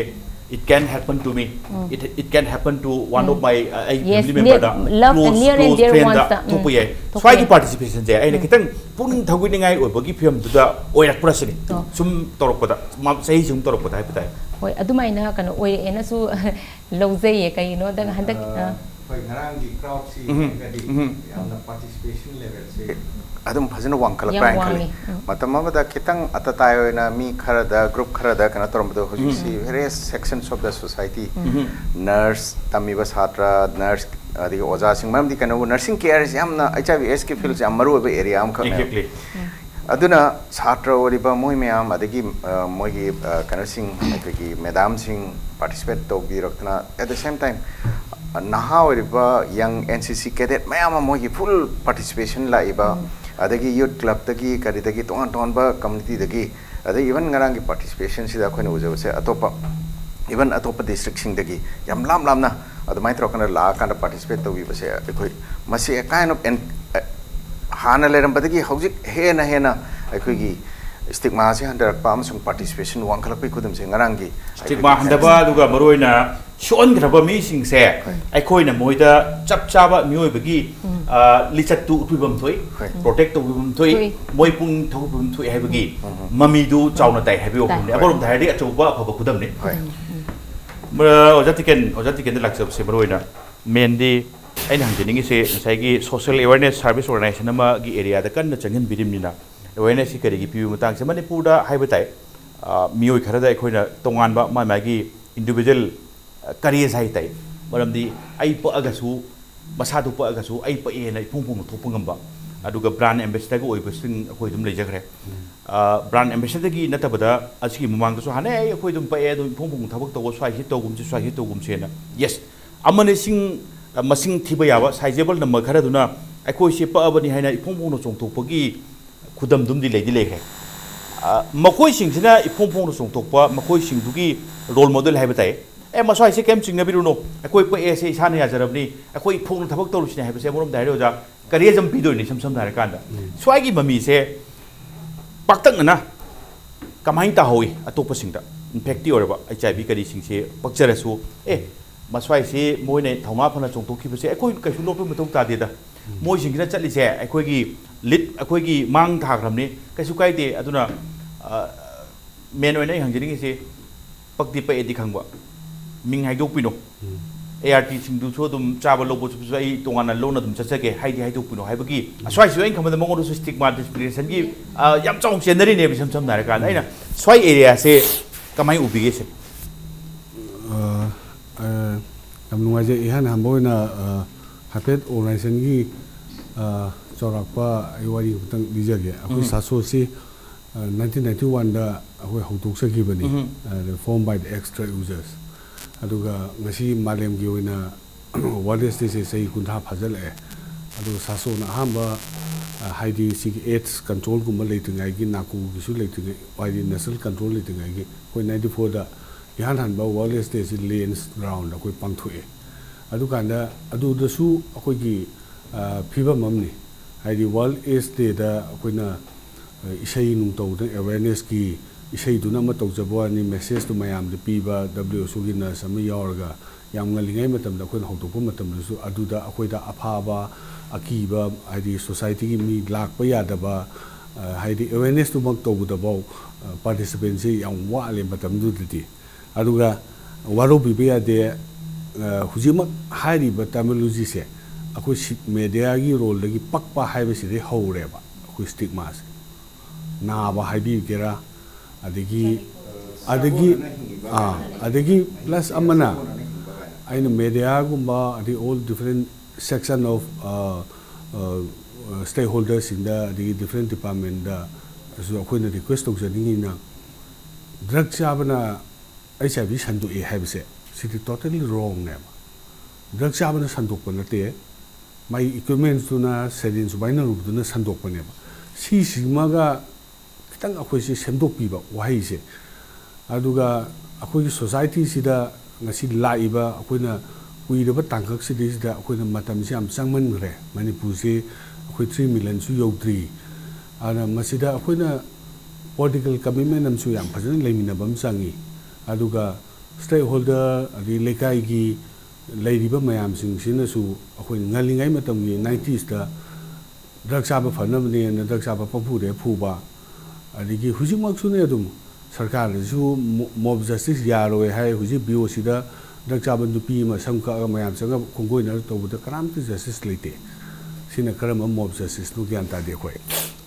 it can happen to me, um. it, it can happen to one of um. My, ꯑ, ꯑꯩꯒꯤ Yes, family near, member the, love close, and near and close dear friend the ones ꯇ, ꯎꯝ꯫ ꯊꯣꯛꯄ ꯌꯥꯏ꯫" ꯊꯣꯛꯄ ꯁ꯭ꯋꯥꯏꯒꯤ ꯌꯥꯏ꯫ Participation ꯁꯦ ꯑꯩꯅ ꯎꯝ꯫ ꯈꯤꯇꯪ ꯄꯨꯛꯅꯤꯡ ꯊꯧꯒꯠꯅꯤꯡꯉꯥꯏ ꯑꯣꯏꯕꯒꯤ ꯐꯤꯕꯝꯗꯨꯗ ꯑꯣꯏꯔꯛꯄ꯭ꯔꯥ ꯁꯤꯅꯤ꯫ ꯑꯣ꯫ ꯁꯨꯝ ꯇꯧꯔꯛꯄꯗ, ꯃ-, ꯆꯍꯤ ꯁꯨꯝ ꯇꯧꯔꯛꯄꯗ ꯍꯥꯏꯕ ꯇꯥꯏ꯫ ꯍꯣꯏ, ꯑꯗꯨꯃꯥꯏꯅ ꯀꯩꯅꯣ ꯑꯣꯏꯔꯛꯑꯦꯅꯁꯨ ꯂꯧꯖꯩꯌꯦ꯫ ꯀꯩꯒꯤꯅꯣꯗ ꯍꯟꯗꯛ, ꯑ, ꯑ, ꯍꯣꯏ, ꯉꯔꯥꯡꯒꯤ crowd ꯁꯤ ꯎꯝ, ꯌꯦꯡꯉꯒꯗꯤ ꯎꯝ꯫ ꯌꯥꯝꯅ participation level ꯁꯦ ꯑꯗꯨꯝ ꯐꯖꯅ ꯋꯥꯡꯈꯠꯂꯛꯄ꯭ꯔꯥ ꯌꯥꯝ ꯍꯥꯏꯅ ꯈꯜꯂꯤ꯫ ꯋꯥꯡꯉꯤ꯫ ꯎꯝ꯫ ꯃꯇꯝ ꯑꯃꯗ ꯈꯤꯇꯪ ꯑꯇꯇꯥꯏ ꯑꯣꯏꯅ ꯃꯤ ꯈꯔꯗ, group ꯈꯔꯗ ꯀꯩꯅꯣ ꯇꯧꯔꯝꯕꯗꯣ, ꯍꯧꯖꯤꯛꯁꯤ ꯎꯝ꯫ Various sections of the society, um. Nurse ꯇꯝꯃꯤꯕ ꯁꯥꯇ꯭ꯔ, nurse, ꯑꯗꯒꯤ ꯑꯣꯖꯥꯁꯤꯡ, ꯃꯔꯝꯗꯤ ꯀꯩꯅꯣꯕꯨ nursing care ꯁꯤ ꯌꯥꯝꯅ HIV AIDS ꯀꯤ field ꯁꯤ ꯌꯥꯝ ꯃꯔꯨ ꯑꯣꯏꯕ area ꯑꯃꯈꯛꯅꯦꯕ꯫ Exactly꯫ ꯎꯝ꯫ ꯑꯗꯨꯅ ꯁꯥꯇ꯭ꯔ ꯑꯣꯏꯔꯤꯕ ꯃꯣꯏ ꯃꯌꯥꯝ, ꯑꯗꯒꯤ ꯑ, ꯃꯣꯏꯒꯤ ꯑ, ꯀꯩꯅꯣꯁꯤꯡ, ꯑꯩꯈꯣꯏꯒꯤ ꯃꯦꯗꯥꯝꯁꯤꯡ participate ꯇꯧꯕꯤꯔꯛꯇꯅ, at the same time ꯅꯍꯥ ꯑꯣꯏꯔꯤꯕ ꯌꯪ ꯑꯦꯟ ꯁꯤ ꯁꯤ ꯀꯦꯗꯦꯠ ꯃꯌꯥꯝ ꯑꯃ ꯃꯣꯏꯒꯤ ꯐꯨꯜ ꯄꯥꯔꯇꯤꯁꯤꯄꯦꯁꯟ ꯂꯥꯛꯏꯕ, ꯑꯗꯒꯤ ꯌꯨꯠ ꯀ꯭ꯂꯕꯇꯒꯤ ꯀꯔꯤꯗꯒꯤ ꯇꯣꯉꯥꯟ ꯇꯣꯉꯥꯟꯕ ꯀꯝꯃꯨꯅꯤꯇꯤꯗꯒꯤ, ꯑꯗꯩ ꯏꯚꯟ ꯉꯔꯥꯡꯒꯤ ꯄꯥꯔꯇꯤꯁꯤꯄꯦꯁꯟꯁꯤꯗ ꯑꯩꯈꯣꯏꯅ ꯎꯖꯕꯁꯦ ꯑꯇꯣꯞꯄ, ꯏꯚꯟ ꯑꯇꯣꯞꯄ ꯗꯤꯁꯇ꯭ꯔꯤꯛꯁꯤꯡꯗꯒꯤ ꯌꯥꯝ ꯂꯥꯞ ꯂꯥꯞꯅ ꯑꯗꯨꯃꯥꯏꯅ ꯇꯧꯔꯀꯥꯟꯗ ꯂꯥꯛꯑꯀꯥꯟꯗ ꯄꯥꯔꯇꯤꯁꯤꯄꯦꯠ ꯇꯧꯕꯤꯕꯁꯦ ꯑꯩꯈꯣꯏ ꯃꯁꯤ a kind of an- ꯍꯥꯟꯅ ꯂꯩꯔꯝꯕꯗꯒꯤ ꯍꯧꯖꯤꯛ ꯍꯦꯟꯅ ꯍꯦꯟꯅ ꯑꯩꯈꯣꯏꯒꯤ ꯁ꯭ꯇꯤꯛꯃꯥꯁꯦ ꯍꯟꯊꯔꯛꯄ ꯑꯃꯁꯨꯡ ꯄꯥꯔꯇꯤꯁꯤꯄꯦꯁꯟ ꯋꯥꯡꯈꯠꯂꯛꯄꯒꯤ ꯈꯨꯗꯝꯁꯦ ꯉꯔꯥꯡꯒꯤ ꯁ꯭ꯇꯤꯛꯃꯥ ꯑꯩꯈꯣꯏꯒꯤ ꯍꯟꯊꯕ, ꯑꯗꯨꯒ ꯃꯔꯨꯑꯣꯏꯅ ꯁꯣꯛꯍꯟꯈ꯭ꯔꯕ ꯃꯤꯁꯤꯡꯁꯦ ꯑꯩꯈꯣꯏꯅ ꯃꯣꯏꯗ ꯆꯞ ꯆꯥꯕ ꯃꯤꯑꯣꯏꯕꯒꯤ, ꯑ, ꯂꯤꯆꯠꯇꯨ ꯎꯠꯄꯤꯐꯝ ꯊꯣꯛꯏ, ꯍꯣꯏ꯫ ꯄ꯭ꯔꯣꯇꯦꯛ ꯇꯧꯕꯤꯐꯝ ꯊꯣꯛꯏ, ꯊꯣꯛꯏ꯫ ꯃꯣꯏ ꯄꯨꯛꯅꯤꯡ ꯊꯧꯒꯠꯄꯤꯐꯝ ꯊꯣꯛꯏ ꯍꯥꯏꯕꯒꯤ ꯃꯃꯤꯗꯨ ꯆꯥꯎꯅ ꯇꯥꯏ ꯍꯥꯏꯕꯒꯤ ꯇꯥꯏ꯫ ꯋꯥꯐꯝꯅꯤ꯫ ꯍꯣꯏ꯫ ꯑꯃꯔꯣꯝꯗ ꯍꯥꯏꯔꯗꯤ ꯑꯆꯧꯕ ꯑꯐꯕ ꯈꯨꯗꯝꯅꯤ꯫ ꯍꯣꯏ꯫ ꯃ-, ꯑꯣꯖꯥ ꯇꯤꯀꯦꯟ, ꯑꯣꯖꯥ ꯇꯤꯀꯦꯟꯗ ꯂꯥꯛꯆꯕꯁꯦ ꯃꯔꯨꯑꯣꯏꯅ ꯃꯦꯟꯗꯤ ꯑꯩꯅ ꯍꯪꯖꯅꯤꯡꯉꯤꯁꯦ ꯉꯁꯥꯏꯒꯤ social awareness service organization ꯑꯃꯒꯤ ꯑꯦꯔꯤꯌꯥꯗ ꯀꯟꯅ ꯆꯪꯍꯟꯕꯤꯔꯤꯕꯅꯤꯅ ꯑꯦꯋꯦꯔꯅꯦꯁꯁꯤ ꯀꯔꯤꯒꯤ ꯄꯤꯕ ꯃꯇꯥꯡꯁꯦ ꯃꯅꯤꯄꯨꯔꯗ ꯍꯥꯏꯕ ꯇꯥꯏ, ꯑ, ꯃꯤꯑꯣꯏ ꯈꯔꯗ ꯑꯩꯈꯣꯏꯅ ꯇꯣꯉꯥꯟꯕ ꯃꯥ ꯃꯥꯒꯤ ꯏꯟꯗꯤꯕꯤꯖꯨꯋꯦꯜ ꯀꯔꯦꯖ ꯍꯥꯏ ꯇꯥꯏ꯫ ꯃꯔꯝꯗꯤ ꯑꯩ ꯄꯛꯑꯒꯁꯨ ꯃꯁꯥꯗꯨ ꯄꯛꯑꯒꯁꯨ ꯑꯩ ꯄꯛꯑꯦꯅ ꯏꯐꯣꯡ ꯐꯣꯡꯅ ꯊꯣꯛꯄ ꯉꯝꯕ, ꯑꯗꯨꯒ ꯕ꯭ꯔꯥꯟ ꯑꯦꯝꯕꯦꯁꯦꯗꯔꯒ ꯑꯣꯏꯕꯁꯤꯡ ꯑꯩꯈꯣꯏ ꯑꯗꯨꯝ ꯂꯩꯖꯈ꯭ꯔꯦ꯫ ꯎꯝ꯫ ꯑ, ꯕ꯭ꯔꯥꯟ ꯑꯦꯝꯕꯦꯁꯦꯗꯔꯒꯤ ꯅꯠꯇꯕꯗ ꯑꯁꯤꯒꯤ ꯃꯃꯥꯡꯗꯁꯨ ꯍꯥꯟꯅ ꯑꯩ ꯑꯩꯈꯣꯏ ꯑꯗꯨꯝ ꯄꯛꯑꯦ, ꯑꯗꯨꯝ ꯏꯐꯣꯡ ꯐꯣꯡꯅ ꯊꯕꯛ ꯇꯧꯕ, ꯁ꯭ꯋꯥꯏꯁꯤ ꯇꯧꯒꯨꯝꯁꯤ, ꯁ꯭ꯋꯥꯏꯁꯤ ꯇꯧꯒꯨꯝꯁꯦꯅ꯫ ꯌꯦꯁ, ꯑꯃꯅ ꯁꯤꯡ, ꯑ, ꯃꯁꯤꯡ ꯊꯤꯕ ꯌꯥꯕ ꯁꯥꯏꯖꯦꯕꯜ ꯅꯝꯕꯔ ꯈꯔꯗꯨꯅ ꯑꯩꯈꯣꯏꯁꯦ ꯄꯛꯑꯕꯅꯤ ꯍꯥꯏꯅ ꯏꯐꯣꯡ ꯐꯣꯡꯅ ꯆꯣꯡꯊꯣꯛꯄꯒꯤ ꯈꯨꯗꯝꯗꯨꯝꯗꯤ ꯂꯩꯗꯤ ꯂꯩꯈ꯭ꯔꯦ꯫ ꯑ, ꯃꯈꯣꯏꯁꯤꯡꯁꯤꯅ ꯏꯐꯣꯡ ꯐꯣꯡꯅ ꯆꯣꯡꯊꯣꯛꯄ, ꯃꯈꯣꯏꯁꯤꯡꯗꯨꯒꯤ ꯔꯣꯜ ꯃꯣꯗꯦꯜ ꯍꯥꯏꯕ ꯇꯥꯏ꯫ "ꯑꯦ, ꯃꯁ꯭ꯋꯥꯏꯁꯦ ꯀꯩꯝ ꯆꯤꯡꯅꯕꯤꯔꯨꯅꯨ, ꯑꯩꯈꯣꯏ ꯄꯛꯑꯦꯁꯦ ꯏꯁꯥꯅ ꯌꯥꯖꯔꯕꯅꯤ, ꯑꯩꯈꯣꯏ ꯏꯐꯣꯡꯅ ꯊꯕꯛ ꯇꯧꯔꯤꯁꯤꯅꯦ" ꯍꯥꯏꯕꯁꯦ ꯑꯃꯔꯣꯝꯗ ꯍꯥꯏꯔꯦ ꯑꯣꯖꯥ, ꯀꯔꯦꯖ ꯑꯃ ꯄꯤꯗꯣꯏꯅꯤ꯫ ꯏꯁꯝ ꯁꯝꯅ ꯍꯥꯏꯔꯀꯥꯟꯗ, ꯎꯝ꯫ ꯁ꯭ꯋꯥꯏꯒꯤ ꯃꯃꯤꯁꯦ ꯄꯥꯛꯇꯛꯅꯅ ꯀꯃꯥꯏꯅ ꯇꯥꯍꯧꯏ ꯑꯇꯣꯞꯄꯁꯤꯡꯗ? ꯏꯟꯐꯦꯛꯇꯤ ꯑꯣꯏꯔꯕ ꯑꯩꯆ ꯑꯥꯏ ꯚꯤ ꯀꯔꯤꯁꯤꯡꯁꯦ ꯄꯛꯆꯔꯁꯨ, "ꯑꯦ, ꯃꯁ꯭ꯋꯥꯏꯁꯤ ꯃꯣꯏꯅ ꯊꯧꯅꯥ ꯐꯅ ꯆꯣꯡꯊꯣꯛꯈꯤꯕꯁꯦ ꯑꯩꯈꯣꯏ ꯀꯩꯁꯨ ꯂꯣꯠꯄ ꯃꯊꯧ ꯇꯥꯗꯦꯗ꯫ ꯎꯝ꯫ ꯃꯣꯏꯁꯤꯡꯁꯤꯅ ꯆꯠꯂꯤꯁꯦ ꯑꯩꯈꯣꯏꯒꯤ ꯂꯤꯠ, ꯑꯩꯈꯣꯏꯒꯤ ꯃꯥꯡ ꯊꯥꯈ꯭ꯔꯕꯅꯤ, ꯀꯩꯁꯨ ꯀꯥꯏꯗꯦ"꯫ ꯑꯗꯨꯅ, ꯑ, ꯃꯦꯟ ꯑꯣꯏꯅ ꯑꯩ ꯍꯪꯖꯅꯤꯡꯉꯤꯁꯤ, ꯄꯛꯇꯤ ꯄꯛꯑꯦꯗꯤ ꯈꯪꯕ, ꯃꯤꯡ ꯍꯥꯏꯗꯣꯛꯄꯤꯅꯣ꯫ ꯎꯝ꯫ ꯑꯦ ꯑꯥꯔ ꯇꯤꯁꯤꯡꯗꯨꯁꯨ ꯑꯗꯨꯝ ꯆꯥꯕ ꯂꯧꯕ ꯆꯠꯄꯁꯨ ꯑꯩ ꯇꯣꯉꯥꯟꯅ ꯂꯣꯟꯅ ꯑꯗꯨꯝ ꯆꯠꯆꯒꯦ, ꯍꯥꯏꯗꯤ ꯍꯥꯏꯗꯣꯛꯄꯤꯅꯣ ꯍꯥꯏꯕꯒꯤ, ꯎꯝ꯫ ꯑꯁ꯭ꯋꯥꯏꯁꯤꯁꯨ ꯑꯩꯅ ꯈꯟꯕꯗ ꯃꯉꯣꯟꯗꯁꯨ ꯁ꯭ꯇꯤꯛꯃꯥ ꯗꯤꯁꯀ꯭ꯔꯤꯃꯤꯅꯦꯁꯟꯒꯤ, ꯑ, ꯌꯥꯝ ꯆꯥꯎꯅ ꯆꯦꯟꯅꯔꯤꯅꯦꯕ꯫ ꯏꯁꯝ ꯁꯝꯅ ꯍꯥꯏꯔꯀꯥꯟꯗ, ꯎꯝ꯫ ꯑꯩꯅ ꯁ꯭ꯋꯥꯏ ꯑꯦꯔꯤꯌꯥꯁꯦ ꯀꯃꯥꯏꯅ ꯎꯕꯤꯒꯦ ꯁꯦ? ꯑ, ꯑ, ꯌꯥꯝ ꯅꯨꯡꯉꯥꯏꯖꯩ꯫ ꯏꯍꯥꯟ ꯍꯥꯟꯕ ꯑꯣꯏꯅ, ꯑ, ꯍꯥꯏꯐꯦꯠ ꯑꯣꯔꯒꯅꯥꯏꯖꯦꯁꯟꯒꯤ, ꯑ, ꯆꯥꯎꯔꯥꯛꯄ ꯑꯩ ꯋꯥꯔꯤ ꯑꯃꯇꯪ ꯂꯤꯖꯒꯦ꯫ ꯑꯩꯈꯣꯏ ꯎꯝ꯫ ꯁꯥꯁꯣꯁꯤ, ꯑ, nineteen ninety one ꯗ ꯑꯩꯈꯣꯏ ꯍꯧꯗꯣꯛꯆꯈꯤꯕꯅꯤ, ꯎꯝ꯫ ꯑ, Reform by the Ex-Drug Users꯫ ꯑꯗꯨꯒ ꯉꯁꯤ ꯃꯥꯂꯦꯝꯒꯤ ꯑꯣꯏꯅ World AIDS Day ꯁꯦ ꯆꯍꯤ ꯀꯨꯟꯊ꯭ꯔꯥ ꯐꯥꯖꯤꯜꯂꯛꯑꯦ꯫ ꯑꯗꯨꯒ ꯁꯥꯁꯣꯅ ꯑꯍꯥꯟꯕ, ꯑ, ꯍꯥꯏꯗꯤ ꯁꯤꯒꯤ AIDS control ꯒꯨꯝꯕ ꯂꯩꯇ꯭ꯔꯤꯉꯩꯒꯤ, ꯅꯥꯔꯀꯣꯒꯤꯁꯨ ꯂꯩꯇ꯭ꯔꯤꯉꯩ, ꯍꯥꯏꯗꯤ national control ꯂꯩꯇ꯭ꯔꯤꯉꯩꯒꯤ, ꯑꯩꯈꯣꯏ ninety four ꯗ ꯏꯍꯥꯟ ꯍꯥꯟꯕ World AIDS Day ꯁꯤ Lyons Ground ꯗ ꯑꯩꯈꯣꯏ ꯄꯥꯡꯊꯣꯛꯑꯦ꯫ ꯑꯗꯨꯀꯥꯟꯗ ꯑꯗꯨꯗꯁꯨ ꯑꯩꯈꯣꯏꯒꯤ, ꯑ, ꯐꯤꯕꯝ ꯑꯃꯅꯤ꯫ ꯍꯥꯏꯗꯤ World AIDS Day ꯗ ꯑꯩꯈꯣꯏꯅ, ꯑ, ꯏꯁꯩ ꯅꯨꯡ ꯇꯧꯗꯅ awareness ꯀꯤ ꯏꯁꯩꯗꯨꯅ ꯑꯃ ꯇꯧꯖꯕ ꯋꯥꯅꯤ, message ꯇꯨ ꯃꯌꯥꯝꯗ ꯄꯤꯕ W H O ꯒꯤ nurse ꯑꯃ ꯌꯥꯎꯔꯒ ꯌꯥꯝ ꯉꯜꯂꯤꯉꯩ ꯃꯇꯝꯗ ꯑꯩꯈꯣꯏꯅ ꯍꯧꯗꯣꯛꯄ ꯃꯇꯝꯗꯁꯨ ꯑꯗꯨꯗ ꯑꯩꯈꯣꯏꯗ ꯑꯐꯥꯕ, ꯑꯀꯤꯕ, ꯍꯥꯏꯗꯤ society ꯒꯤ ꯃꯤ ꯂꯥꯛꯄ ꯌꯥꯗꯕ, ꯑ, ꯍꯥꯏꯗꯤ awareness ꯇꯨꯃꯛ ꯇꯧꯕꯗꯐꯥꯎ, ꯑ, participant ꯁꯦ ꯌꯥꯝ ꯋꯥꯠꯂꯦ ꯃꯇꯝꯗꯨꯗꯗꯤ꯫ ꯑꯗꯨꯒ ꯋꯥꯔꯧꯕꯤꯕ ꯌꯥꯗꯦ, ꯑ, ꯍꯧꯖꯤꯛꯃꯛ ꯍꯥꯏꯔꯤꯕ terminology ꯁꯦ ꯑꯩꯈꯣꯏ ꯁꯤ-, media ꯒꯤ role ꯗꯒꯤ ꯄꯛꯄ ꯍꯥꯏꯕꯁꯤꯗꯩ ꯍꯧꯔꯦꯕ ꯑꯩꯈꯣꯏ stigma ꯁꯦ꯫ ꯅꯥꯕ ꯍꯥꯏꯕꯤꯒꯦꯔꯥ, ꯑꯗꯒꯤ, ꯑꯗꯒꯤ, ꯑꯥ, ꯑꯗꯒꯤ plus ꯑꯃꯅ ꯑꯩꯅ media ꯒꯨꯝꯕ, ꯑꯗꯩ all different section of, ꯑ, ꯑ, stakeholder ꯁꯤꯡꯗ, ꯑꯗꯒꯤ different department ꯗꯁꯨ ꯑꯩꯈꯣꯏꯅ request ꯇꯧꯖꯅꯤꯡꯉꯤꯅ, drug ꯆꯥꯕꯅ H I V ꯁꯟꯗꯣꯛꯏ ꯍꯥꯏꯕꯁꯦ ꯁꯤꯗꯤ totally wrong ꯅꯦꯕ꯫ Drug ꯆꯥꯕꯅ ꯁꯟꯗꯣꯛꯄ ꯅꯠꯇꯦ, ꯃꯥꯒꯤ equipments ꯇꯨꯅ saline ꯁꯨꯃꯥꯏꯅ ꯔꯨꯕꯗꯨꯅ ꯁꯟꯗꯣꯛꯄꯅꯦꯕ꯫ ꯁꯤꯁꯤꯃꯒ ꯈꯤꯇꯪ ꯑꯩꯈꯣꯏꯁꯦ ꯁꯦꯝꯗꯣꯛꯄꯤꯕ ꯋꯥꯍꯩꯁꯦ꯫ ꯑꯗꯨꯒ ꯑꯩꯈꯣꯏꯒꯤ society ꯁꯤꯗ ꯉꯁꯤ ꯂꯥꯛꯏꯕ ꯑꯩꯈꯣꯏꯅ ꯀꯨꯏꯔꯕ ꯇꯥꯡꯀꯛꯁꯤꯗꯩꯁꯤꯗ ꯑꯩꯈꯣꯏꯅ ꯃꯇꯝꯁꯤ ꯌꯥꯝ ꯆꯪꯃꯟꯈ꯭ꯔꯦ꯫ ꯃꯅꯤꯄꯨꯔꯁꯤ ꯑꯩꯈꯣꯏ three million ꯁꯨ ꯌꯧꯗ꯭ꯔꯤ꯫ ꯑꯗꯨꯅ ꯃꯁꯤꯗ ꯑꯩꯈꯣꯏꯅ political commitment ꯑꯃꯁꯨ ꯌꯥꯝ ꯐꯖꯅ ꯂꯩꯃꯤꯟꯅꯕ ꯑꯃ ꯆꯪꯉꯤ꯫ ꯑꯗꯨꯒ stakeholder, ꯑꯗꯒꯤ ꯂꯩꯀꯥꯏꯒꯤ ꯂꯩꯔꯤꯕ ꯃꯌꯥꯝꯁꯤꯡꯁꯤꯅꯁꯨ ꯑꯩꯈꯣꯏ ꯉꯜꯂꯤꯉꯩ ꯃꯇꯝꯒꯤ nineties ꯇ drug ꯆꯥꯕ ꯐꯅꯕꯅꯦꯅ drug ꯆꯥꯕ ꯄꯪꯐꯨꯗ ꯍꯦꯛ ꯐꯨꯕ, ꯑꯗꯒꯤ ꯍꯧꯖꯤꯛꯃꯛꯁꯨꯅꯦ ꯑꯗꯨꯝ ꯁꯔꯀꯥꯔꯅꯁꯨ mo-, mob justice ꯌꯥꯔꯣꯏ ꯍꯥꯏ꯫ ꯍꯧꯖꯤꯛ B O C ꯗ drug ꯆꯥꯕ ꯅꯨꯄꯤ ꯑꯃ ꯁꯝ ꯀꯛꯑꯒ ꯃꯌꯥꯝ ꯆꯪꯉꯒ ꯈꯣꯡꯒꯣꯏꯅꯔ ꯇꯧꯕꯗ ꯀꯅꯥꯝꯇ justice ꯂꯩꯇꯦ꯫ ꯁꯤꯅ ꯀꯔꯝꯕ mob justice ꯅꯣ ꯒ꯭ꯌꯥꯟ ꯇꯥꯗꯦ ꯑꯩꯈꯣꯏ꯫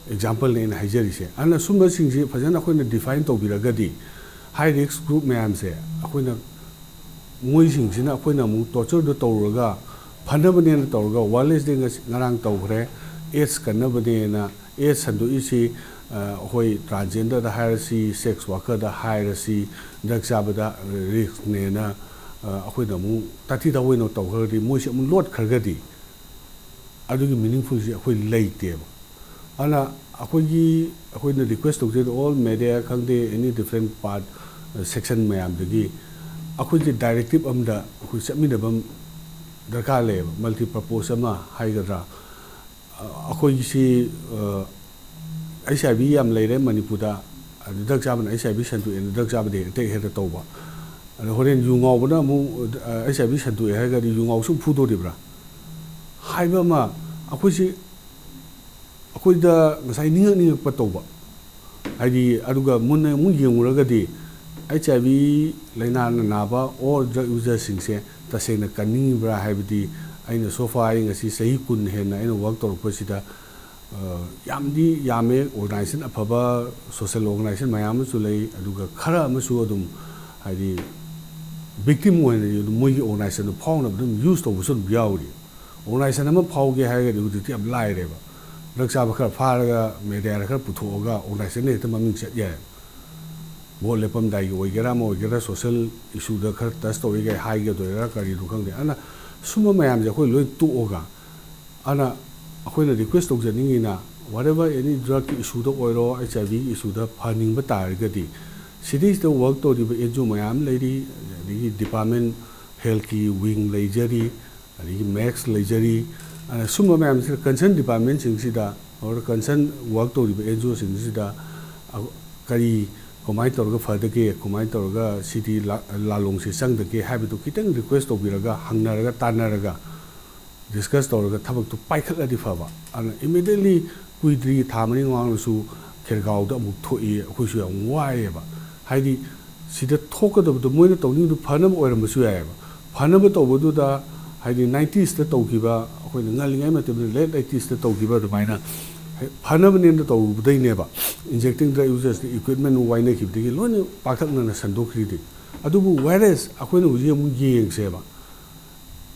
Example ꯅꯦ ꯑꯩꯅ ꯍꯥꯏꯖꯔꯤꯁꯦ꯫ ꯑꯗꯨꯅ ꯁꯨꯝꯕꯁꯤꯡꯁꯤ ꯐꯖꯅ ꯑꯩꯈꯣꯏꯅ define ꯇꯧꯕꯤꯔꯒꯗꯤ high risk group ꯃꯌꯥꯝꯁꯦ ꯑꯩꯈꯣꯏꯅ, ꯃꯣꯏꯁꯤꯡꯁꯤꯅ ꯑꯩꯈꯣꯏꯅ ꯑꯃꯨꯛ torture ꯗꯣ ꯇꯧꯔꯒ ꯐꯅꯕꯅꯦꯅ ꯇꯧꯔꯒ World AIDS Day ꯉꯁꯤ, ꯉꯔꯥꯡ ꯇꯧꯈ꯭ꯔꯦ, ꯑꯦꯠꯁ ꯀꯟꯅꯕꯅꯦꯅ, ꯑꯦꯠꯁ ꯁꯟꯗꯣꯛꯏꯁꯤ, ꯑ, ꯑꯩꯈꯣꯏ ꯇ꯭ꯔꯥꯟꯁꯖꯦꯟꯗꯔꯗ ꯍꯥꯏꯔꯁꯤ, ꯁꯦꯛꯁ ꯋꯥꯔꯀꯔꯗ ꯍꯥꯏꯔꯁꯤ, ꯗ꯭ꯔꯒ ꯆꯥꯕꯗ ꯔꯤꯁꯛꯅꯦꯅ, ꯑ, ꯑꯩꯈꯣꯏꯅ ꯑꯃꯨꯛ ꯇꯥꯊꯤ ꯇꯥꯑꯣꯏꯅ ꯇꯧꯈ꯭ꯔꯒꯗꯤ, ꯃꯣꯏꯁꯤ ꯑꯃꯨꯛ ꯂꯣꯠꯈ꯭ꯔꯒꯗꯤ, ꯑꯗꯨꯒꯤ ꯃꯤꯅꯤꯡꯐꯨꯜꯁꯤ ꯑꯩꯈꯣꯏ ꯂꯩꯇꯦꯕ꯫ ꯑꯗꯨꯅ ꯑꯩꯈꯣꯏꯒꯤ, ꯑꯩꯈꯣꯏꯅ ꯔꯤꯀ꯭ꯋꯦꯁ ꯇꯧꯖꯩꯗꯣ, ꯑꯣꯜ ꯃꯦꯗꯤꯌꯥ ꯈꯪꯗꯦ, ꯑꯦꯅꯤ ꯗꯤꯐ꯭ꯔꯦꯟ ꯄꯥꯔꯠ, ꯁꯦꯛꯁꯟ ꯃꯌꯥꯝꯗꯒꯤ ꯑꯩꯈꯣꯏꯁꯦ ꯗꯥꯏꯔꯦꯛꯇꯤꯞ ꯑꯃꯗ ꯑꯩꯈꯣꯏ ꯆꯠꯃꯤꯟꯅꯕ ꯑꯃ ꯗꯔꯀꯥꯔ ꯂꯩꯌꯦꯕ, ꯃꯜꯇꯤ ꯄꯔꯄꯣꯁ ꯑꯃ ꯍꯥꯏꯒꯗ꯭ꯔꯥ꯫ ꯑ, ꯑꯩꯈꯣꯏꯒꯤꯁꯤ, ꯑ, ꯑꯩꯆ ꯑꯥꯏ ꯚꯤ ꯌꯥꯝ ꯂꯩꯔꯦ ꯃꯅꯤꯄꯨꯔꯗ, ꯑꯗꯨ ꯗ꯭ꯔꯒ ꯆꯥꯕꯅ ꯑꯩꯆ ꯑꯥꯏ ꯚꯤ ꯁꯟꯗꯣꯛꯑꯦꯅ ꯗ꯭ꯔꯒ ꯆꯥꯕꯗ ꯑꯦꯇꯦꯛ ꯍꯦꯛꯇ ꯇꯧꯕ, ꯑꯗ ꯍꯣꯔꯦꯟ ꯌꯨ ꯉꯥꯎꯕꯅ ꯑꯃꯨꯛ, ꯑ, ꯑꯩꯆ ꯑꯥꯏ ꯚꯤ ꯁꯟꯗꯣꯛꯑꯦ ꯍꯥꯏꯔꯒꯗꯤ ꯌꯨ ꯉꯥꯎꯁꯨ ꯐꯨꯗꯣꯔꯤꯕ꯭ꯔꯥ ꯍꯥꯏꯕ ꯑꯃ ꯑꯩꯈꯣꯏꯁꯤ, ꯑꯩꯈꯣꯏꯗ ꯉꯁꯥꯏ ꯅꯤꯡꯉꯛ ꯅꯤꯡꯉꯛꯄ ꯇꯧꯕ꯫ ꯍꯥꯏꯗꯤ, ꯑꯗꯨꯒ ꯃꯨꯟꯅ ꯑꯃꯨꯛ ꯌꯦꯡꯉꯨꯔꯒꯗꯤ, ꯑꯩꯆ ꯑꯥꯏ ꯚꯤ ꯂꯥꯏꯅꯥꯅ ꯅꯥꯕ ꯑꯣꯔ ꯗ꯭ꯔꯒ ꯌꯨꯖꯔꯁꯤꯡꯁꯦ ꯇꯁꯦꯡꯅ ꯀꯟꯅꯤꯡꯉꯤꯕ꯭ꯔꯥ ꯍꯥꯏꯕꯗꯤ, ꯑꯩꯅ ꯁꯣꯐꯥ ꯑꯩ ꯉꯁꯤ ꯆꯍꯤ ꯀꯨꯟ ꯍꯦꯟꯅ ꯑꯩꯅ ꯋꯥꯔꯛ ꯇꯧꯔꯛꯄꯁꯤꯗ, ꯑ, ꯌꯥꯝꯗꯤ ꯌꯥꯝꯃꯦ, ꯑꯣꯔꯒꯅꯥꯏꯖꯦꯁꯟ ꯑꯐꯕ, ꯁꯣꯁꯦꯜ ꯑꯣꯔꯒꯅꯥꯏꯖꯦꯁꯟ ꯃꯌꯥꯝ ꯑꯃꯁꯨ ꯂꯩ, ꯑꯗꯨꯒ ꯈꯔ ꯑꯃꯁꯨ ꯑꯗꯨꯝ, ꯍꯥꯏꯗꯤ, ꯚꯤꯛꯇꯤꯝ ꯑꯣꯏꯅ ꯑꯗꯨꯝ ꯃꯣꯏꯒꯤ ꯑꯣꯔꯒꯅꯥꯏꯖꯦꯁꯟꯗꯣ ꯐꯥꯎꯅꯕ ꯑꯗꯨꯝ ꯌꯨꯁ ꯇꯧꯕꯁꯨ ꯑꯗꯨꯝ ꯌꯥꯎꯔꯤ꯫ ꯑꯣꯔꯒꯅꯥꯏꯖꯦꯁꯟ ꯑꯃ ꯐꯥꯎꯒꯦ ꯍꯥꯏꯔꯒꯗꯤ ꯍꯧꯖꯤꯛꯇꯤ ꯌꯥꯝ ꯂꯥꯏꯔꯦꯕ꯫ ꯗ꯭ꯔꯒ ꯆꯥꯕ ꯈꯔ ꯐꯥꯔꯒ ꯃꯦꯗꯤꯌꯥꯗ ꯈꯔ ꯄꯨꯊꯣꯛꯑꯒ ꯑꯣꯔꯒꯅꯥꯏꯖꯦꯁꯟꯅ ꯍꯦꯛꯇ ꯃꯃꯤꯡ ꯆꯠ ꯌꯥꯏ꯫ ꯚꯣꯠ ꯂꯦꯞꯄꯝꯗꯥꯏꯒꯤ ꯑꯣꯏꯒꯦꯔꯥ ꯑꯃ ꯑꯣꯏꯒꯦꯔꯥ, ꯁꯣꯁꯦꯜ ꯏꯁꯨꯗ ꯈꯔ ꯇꯆ ꯇꯧꯏꯒ ꯍꯥꯏꯒꯗꯣꯏꯔꯥ ꯀꯔꯤꯅꯣ ꯈꯪꯗꯦ꯫ ꯑꯗꯨꯅ ꯁꯨꯝꯕ ꯃꯌꯥꯝꯁꯦ ꯑꯩꯈꯣꯏ ꯂꯣꯏ ꯇꯣꯛꯑꯒ, ꯑꯗꯨꯅ ꯑꯩꯈꯣꯏꯅ ꯔꯤꯀ꯭ꯋꯦꯁ ꯇꯧꯖꯅꯤꯡꯉꯤꯅ, whatever any ꯗ꯭ꯔꯒꯀꯤ ꯏꯁꯨꯗ ꯑꯣꯏꯔꯣ, ꯑꯩꯆ ꯑꯥꯏ ꯚꯤꯒꯤ ꯏꯁꯨꯗ ꯐꯍꯟꯅꯤꯡꯕ ꯇꯥꯔꯒꯗꯤ, ꯁꯤꯗꯩꯁꯤꯗ ꯋꯥꯔꯛ ꯇꯧꯔꯤꯕ ꯑꯦꯟ ꯖꯤ ꯑꯣ ꯃꯌꯥꯝ ꯂꯩꯔꯤ, ꯑꯗꯒꯤ ꯗꯤꯄꯥꯔꯠꯃꯦꯟ, ꯍꯦꯜꯊꯀꯤ ꯋꯤꯡ ꯂꯩꯖꯔꯤ, ꯑꯗꯒꯤ ꯃꯦꯛꯁ ꯂꯩꯖꯔꯤ꯫ ꯑꯗꯨꯅ ꯁꯨꯝꯕ ꯃꯌꯥꯝꯁꯤꯗ ꯀꯟꯁꯔꯟ ꯗꯤꯄꯥꯔꯠꯃꯦꯟꯁꯤꯡꯁꯤꯗ, ꯑꯣꯔ ꯀꯟꯁꯔꯟ ꯋꯥꯔꯛ ꯇꯧꯔꯤꯕ ꯑꯦꯟ ꯖꯤ ꯑꯣꯁꯤꯡꯁꯤꯗ, ꯑ, ꯀꯔꯤ, ꯀꯃꯥꯏꯅ ꯇꯧꯔꯒ ꯐꯗꯒꯦ, ꯀꯃꯥꯏꯅ ꯇꯧꯔꯒ ꯁꯤꯗꯤ ꯂꯥ-, ꯂꯥꯂꯣꯡꯁꯦ ꯆꯪꯗꯒꯦ ꯍꯥꯏꯕꯗꯨ ꯈꯤꯇꯪ ꯔꯤꯀ꯭ꯋꯦꯁ ꯇꯧꯕꯤꯔꯒ, ꯍꯪꯅꯔꯒ, ꯇꯥꯟꯅꯔꯒ, ꯗꯤꯁꯀꯁ ꯇꯧꯔꯒ ꯊꯕꯛꯇꯨ ꯄꯥꯏꯈꯠꯂꯗꯤ ꯐꯕ꯫ ꯑꯗꯨꯅ ꯏꯃꯤꯗꯤꯌꯦꯠꯂꯤ ꯀꯨꯏꯗ꯭ꯔꯤ, ꯊꯥ ꯃꯔꯤ ꯃꯃꯥꯡꯗꯁꯨ ꯈꯦꯔꯒꯥꯎꯗ ꯑꯃꯨꯛ ꯊꯣꯛꯏ, ꯑꯩꯈꯣꯏꯁꯨ ꯌꯥꯝ ꯋꯥꯏꯑꯦꯕ꯫ ꯍꯥꯏꯗꯤ, ꯁꯤꯗ ꯊꯣꯛꯀꯗꯕꯗꯣ ꯃꯣꯏꯅ ꯇꯧꯅꯤꯡꯕꯗꯨ ꯐꯅꯕ ꯑꯣꯏꯔꯝꯕꯁꯨ ꯌꯥꯏꯑꯕ꯫ ꯐꯅꯕ ꯇꯧꯕꯗꯨꯗ, ꯍꯥꯏꯗꯤ, ꯅꯥꯏꯟꯇꯤꯁꯇ ꯇꯧꯈꯤꯕ, ꯑꯩꯈꯣꯏꯅ ꯉꯜꯂꯤꯉꯩ ꯃꯇꯝꯗ, ꯂꯦꯠ ꯑꯩꯠꯇꯤꯁꯇ ꯇꯧꯈꯤꯕ ꯑꯗꯨꯃꯥꯏꯅ ꯍꯦꯛ ꯐꯅꯕꯅꯦꯅ ꯇꯧꯔꯨꯕꯗꯩꯅꯦꯕ ꯏꯟꯖꯦꯛꯇꯤꯡ ꯗ꯭ꯔꯒ ꯌꯨꯖꯔꯁꯇ ꯏꯀ꯭ꯋꯤꯞꯃꯦꯟ ꯋꯥꯏꯅꯈꯤꯕꯗꯒꯤ ꯂꯣꯏꯅ ꯄꯥꯛꯇꯛꯅꯅ ꯁꯟꯗꯣꯛꯈ꯭ꯔꯤꯗꯤ꯫ ꯑꯗꯨꯕꯨ ꯋꯥꯏꯔꯁ ꯑꯩꯈꯣꯏꯅ ꯍꯧꯖꯤꯛ ꯑꯃꯨꯛ ꯌꯦꯡꯁꯦꯕ,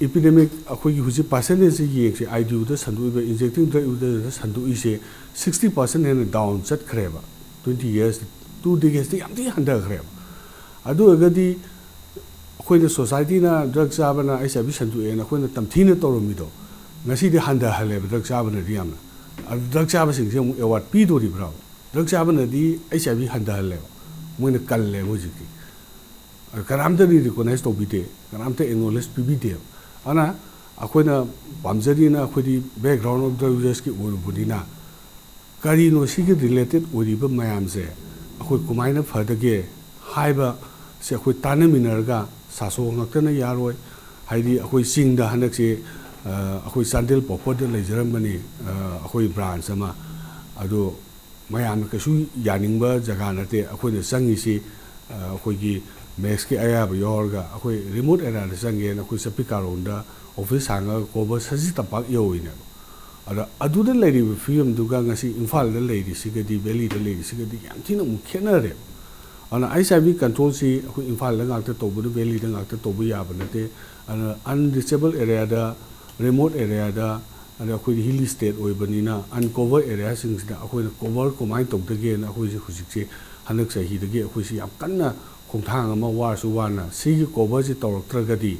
ꯏꯄꯤꯗꯦꯃꯤꯛ ꯑꯩꯈꯣꯏꯒꯤ ꯍꯧꯖꯤꯛ ꯄꯥꯔꯁꯦꯟꯇꯦꯖꯁꯤ ꯌꯦꯡꯁꯤ, ꯑꯥꯏ ꯗꯤ ꯌꯨꯗ ꯁꯟꯗꯣꯛꯏꯕ, ꯏꯟꯖꯦꯛꯇꯤꯡ ꯗ꯭ꯔꯒ ꯌꯨꯗ ꯁꯟꯗꯣꯛꯏꯁꯦ ꯁꯤꯛꯁꯇꯤ ꯄꯥꯔꯁꯦꯟ ꯍꯦꯟꯅ ꯗꯥꯎꯟ ꯆꯠꯈ꯭ꯔꯦꯕ꯫ ꯇ꯭ꯋꯦꯟꯇꯤ ꯌꯔꯁ, ꯇꯨ ꯗꯦꯀꯦꯠꯁꯇ ꯌꯥꯝ ꯊꯤꯅ ꯍꯟꯊꯈ꯭ꯔꯦꯕ꯫ ꯑꯗꯨ ꯑꯣꯏꯔꯒꯗꯤ ꯑꯩꯈꯣꯏꯅ ꯁꯣꯁꯥꯏꯇꯤꯅ ꯗ꯭ꯔꯒ ꯆꯥꯕꯅ ꯑꯩꯆ ꯑꯥꯏ ꯚꯤ ꯁꯟꯗꯣꯛꯑꯦꯅ ꯑꯩꯈꯣꯏꯅ ꯇꯝꯊꯤꯅ ꯇꯧꯔꯝꯃꯤꯗꯣ ꯉꯁꯤꯗꯤ ꯍꯟꯊꯍꯜꯂꯦꯕ, ꯗ꯭ꯔꯒ ꯆꯥꯕꯅꯗꯤ ꯌꯥꯝꯅ꯫ ꯑꯗꯨ ꯗ꯭ꯔꯒ ꯆꯥꯕꯁꯤꯡꯁꯦ ꯑꯃꯨꯛ award ꯄꯤꯗꯣꯔꯤꯕ꯭ꯔꯥ? Drug ꯆꯥꯕꯅꯗꯤ H I V ꯍꯟꯊꯍꯜꯂꯦꯕ, ꯃꯣꯏꯅ ꯀꯜꯂꯦꯕ ꯍꯧꯖꯤꯛꯇꯤ꯫ ꯀꯅꯥꯝꯇꯗꯤ ꯔꯤꯀꯣꯛꯅꯥꯏꯁ ꯇꯧꯕꯤꯗꯦ, ꯀꯅꯥꯝꯇ ꯑꯦꯛꯅꯣꯂꯦꯖ ꯄꯤꯕꯤꯗꯦꯕ꯫ ꯑꯗꯨꯅ ꯑꯩꯈꯣꯏꯅ ꯄꯥꯝꯖꯔꯤꯅ ꯑꯩꯈꯣꯏꯗꯤ ꯕꯦꯛꯒ꯭ꯔꯥꯎꯟ ꯑꯣꯐ ꯗ꯭ꯔꯒ ꯌꯨꯖꯔꯁꯀꯤ ꯑꯣꯏꯔꯨꯕꯅꯤꯅ, ꯀꯔꯤꯅꯣ ꯁꯤꯒꯤ ꯔꯤꯂꯦꯇꯦꯠ ꯑꯣꯏꯔꯤꯕ ꯃꯌꯥꯝꯁꯦ ꯑꯩꯈꯣꯏ ꯀꯃꯥꯏꯅ ꯐꯗꯒꯦ ꯍꯥꯏꯕꯁꯦ ꯑꯩꯈꯣꯏ ꯇꯥꯟꯅꯃꯤꯟꯅꯔꯒ, ꯁꯥꯁꯣ ꯉꯥꯛꯇꯅ ꯌꯥꯔꯣꯏ꯫ ꯍꯥꯏꯗꯤ ꯑꯩꯈꯣꯏ ꯆꯤꯡꯗ ꯍꯟꯗꯛꯁꯦ, ꯑ, ꯑꯩꯈꯣꯏ ꯆꯥꯟꯗꯦꯜ ꯄꯣꯛꯄꯗ ꯂꯩꯖꯔꯝꯕꯅꯤ, ꯑ, ꯑꯩꯈꯣꯏ ꯕ꯭ꯔꯥꯟꯁ ꯑꯃ꯫ ꯑꯗꯣ ꯃꯌꯥꯝꯅ ꯀꯩꯁꯨ ꯌꯥꯅꯤꯡꯕ ꯖꯒꯥ ꯅꯠꯇꯦ꯫ ꯑꯩꯈꯣꯏꯅ ꯆꯪꯉꯤꯁꯤ, ꯑ, ꯑꯩꯈꯣꯏꯒꯤ ꯃꯦꯛꯁꯀꯤ ꯑꯌꯥꯕ ꯌꯥꯎꯔꯒ ꯑꯩꯈꯣꯏ ꯔꯤꯃꯣꯠ ꯑꯦꯔꯤꯌꯥꯗ ꯆꯪꯒꯦꯅ ꯑꯩꯈꯣꯏ ꯆꯄꯤꯀꯥꯔꯣꯟꯗ ꯑꯣꯐꯤꯁ ꯍꯥꯡꯉꯒ ꯀꯣꯕꯔ ꯁꯖꯤ ꯇꯝꯄꯥꯛ ꯌꯧꯔꯤꯅꯦꯕ꯫ ꯑꯗ ꯑꯗꯨꯗ ꯂꯩꯔꯤꯕ ꯐꯤꯕꯝꯗꯨꯒ ꯉꯁꯤ ꯏꯝꯐꯥꯜꯗ ꯂꯩꯔꯤꯁꯤꯒꯗꯤ, ꯚꯦꯂꯤꯗ ꯂꯩꯔꯤꯁꯤꯒꯗꯤ ꯌꯥꯝ ꯊꯤꯅ ꯑꯃꯨꯛ ꯈꯦꯠꯅꯔꯦꯕ꯫ ꯑꯗꯨꯅ ꯑꯩꯆ ꯑꯥꯏ ꯚꯤ ꯀꯟꯇ꯭ꯔꯣꯜꯁꯤ ꯑꯩꯈꯣꯏ ꯏꯝꯐꯥꯜꯗ ꯉꯥꯛꯇ ꯇꯧꯕꯗ, ꯚꯦꯂꯤꯗ ꯉꯥꯛꯇ ꯇꯧꯕ ꯌꯥꯕ ꯅꯠꯇꯦ꯫ ꯑꯗꯨꯅ ꯑꯟꯔꯤꯆꯦꯕꯜ ꯑꯦꯔꯤꯌꯥꯗ, ꯔꯤꯃꯣꯠ ꯑꯦꯔꯤꯌꯥꯗ, ꯑꯗ ꯑꯩꯈꯣꯏꯗꯤ ꯍꯤꯂꯤ ꯁ꯭ꯇꯦꯠ ꯑꯣꯏꯕꯅꯤꯅ ꯑꯟꯀꯣꯚꯔ ꯑꯦꯔꯤꯌꯥꯁꯤꯡꯁꯤꯗ ꯑꯩꯈꯣꯏꯅ ꯀꯣꯚꯔ ꯀꯃꯥꯏꯅ ꯇꯧꯗꯒꯦꯅ ꯑꯩꯈꯣꯏꯁꯦ ꯍꯧꯖꯤꯛꯁꯦ, ꯍꯟꯗꯛ ꯆꯍꯤꯗꯒꯤ ꯑꯩꯈꯣꯏꯁꯤ ꯌꯥꯝ ꯀꯟꯅ ꯈꯣꯡꯊꯥꯡ ꯑꯃ ꯋꯥꯔꯁꯨ ꯋꯥꯅ ꯁꯤꯒꯤ ꯀꯣꯚꯔꯁꯤ ꯇꯧꯔꯛꯇ꯭ꯔꯒꯗꯤ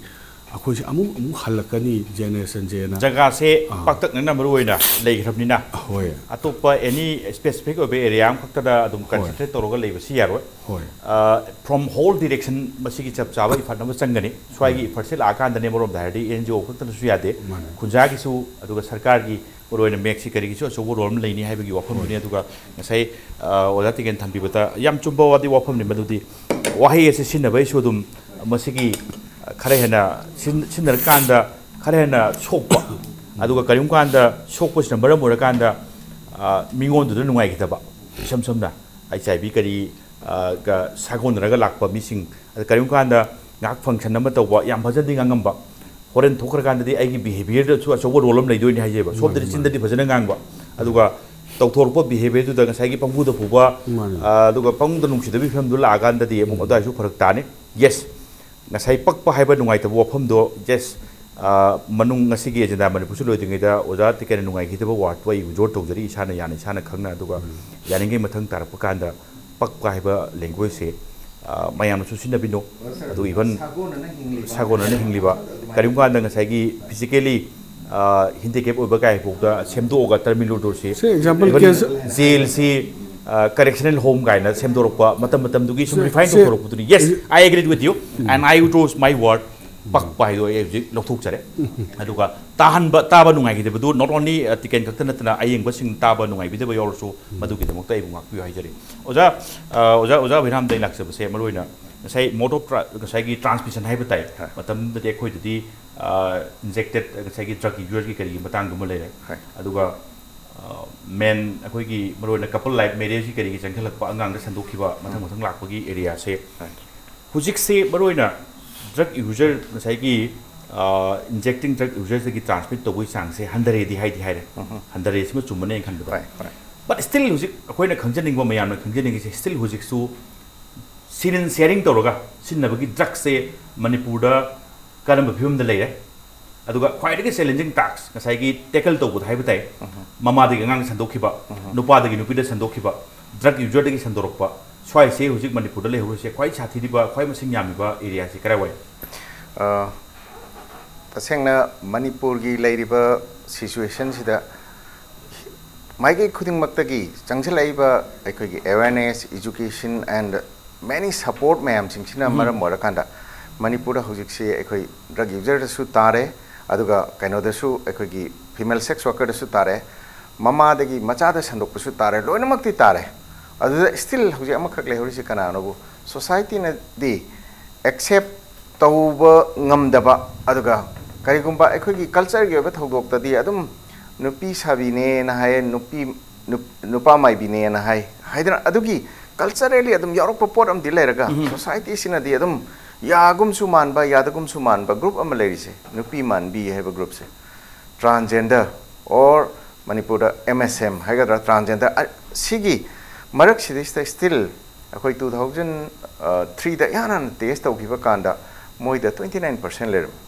ꯑꯩꯈꯣꯏꯁꯤ ꯑꯃꯨꯛ ꯑꯃꯨꯛ ꯍꯜꯂꯛꯀꯅꯤ ꯖꯦꯅꯦꯔꯦꯁꯟꯁꯦꯅ꯫ ꯖꯒꯥꯁꯦ ꯑꯥ꯫ ꯄꯥꯛꯇꯛꯅꯅ ꯃꯔꯨ ꯑꯣꯏꯅ ꯂꯩꯈ꯭ꯔꯕꯅꯤꯅ, ꯍꯣꯏ꯫ ꯑꯇꯣꯞꯄ ꯑꯦꯅꯤ ꯁ꯭ꯄꯦꯁꯤꯐꯤꯛ ꯑꯣꯏꯕ ꯑꯦꯔꯤꯌꯥ ꯑꯃꯈꯛꯇꯗ ꯑꯗꯨꯝ ꯍꯣꯏ꯫ ꯀꯟꯁꯦꯟꯇ꯭ꯔꯦꯠ ꯇꯧꯔꯒ ꯂꯩꯕꯁꯤ ꯌꯥꯔꯣꯏ꯫ ꯍꯣꯏ꯫ ꯐ꯭ꯔꯣꯝ ꯍꯣꯜ ꯗꯤꯔꯦꯛꯁꯟ ꯃꯁꯤꯒꯤ ꯆꯞ ꯆꯥꯕ ꯏꯐꯔꯠ ꯑꯃ ꯆꯪꯒꯅꯤ꯫ ꯁ꯭ꯋꯥꯏꯒꯤ ꯃꯥꯅꯤ꯫ ꯏꯐꯔꯠꯁꯦ ꯂꯥꯛꯑꯀꯥꯟꯗꯅꯦ, ꯑꯃꯔꯣꯝꯗ ꯍꯥꯏꯔꯗꯤ ꯑꯦꯟ ꯖꯤ ꯑꯣ ꯈꯛꯇꯅꯁꯨ ꯌꯥꯗꯦ, ꯃꯥꯅꯤ꯫ ꯈꯨꯟꯖꯥꯒꯤꯁꯨ, ꯑꯗꯨꯒ ꯁꯔꯀꯥꯔꯒꯤ ꯃꯔꯨꯑꯣꯏꯅ ꯃꯦꯛꯁꯤ ꯀꯔꯤꯒꯤꯁꯨ ꯑꯆꯧꯕ ꯔꯣꯜ ꯑꯃ ꯂꯩꯅꯤ ꯍꯥꯏꯕꯒꯤ ꯋꯥꯐꯝꯗꯨꯅꯤ꯫ ꯍꯣꯏ꯫ ꯑꯗꯨꯒ ꯉꯁꯥꯏ, ꯑ, ꯑꯣꯖꯥ ꯇꯤꯀꯦꯟ ꯊꯝꯕꯤꯕꯗ ꯌꯥꯝ ꯆꯨꯝꯕ ꯋꯥꯗꯤ ꯋꯥꯐꯝꯅꯤ ꯃꯗꯨꯗꯤ꯫ ꯋꯥꯍꯩ ꯑꯁꯤ ꯁꯤꯖꯤꯟꯅꯕꯒꯤꯁꯨ ꯑꯗꯨꯝ ꯃꯁꯤꯒꯤ, ꯑ, ꯈꯔ ꯍꯦꯟꯅ ꯁꯤꯖꯤꯟ-, ꯁꯤꯖꯤꯟꯅꯔꯀꯥꯟꯗ ꯈꯔ ꯍꯦꯟꯅ ꯁꯣꯛꯄ, ꯑꯗꯨꯒ ꯀꯔꯤꯒꯨꯝꯕ ꯀꯥꯟꯗ ꯁꯣꯛꯄꯁꯤꯅ ꯃꯔꯝ ꯑꯣꯏꯔꯀꯥꯟꯗ, ꯑ, ꯃꯤꯉꯣꯟꯗꯨꯗ ꯅꯨꯡꯉꯥꯏꯈꯤꯗꯕ꯫ ꯏꯁꯝ ꯁꯝꯅ ꯑꯩꯆ ꯑꯥꯏ ꯚꯤ ꯀꯔꯤ, ꯑ, ꯒ ꯁꯥꯒꯣꯟꯅꯔꯒ ꯂꯥꯛꯄ ꯃꯤꯁꯤꯡ, ꯑꯗ ꯀꯔꯤꯒꯨꯝꯕ ꯀꯥꯟꯗ ꯉꯥꯏꯍꯥꯛ ꯐꯪꯁꯟ ꯑꯃ ꯇꯧꯕ, ꯌꯥꯝ ꯐꯖꯅꯗꯤ ꯉꯥꯡꯉꯝꯕ, ꯍꯣꯔꯦꯟ ꯊꯣꯛꯈ꯭ꯔꯀꯥꯟꯗꯗꯤ ꯑꯩꯒꯤ ꯕꯤꯍꯦꯕꯤꯌꯔꯗꯁꯨ ꯑꯆꯧꯕ ꯔꯣꯜ ꯑꯃ ꯂꯩꯗꯣꯏꯅꯤ ꯍꯥꯏꯖꯩꯕ꯫ ꯁꯣꯝꯗꯗꯤ ꯃꯥꯅꯤ, ꯃꯥꯅꯤ꯫ ꯆꯤꯟꯗꯗꯤ ꯐꯖꯅ ꯉꯥꯡꯕ, ꯑꯗꯨꯒ ꯇꯧꯊꯣꯔꯛꯄ ꯕꯤꯍꯦꯕꯤꯌꯔꯗꯨꯗ ꯉꯁꯥꯏꯒꯤ ꯄꯪꯐꯨꯗ ꯐꯨꯕ, ꯃꯥꯅꯤ꯫ ꯑ, ꯑꯗꯨꯒ ꯄꯪꯅꯨꯡꯗ ꯅꯨꯡꯁꯤꯗꯕꯒꯤ ꯐꯤꯕꯝꯗꯨ ꯂꯥꯛꯑꯀꯥꯟꯗꯗꯤ ꯑꯃꯨꯛ ꯎꯝ꯫ ꯑꯗꯨꯋꯥꯏꯁꯨ ꯐꯔꯛ ꯇꯥꯅꯤ꯫ ꯌꯦꯁ, ꯉꯁꯥꯏ ꯄꯛꯄ ꯍꯥꯏꯕ ꯅꯨꯡꯉꯥꯏꯇꯕ ꯋꯥꯐꯝꯗꯣ, ꯌꯦꯁ, ꯑ, ꯃꯅꯨꯡ ꯉꯁꯤꯒꯤ ꯑꯦꯖꯦꯟꯗꯥ ꯃꯅꯤꯄꯨꯔꯁꯨ ꯂꯣꯏꯗ꯭ꯔꯤꯉꯩꯗ ꯑꯣꯖꯥ ꯇꯤꯀꯦꯟꯅ ꯅꯨꯡꯉꯥꯏꯈꯤꯗꯕ ꯋꯥꯔꯗꯇꯨ ꯑꯩ ꯋꯤꯗ꯭ꯔꯣ ꯇꯧꯖꯔꯤ, ꯏꯁꯥꯅ ꯌꯥꯅ ꯏꯁꯥꯅ ꯈꯪꯅ꯫ ꯑꯗꯨꯒ ꯌꯥꯔꯤꯉꯩ ꯃꯊꯪ ꯇꯥꯔꯛꯄ ꯀꯥꯟꯗ ꯄꯛꯄ ꯍꯥꯏꯕ ꯂꯦꯡꯒ꯭ꯋꯦꯖꯁꯦ, ꯑ, ꯃꯌꯥꯝꯅꯁꯨ ꯁꯤꯖꯤꯟꯅꯕꯤꯅꯣ꯫ ꯑꯗꯨ even ꯁꯥꯒꯣꯟꯅꯅ ꯍꯤꯡꯂꯤꯕ, ꯁꯥꯒꯣꯟꯅꯅ ꯍꯤꯡꯂꯤꯕ, ꯀꯔꯤꯒꯨꯝꯕ ꯀꯥꯟꯗ ꯉꯁꯥꯏꯒꯤ physically, ꯑ, handicap ꯑꯣꯏꯕ ꯀꯥꯏ ꯐꯥꯎꯗ ꯁꯦꯝꯗꯣꯛꯑꯒ ꯇꯔꯃꯤꯅꯦꯜ ꯔꯣꯗꯁꯤ, ꯁꯤ example even case ꯖꯦꯜꯁꯤ, ꯑ, correctional home ꯀꯥꯏꯅ ꯁꯦꯝꯗꯣꯔꯛꯄ ꯃꯇꯝ ꯃꯇꯝꯗꯨꯒꯤ ꯁꯨꯝ ꯁꯤ, refine ꯁꯤ, ꯇꯧꯊꯣꯔꯛꯄꯗꯨꯅꯤ꯫ Yes, I agree with you, and I withdraw my word. ꯄꯛꯄ ꯍꯥꯏꯗꯣ ꯑꯩ ꯍꯧꯖꯤꯛ ꯂꯧꯊꯣꯛꯆꯔꯦ꯫ ꯑꯗꯨꯒ ꯇꯥꯍꯟꯕ, ꯇꯥꯕ ꯅꯨꯡꯉꯥꯏꯈꯤꯗꯕꯗꯨ not only, ꯑ, ꯇꯤꯀꯦꯟ ꯈꯛꯇ ꯅꯠꯇꯅ ꯑꯌꯦꯡꯕꯁꯤꯡ ꯇꯥꯕ ꯅꯨꯡꯉꯥꯏꯕꯤꯗꯕ ꯌꯥꯎꯔꯁꯨ ꯃꯗꯨꯒꯤꯗꯃꯛꯇ ꯑꯩꯕꯨ ꯉꯥꯛꯄꯤꯌꯨ ꯍꯥꯏꯖꯔꯤ꯫ ꯑꯣꯖꯥ, ꯑ, ꯑꯣꯖꯥ, ꯑꯣꯖꯥ ꯑꯣꯏꯔꯥꯝꯗ ꯑꯩ ꯂꯥꯛꯆꯕꯁꯦ ꯃꯔꯨꯑꯣꯏꯅ ꯉꯁꯥꯏ mode of tra-, ꯉꯁꯥꯏꯒꯤ transmission ꯍꯥꯏꯕ ꯇꯥꯏ꯫ ꯍꯣꯏ꯫ ꯃꯇꯝꯗꯨꯗꯗꯤ ꯑꯩꯈꯣꯏꯗꯗꯤ, ꯑ, injected ꯉꯁꯥꯏꯒꯤ drug userꯒꯤ ꯀꯔꯤꯒꯤ ꯃꯇꯥꯡꯗꯨꯃ ꯂꯩꯔꯦ꯫ ꯍꯣꯏ꯫ ꯑꯗꯨꯒ, ꯑ, main ꯑꯩꯈꯣꯏꯒꯤ ꯃꯔꯨꯑꯣꯏꯅ couple life marriageꯀꯤ ꯀꯔꯤꯒꯤ ꯆꯪꯁꯤꯜꯂꯛꯄ, ꯑꯉꯥꯡꯗ ꯁꯟꯗꯣꯛꯈꯤꯕ, ꯃꯊꯪ ꯎꯝ꯫ ꯃꯊꯪ ꯂꯥꯛꯄꯒꯤ areaꯁꯦ꯫ ꯍꯣꯏ꯫ ꯍꯧꯖꯤꯛꯁꯦ ꯃꯔꯨꯑꯣꯏꯅ drug user ꯉꯁꯥꯏꯒꯤ, ꯑ, injecting drug userꯗꯒꯤ transmit ꯇꯧꯕꯒꯤ ꯆꯥꯡꯁꯦ ꯍꯟꯊꯔꯦꯗꯤ ꯍꯥꯏꯗꯤ ꯍꯥꯏꯔꯦ꯫ ꯎꯝ꯫ ꯍꯟꯊꯔꯦꯁꯤꯃ ꯆꯨꯝꯕꯅꯦ ꯑꯩꯅ ꯈꯟꯕꯗ꯫ ꯍꯣꯏ, ꯍꯣꯏ꯫ But still ꯍꯧꯖꯤꯛ ꯑꯩꯈꯣꯏꯅ ꯈꯪꯖꯅꯤꯡꯕ, ꯃꯌꯥꯝꯅ ꯈꯪꯖꯅꯤꯡꯉꯤꯁꯦ, still ꯍꯧꯖꯤꯛꯁꯨ sharing and sharing ꯇꯧꯔꯒ ꯁꯤꯖꯤꯟꯅꯕꯒꯤ drugꯁꯦ ꯃꯅꯤꯄꯨꯔꯗ ꯀꯔꯝꯕ ꯐꯤꯕꯝꯗ ꯂꯩꯔꯦ? ꯑꯗꯨꯒ ꯈ꯭ꯋꯥꯏꯗꯒꯤ challenging task ꯉꯁꯥꯏꯒꯤ tackle ꯇꯧꯕꯗ ꯍꯥꯏꯕ ꯇꯥꯏ, ꯎꯝ꯫ ꯃꯃꯥꯗꯒꯤ ꯑꯉꯥꯡ ꯁꯟꯗꯣꯛꯈꯤꯕ, ꯎꯝ꯫ ꯅꯨꯄꯥꯗꯒꯤ ꯅꯨꯄꯤꯗ ꯁꯟꯗꯣꯛꯈꯤꯕ, drug userꯗꯒꯤ ꯁꯟꯗꯣꯔꯛꯄ, ꯁ꯭ꯋꯥꯏꯁꯦ ꯍꯧꯖꯤꯛ ꯃꯅꯤꯄꯨꯔꯗ ꯂꯩꯍꯧꯔꯤꯁꯦ ꯈ꯭ꯋꯥꯏ ꯁꯥꯊꯤꯔꯤꯕ, ꯈ꯭ꯋꯥꯏ ꯃꯁꯤꯡ ꯌꯥꯝꯃꯤꯕ areaꯁꯦ ꯀꯔꯥꯏꯋꯥꯏ? ꯑ, ꯇꯁꯦꯡꯅ ꯃꯅꯤꯄꯨꯔꯒꯤ ꯂꯩꯔꯤꯕ situationꯁꯤꯗ ꯃꯥꯏꯀꯩ ꯈꯨꯗꯤꯡꯃꯛꯇꯒꯤ ꯆꯪꯁꯤꯜꯂꯛꯏꯕ ꯑꯩꯈꯣꯏꯒꯤ awareness, education and many support ꯃꯌꯥꯝꯁꯤꯡꯁꯤꯅ ꯎꯝ꯫ ꯃꯔꯝ ꯑꯣꯏꯔꯀꯥꯟꯗ ꯃꯅꯤꯄꯨꯔꯗ ꯍꯧꯖꯤꯛꯁꯤ ꯑꯩꯈꯣꯏ drug userꯗꯁꯨ ꯇꯥꯔꯦ, ꯑꯗꯨꯒ ꯀꯩꯅꯣꯗꯁꯨ, ꯑꯩꯈꯣꯏꯒꯤ female sex workerꯗꯁꯨ ꯇꯥꯔꯦ, ꯃꯃꯥꯗꯒꯤ ꯃꯆꯥꯗ ꯁꯟꯗꯣꯛꯄꯁꯨ ꯇꯥꯔꯦ, ꯂꯣꯏꯅꯃꯛꯇꯤ ꯇꯥꯔꯦ꯫ ꯑꯗꯨꯗ still ꯍꯧꯖꯤꯛ ꯑꯃꯈꯛ ꯂꯩꯍꯧꯔꯤꯁꯤ ꯀꯅꯥꯅꯣꯕꯨ societyꯅꯗꯤ accept ꯇꯧꯕ ꯉꯝꯗꯕ, ꯑꯗꯨꯒ ꯀꯔꯤꯒꯨꯝꯕ ꯑꯩꯈꯣꯏꯒꯤ cultureꯒꯤ ꯑꯣꯏꯕ ꯊꯧꯗꯣꯛꯇꯗꯤ ꯑꯗꯨꯝ ꯅꯨꯄꯤ ꯁꯥꯕꯤꯅꯦꯅ ꯍꯥꯏ, ꯅꯨꯄꯤ, ꯅꯨꯞ-, ꯅꯨꯄꯥ ꯃꯥꯏꯕꯤꯅꯦꯅ ꯍꯥꯏ, ꯍꯥꯏꯗꯅ ꯑꯗꯨꯒꯤ culturally ꯑꯗꯨꯝ ꯌꯥꯎꯔꯛꯄ ꯄꯣꯠ ꯑꯃꯗꯤ ꯂꯩꯔꯒ, ꯎꯝ꯫ Societyꯁꯤꯅꯗꯤ ꯑꯗꯨꯝ ꯌꯥꯒꯨꯝꯁꯨ ꯃꯥꯟꯕ, ꯌꯥꯗꯒꯨꯝꯁꯨ ꯃꯥꯟꯕ group ꯑꯃ ꯂꯩꯔꯤꯁꯦ, ꯅꯨꯄꯤ ꯃꯥꯟꯕꯤ ꯍꯥꯏꯕ groupꯁꯦ꯫ Transgender or ꯃꯅꯤꯄꯨꯔꯗ M S M ꯍꯥꯏꯒꯗ꯭ꯔꯥ, transgender, ꯑ, ꯁꯤꯒꯤ ꯃꯔꯛꯁꯤꯗꯩꯁꯤꯗ still ꯑꯩꯈꯣꯏ two thousand threeꯗ ꯏꯍꯥꯟ ꯍꯥꯟꯅ test ꯇꯧꯈꯤꯕ ꯀꯥꯟꯗ ꯃꯣꯏꯗ twenty nine percent ꯂꯩꯔꯝꯃꯤ꯫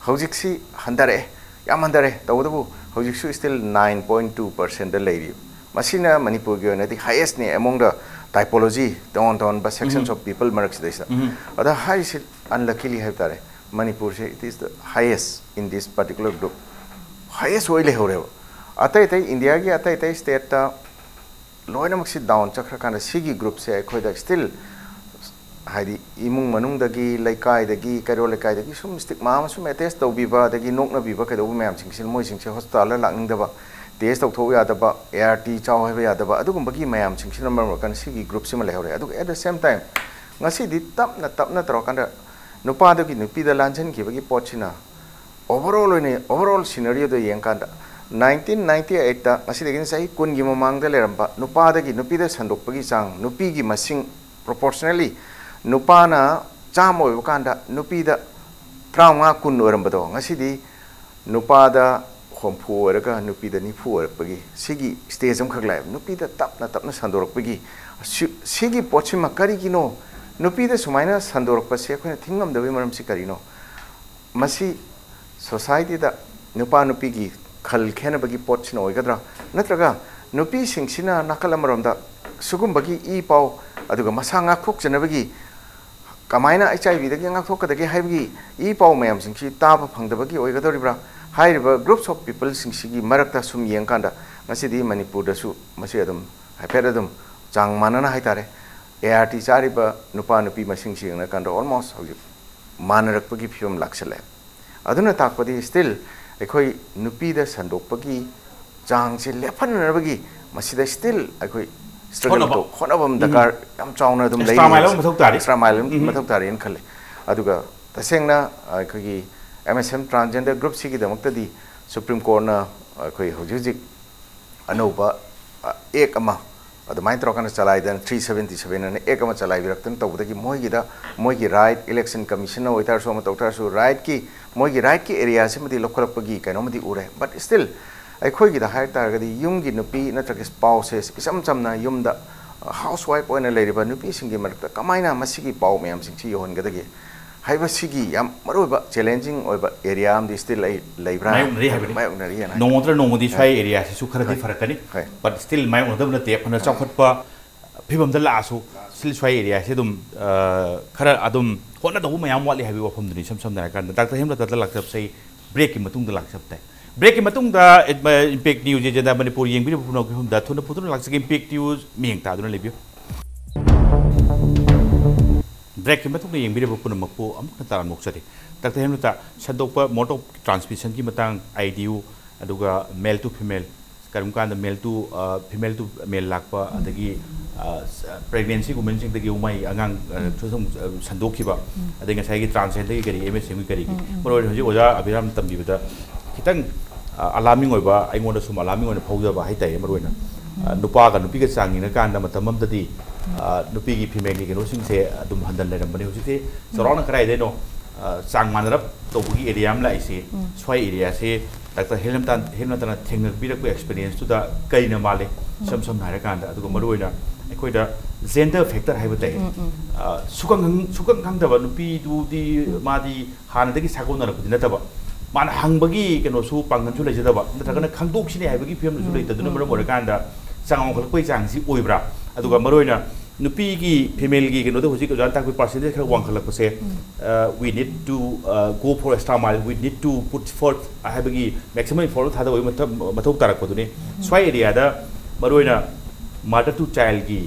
ꯍꯧꯖꯤꯛꯁꯤ ꯍꯟꯊꯔꯛꯑꯦ, ꯌꯥꯝ ꯍꯟꯊꯔꯦ꯫ ꯇꯧꯕꯇꯕꯨ ꯍꯧꯖꯤꯛꯁꯨ still nine point two percent ꯂꯩꯔꯤ꯫ ꯃꯁꯤꯅ ꯃꯅꯤꯄꯨꯔꯒꯤ ꯑꯣꯏꯅꯗꯤ highest ꯅꯤ among the typology, ꯇꯣꯉꯥꯟ ꯇꯣꯉꯥꯟꯕ sections of people ꯃꯔꯛꯁꯤꯗꯩꯁꯤꯗ꯫ ꯑꯗ ꯍꯥꯏꯔꯤꯁꯤ unluckily ꯍꯥꯏꯕ ꯇꯥꯔꯦ, ꯃꯅꯤꯄꯨꯔꯁꯦ it is the highest in this particular group, highest ꯑꯣꯏ ꯂꯩꯍꯧꯔꯦꯕ꯫ ꯑꯇꯩ ꯑꯇꯩ ꯏꯟꯗꯤꯌꯥꯒꯤ ꯑꯇꯩ ꯑꯇꯩ stateꯇ ꯂꯣꯏꯅꯃꯛꯁꯤ down ꯆꯠꯈ꯭ꯔꯀꯥꯟꯗ ꯁꯤꯒꯤ groupꯁꯦ ꯑꯩꯈꯣꯏꯗ still, ꯍꯥꯏꯗꯤ ꯏꯃꯨꯡ ꯃꯅꯨꯡꯗꯒꯤ, ꯂꯩꯀꯥꯏꯗꯒꯤ, ꯀꯩꯔꯣꯜ ꯂꯩꯀꯥꯏꯗꯒꯤ ꯁꯨꯝ stigma ꯑꯃ ꯁꯨꯝ attach ꯇꯧꯕꯤꯕ, ꯑꯗꯒꯤ ꯅꯣꯛꯅꯕꯤꯕ ꯀꯩꯗꯧꯕ ꯃꯌꯥꯝꯁꯤꯡꯁꯤꯅ ꯃꯣꯏꯁꯤꯡꯁꯦ hospitalꯗ ꯂꯥꯛꯅꯤꯡꯗꯕ, test ꯇꯧꯊꯣꯛꯎ ꯌꯥꯗꯕ, ART ꯆꯥꯎ ꯍꯥꯏꯕ ꯌꯥꯗꯕ, ꯑꯗꯨꯒꯨꯝꯕꯒꯤ ꯃꯌꯥꯝꯁꯤꯡꯁꯤꯅ ꯃꯔꯝ ꯑꯣꯏꯔꯀꯥꯟꯗ ꯁꯤꯒꯤ groupꯁꯤꯃ ꯂꯩꯍꯧꯔꯦ꯫ ꯑꯗꯨꯒ at the same time ꯉꯁꯤꯗꯤ ꯇꯞꯅ ꯇꯞꯅ ꯇꯧꯔꯀꯥꯟꯗ ꯅꯨꯄꯥꯗꯒꯤ ꯅꯨꯄꯤꯗ ꯂꯥꯟꯖꯟꯈꯤꯕꯒꯤ ꯄꯣꯠꯁꯤꯅ overall ꯑꯣꯏꯅ, overall scenarioꯗ ꯌꯦꯡꯀꯥꯟꯗ nineteen ninety eightꯇ, ꯉꯁꯤꯗꯒꯤꯅ ꯆꯍꯤ ꯀꯨꯟꯒꯤ ꯃꯃꯥꯡꯗ ꯂꯩꯔꯝꯕ ꯅꯨꯄꯥꯗꯒꯤ ꯅꯨꯄꯤꯗ ꯁꯟꯗꯣꯛꯄꯒꯤ ꯆꯥꯡ, ꯅꯨꯄꯤꯒꯤ ꯃꯁꯤꯡ proportionally ꯅꯨꯄꯥꯅ ꯆꯥꯝꯃ ꯑꯣꯏꯕ ꯀꯥꯟꯗ ꯅꯨꯄꯤꯗ ꯇꯔꯥꯃꯉꯥ ꯀꯨꯟ ꯑꯣꯏꯔꯝꯕꯗꯣ ꯉꯁꯤꯗꯤ ꯅꯨꯄꯥꯗ ꯍꯨꯝꯐꯨ ꯑꯣꯏꯔꯒ ꯅꯨꯄꯤꯗ ꯅꯤꯐꯨ ꯑꯣꯏꯔꯛꯄꯒꯤ ꯁꯤꯒꯤ stage ꯑꯃꯈꯛ ꯂꯥꯛꯑꯦꯕ꯫ ꯅꯨꯄꯤꯗ ꯇꯞꯅ ꯇꯞꯅ ꯁꯟꯗꯣꯔꯛꯄꯒꯤ ꯁꯤ-, ꯁꯤꯒꯤ ꯄꯣꯠꯁꯤꯃ ꯀꯔꯤꯒꯤꯅꯣ? ꯅꯨꯄꯤꯗ ꯁꯨꯃꯥꯏꯅ ꯁꯟꯗꯣꯔꯛꯄꯁꯦ ꯑꯩꯈꯣꯏꯅ ꯊꯤꯡꯉꯝꯗꯕꯒꯤ ꯃꯔꯝꯁꯤ ꯀꯔꯤꯅꯣ? ꯃꯁꯤ societyꯗ ꯅꯨꯄꯥ ꯅꯨꯄꯤꯒꯤ ꯈꯜ ꯈꯦꯠꯅꯕꯒꯤ ꯄꯣꯠꯁꯤꯅ ꯑꯣꯏꯒꯗ꯭ꯔꯥ? ꯅꯠꯇ꯭ꯔꯒ ꯅꯨꯄꯤꯁꯤꯡꯁꯤꯅ ꯅꯥꯀꯜ ꯑꯃꯔꯣꯝꯗ ꯁꯤꯒꯨꯝꯕꯒꯤ ꯏ ꯄꯥꯎ, ꯑꯗꯨꯒ ꯃꯁꯥ ꯉꯥꯛꯊꯣꯛꯆꯅꯕꯒꯤ ꯀꯃꯥꯏꯅ HIVꯗꯒꯤ ꯉꯥꯛꯊꯣꯛꯀꯗꯒꯦ ꯍꯥꯏꯕꯒꯤ ꯏ ꯄꯥꯎ ꯃꯌꯥꯝꯁꯤꯡꯁꯤ ꯇꯥꯕ ꯐꯪꯗꯕꯒꯤ ꯑꯣꯏꯒꯗꯧꯔꯤꯕ꯭ꯔꯥ? ꯍꯥꯏꯔꯤꯕ groups of peopleꯁꯤꯡꯁꯤꯒꯤ ꯃꯔꯛꯇ ꯁꯨꯝ ꯌꯦꯡꯀꯥꯟꯗ ꯉꯁꯤꯗꯤ ꯃꯅꯤꯄꯨꯔꯗꯁꯨ ꯃꯁꯤ ꯑꯗꯨꯝ ꯍꯥꯏꯐꯦꯠ ꯑꯗꯨꯝ ꯆꯥꯡ ꯃꯥꯟꯅꯅ ꯍꯥꯏꯇꯥꯔꯦ, ART ꯆꯥꯔꯤꯕ ꯅꯨꯄꯥ ꯅꯨꯄꯤ ꯃꯁꯤꯡꯁꯤ ꯌꯦꯡꯅꯀꯥꯟꯗ almost ꯍꯧꯖꯤꯛ ꯃꯥꯟꯅꯔꯛꯄꯒꯤ ꯐꯤꯕꯝ ꯂꯥꯛꯁꯜꯂꯦ꯫ ꯑꯗꯨꯅ ꯇꯥꯛꯄꯗꯤ still ꯑꯩꯈꯣꯏ ꯅꯨꯄꯤꯗ ꯁꯟꯗꯣꯛꯄꯒꯤ ꯆꯥꯡꯁꯦ ꯂꯦꯞꯍꯟꯅꯅꯕꯒꯤ ꯃꯁꯤꯗ still ꯑꯩꯈꯣꯏ struggle ꯍꯣꯠꯅꯕ꯫ ꯇꯧ-, ꯍꯣꯠꯅꯕ ꯑꯃ ꯎꯝ꯫ ꯗꯔꯀꯥꯔ ꯌꯥꯝ ꯆꯥꯎꯅ ꯑꯗꯨꯝ extra ꯂꯩꯔꯤ mile ꯍꯧꯖꯤꯛ꯫ ꯑꯃ ꯃꯊꯧ ꯇꯥꯔꯤ꯫ Extra mile ꯑꯃ ꯎꯝ꯫ ꯃꯊꯧ ꯇꯥꯔꯤꯅ ꯈꯜꯂꯤ꯫ ꯑꯗꯨꯒ ꯇꯁꯦꯡꯅ ꯑꯩꯈꯣꯏꯒꯤ MSM transgender groupꯁꯤꯒꯤꯗꯃꯛꯇꯗꯤ Supreme Courtꯅ ꯑꯩꯈꯣꯏ ꯍꯧꯖꯤꯛ ꯍꯧꯖꯤꯛ ꯑꯅꯧꯕ, ꯑ, act ꯑꯃ ꯑꯗꯨꯃꯥꯏꯅ ꯇꯧꯔꯀꯥꯟꯗ ꯆꯂꯥꯏꯗꯅ three seventy seven ꯑꯅ act ꯑꯃ ꯆꯂꯥꯏꯕꯤꯔꯛꯇꯅ ꯇꯧꯕꯗꯒꯤ ꯃꯣꯏꯒꯤꯗ, ꯃꯣꯏꯒꯤ right, election commissionꯅ ꯑꯣꯏꯇꯥꯔꯁꯨ ꯑꯃ ꯇꯧ ꯇꯥꯔꯁꯨ rightꯀꯤ, ꯃꯣꯏꯒꯤ rightꯀꯤ areaꯁꯤꯃꯗꯤ ꯂꯧꯈꯠꯂꯛꯄꯒꯤ ꯀꯩꯅꯣꯃꯗꯤ ꯎꯔꯦ꯫ But still ꯑꯩꯈꯣꯏꯒꯤꯗ ꯍꯥꯏ ꯇꯥꯔꯒꯗꯤ ꯌꯨꯝꯒꯤ ꯅꯨꯄꯤ ꯅꯠꯇ꯭ꯔꯒ spouses ꯏꯆꯝ ꯆꯝꯅ ꯌꯨꯝꯗ, ꯑ, housewife ꯑꯣꯏꯅ ꯂꯩꯔꯤꯕ ꯅꯨꯄꯤꯁꯤꯡꯒꯤ ꯃꯔꯛꯇ ꯀꯃꯥꯏꯅ ꯃꯁꯤꯒꯤ ꯄꯥꯎ ꯃꯌꯥꯝꯁꯤꯡꯁꯤ ꯌꯧꯍꯟꯒꯗꯒꯦ? ꯍꯥꯏꯕꯁꯤꯒꯤ ꯌꯥꯝ ꯃꯔꯨꯑꯣꯏꯕ ꯆꯦꯂꯦꯟꯖꯤꯡ ꯑꯣꯏꯕ ꯑꯦꯔꯤꯌꯥ ꯑꯃꯗꯤ ꯁ꯭ꯇꯤꯜ ꯑꯩ ꯂꯩꯕ꯭ꯔꯥ? ꯃꯥꯌꯣꯛꯅꯔꯤ ꯍꯥꯏꯕꯅꯤ꯫ ꯃꯥꯌꯣꯛꯅꯔꯤ ꯍꯥꯏꯅ ꯅꯣꯡꯃ ꯅꯠꯇ꯭ꯔ ꯅꯣꯡꯃꯗꯤ ꯁ꯭ꯋꯥꯏ ꯍꯣꯏ꯫ ꯑꯦꯔꯤꯌꯥꯁꯤꯁꯨ ꯈꯔꯗꯤ ꯍꯣꯏ꯫ ꯐꯔꯛꯀꯅꯤ꯫ ꯍꯣꯏ꯫ But still ꯃꯥꯌꯣꯛꯅꯗꯕ ꯅꯠꯇꯦ꯫ ꯐꯅ ꯆꯥꯎꯈꯠꯄ ꯐꯤꯕꯝꯗ ꯂꯥꯛꯑꯁꯨ still ꯁ꯭ꯋꯥꯏ ꯑꯦꯔꯤꯌꯥꯁꯤ ꯑꯗꯨꯝ, ꯑ, ꯈꯔ ꯑꯗꯨꯝ ꯍꯣꯠꯅꯗꯧꯕ ꯃꯌꯥꯝ ꯋꯥꯠꯂꯤ ꯍꯥꯏꯕꯒꯤ ꯋꯥꯐꯝꯗꯨꯅꯤ꯫ ꯏꯁꯝ ꯁꯝꯅ ꯍꯥꯏꯔꯀꯥꯟꯗ ꯗꯥꯛꯇꯔ ꯍꯦꯝꯂꯇꯥꯗ ꯂꯥꯛꯆꯕꯁꯦ ꯕ꯭ꯔꯦꯛꯀꯤ ꯃꯇꯨꯡꯗ ꯂꯥꯛꯆꯕ ꯇꯥꯏ꯫ ꯕ꯭ꯔꯦꯛꯀꯤ ꯃꯇꯨꯡꯗ ꯏꯝꯄꯦꯛ ꯅ꯭ꯌꯨꯁ ꯑꯦꯖꯦꯟꯗꯥ ꯃꯅꯤꯄꯨꯔ ꯌꯦꯡꯕꯤꯔꯤꯕ ꯄꯨꯝꯅꯃꯛꯀꯤ ꯃꯐꯝꯗ ꯊꯨꯅ ꯐꯨꯗꯨꯅ ꯂꯥꯛꯆꯒꯦ꯫ ꯏꯝꯄꯦꯛ ꯅ꯭ꯌꯨꯁ ꯃꯤꯠꯌꯦꯡ ꯇꯥꯗꯨꯅ ꯂꯩꯕꯤꯌꯨ꯫ ꯕ꯭ꯔꯦꯛꯀꯤ ꯃꯇꯨꯡꯗ ꯌꯦꯡꯕꯤꯔꯤꯕ ꯄꯨꯝꯅꯃꯛꯄꯨ ꯑꯃꯨꯛ ꯍꯟꯅ ꯇꯔꯥꯝꯅ ꯑꯣꯛꯆꯔꯤ꯫ ꯗꯥꯛꯇꯔ ꯍꯦꯝꯂꯇꯥ, ꯁꯟꯗꯣꯛꯄ mode of transmission ꯒꯤ ꯃꯇꯥꯡ, ꯑꯥꯏ ꯗꯤ ꯌꯨ, ꯑꯗꯨꯒ male to female, ꯀꯔꯤꯒꯨꯝꯕ ꯀꯥꯟꯗ male to, ꯑ, female to male ꯂꯥꯛꯄ, ꯑꯗꯒꯤ, ꯑ, ꯁ-, pregnancy women ꯁꯤꯡꯗꯒꯤ ꯎꯃꯥꯏ ꯑꯉꯥꯡ, ꯑ, ꯁꯨꯝ, ꯑ, ꯁꯟꯗꯣꯛꯈꯤꯕ, ꯑꯗꯩ ꯉꯁꯥꯏꯒꯤ transgender ꯒꯤ ꯀꯔꯤ, ꯑꯦꯝ ꯑꯦꯁ ꯑꯦꯝ ꯒꯤ ꯀꯔꯤꯒꯤ, ꯃꯔꯨ ꯑꯣꯏꯅ ꯍꯧꯖꯤꯛ ꯑꯣꯖꯥ ꯑꯕꯤꯔꯥꯝ ꯇꯝꯕꯤꯕꯗ ꯈꯤꯇꯪ, ꯑ, alarming ꯑꯣꯏꯕ, ꯑꯩꯉꯣꯟꯗ ꯁꯨꯝ alarming ꯑꯣꯏꯅ ꯐꯥꯎꯖꯕ ꯍꯥꯏꯇꯥꯔꯦ꯫ ꯃꯔꯨ ꯑꯣꯏꯅ, ꯑ, ꯅꯨꯄꯥꯒ ꯅꯨꯄꯤꯒ ꯆꯥꯡ ꯌꯦꯡꯅꯀꯥꯟꯗ ꯃꯇꯝ ꯑꯃꯗꯗꯤ, ꯑ, ꯅꯨꯄꯤꯒꯤ female ꯒꯤ ꯀꯩꯅꯣꯁꯤꯡꯁꯦ ꯑꯗꯨꯝ ꯍꯟꯊꯅ ꯂꯩꯔꯝꯕꯅꯤ꯫ ꯍꯧꯖꯤꯛꯇꯤ ꯆꯥꯎꯔꯥꯛꯅ ꯀꯗꯥꯏꯗꯩꯅꯣ, ꯑ, ꯆꯥꯡ ꯃꯥꯟꯅꯔꯞ ꯇꯧꯕꯒꯤ ꯑꯦꯔꯤꯌꯥ ꯑꯃ ꯂꯥꯛꯏꯁꯦ꯫ ꯁ꯭ꯋꯥꯏ ꯑꯦꯔꯤꯌꯥꯁꯦ ꯗꯥꯛꯇꯔ ꯍꯦꯝꯂꯇꯥ-, ꯍꯦꯝꯂꯇꯥꯅ ꯊꯦꯡꯅꯕꯤꯔꯛꯄ ꯑꯦꯛꯁꯄꯤꯔꯤꯌꯦꯟꯁꯇꯨꯗ ꯀꯩꯅ ꯃꯥꯜꯂꯦ? ꯏꯁꯝ ꯁꯝꯅ ꯍꯥꯏꯔꯀꯥꯟꯗ, ꯑꯗꯨꯒ ꯃꯔꯨꯑꯣꯏꯅ ꯑꯩꯈꯣꯏꯗ gender factor ꯍꯥꯏꯕ ꯇꯥꯏ꯫ ꯑ, ꯁꯨꯈꯪ ꯈꯪ-, ꯁꯨꯈꯪ ꯈꯪꯗꯕ ꯅꯨꯄꯤꯗꯨꯗꯤ ꯃꯥꯗꯤ ꯍꯥꯟꯅꯗꯒꯤ ꯁꯥꯒꯣꯟꯅꯔꯛꯄꯗꯤ ꯅꯠꯇꯕ, ꯃꯥꯅ ꯍꯪꯕꯒꯤ ꯀꯩꯅꯣꯁꯨ ꯄꯥꯡꯒꯜꯁꯨ ꯂꯩꯖꯗꯕ, ꯅꯠꯇ꯭ꯔꯒꯅ ꯈꯪꯗꯣꯛꯁꯤꯅꯦ ꯍꯥꯏꯕꯒꯤ ꯐꯤꯕꯝꯗꯨꯁꯨ ꯂꯩꯇꯗꯨꯅ ꯃꯔꯝ ꯑꯣꯏꯔꯀꯥꯟꯗ ꯆꯥꯡ ꯋꯥꯡꯈꯠꯂꯛꯄꯒꯤ ꯆꯥꯡꯁꯤ ꯑꯣꯏꯕ꯭ꯔꯥ? ꯑꯗꯨꯒ ꯃꯔꯨꯑꯣꯏꯅ ꯅꯨꯄꯤꯒꯤ female ꯒꯤ ꯀꯩꯅꯣꯗ ꯍꯧꯖꯤꯛ ꯑꯣꯖꯥꯅ ꯇꯥꯛꯄꯤ percentage ꯈꯔ ꯋꯥꯡꯈꯠꯂꯛꯄꯁꯦ, uh, we need to, uh, go for extra mile, we need to put forth ꯍꯥꯏꯕꯒꯤ maximum effort ꯊꯥꯗꯕꯒꯤ ꯃꯊꯧ, ꯃꯊꯧ ꯇꯥꯔꯛꯄꯗꯨꯅꯤ꯫ ꯁ꯭ꯋꯥꯏ ꯑꯦꯔꯤꯌꯥꯗ ꯃꯔꯨꯑꯣꯏꯅ mother to child ꯒꯤ,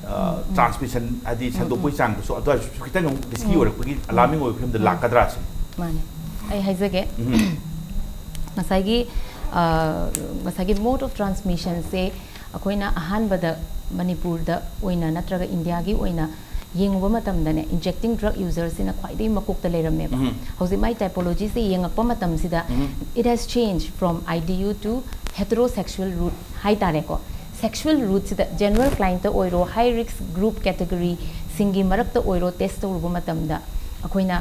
uh, transmission ꯍꯥꯏꯗꯤ ꯁꯟꯗꯣꯛꯄꯒꯤ ꯆꯥꯡꯗꯨꯁꯨ ꯑꯗꯨꯋꯥꯏꯁꯨ ꯈꯤꯇꯪ ꯑꯃꯨꯛ risky ꯑꯣꯏꯔꯛꯄꯒꯤ alarming ꯑꯣꯏꯕ ꯐꯤꯕꯝꯗ ꯂꯥꯛꯀꯗ꯭ꯔꯥ ꯁꯤꯅꯤ꯫ ꯃꯥꯅꯦ꯫ ꯑꯩ ꯍꯥꯏꯖꯒꯦ꯫ ꯉꯁꯥꯏꯒꯤ, ꯑ, ꯉꯁꯥꯏꯒꯤ mode of transmission ꯁꯦ ꯑꯩꯈꯣꯏꯅ ꯑꯍꯥꯟꯕꯗ ꯃꯅꯤꯄꯨꯔꯗ ꯑꯣꯏꯅ ꯅꯠꯇ꯭ꯔꯒ ꯏꯟꯗꯤꯌꯥꯒꯤ ꯑꯣꯏꯅ ꯌꯦꯡꯉꯨꯕ ꯃꯇꯝꯗꯅꯦ, injecting drug user ꯁꯤꯅ ꯈ꯭ꯋꯥꯏꯗꯒꯤ ꯃꯀꯣꯛꯇ ꯂꯩꯔꯝꯃꯦꯕ꯫ ꯍꯧꯖꯤꯛ ꯃꯥꯏ typology ꯁꯦ ꯌꯦꯡꯉꯛꯄ ꯃꯇꯝꯁꯤꯗ it has changed from I D U to heterosexual route ꯍꯥꯏꯇꯥꯔꯦꯀꯣ꯫ Sexual route ꯁꯤꯗ general client ꯇ ꯑꯣꯏꯔꯣ, high risk group category ꯁꯤꯡꯒꯤ ꯃꯔꯛꯇ ꯑꯣꯏꯔꯣ, test ꯇꯧꯔꯨꯕ ꯃꯇꯝꯗ ꯑꯩꯈꯣꯏꯅ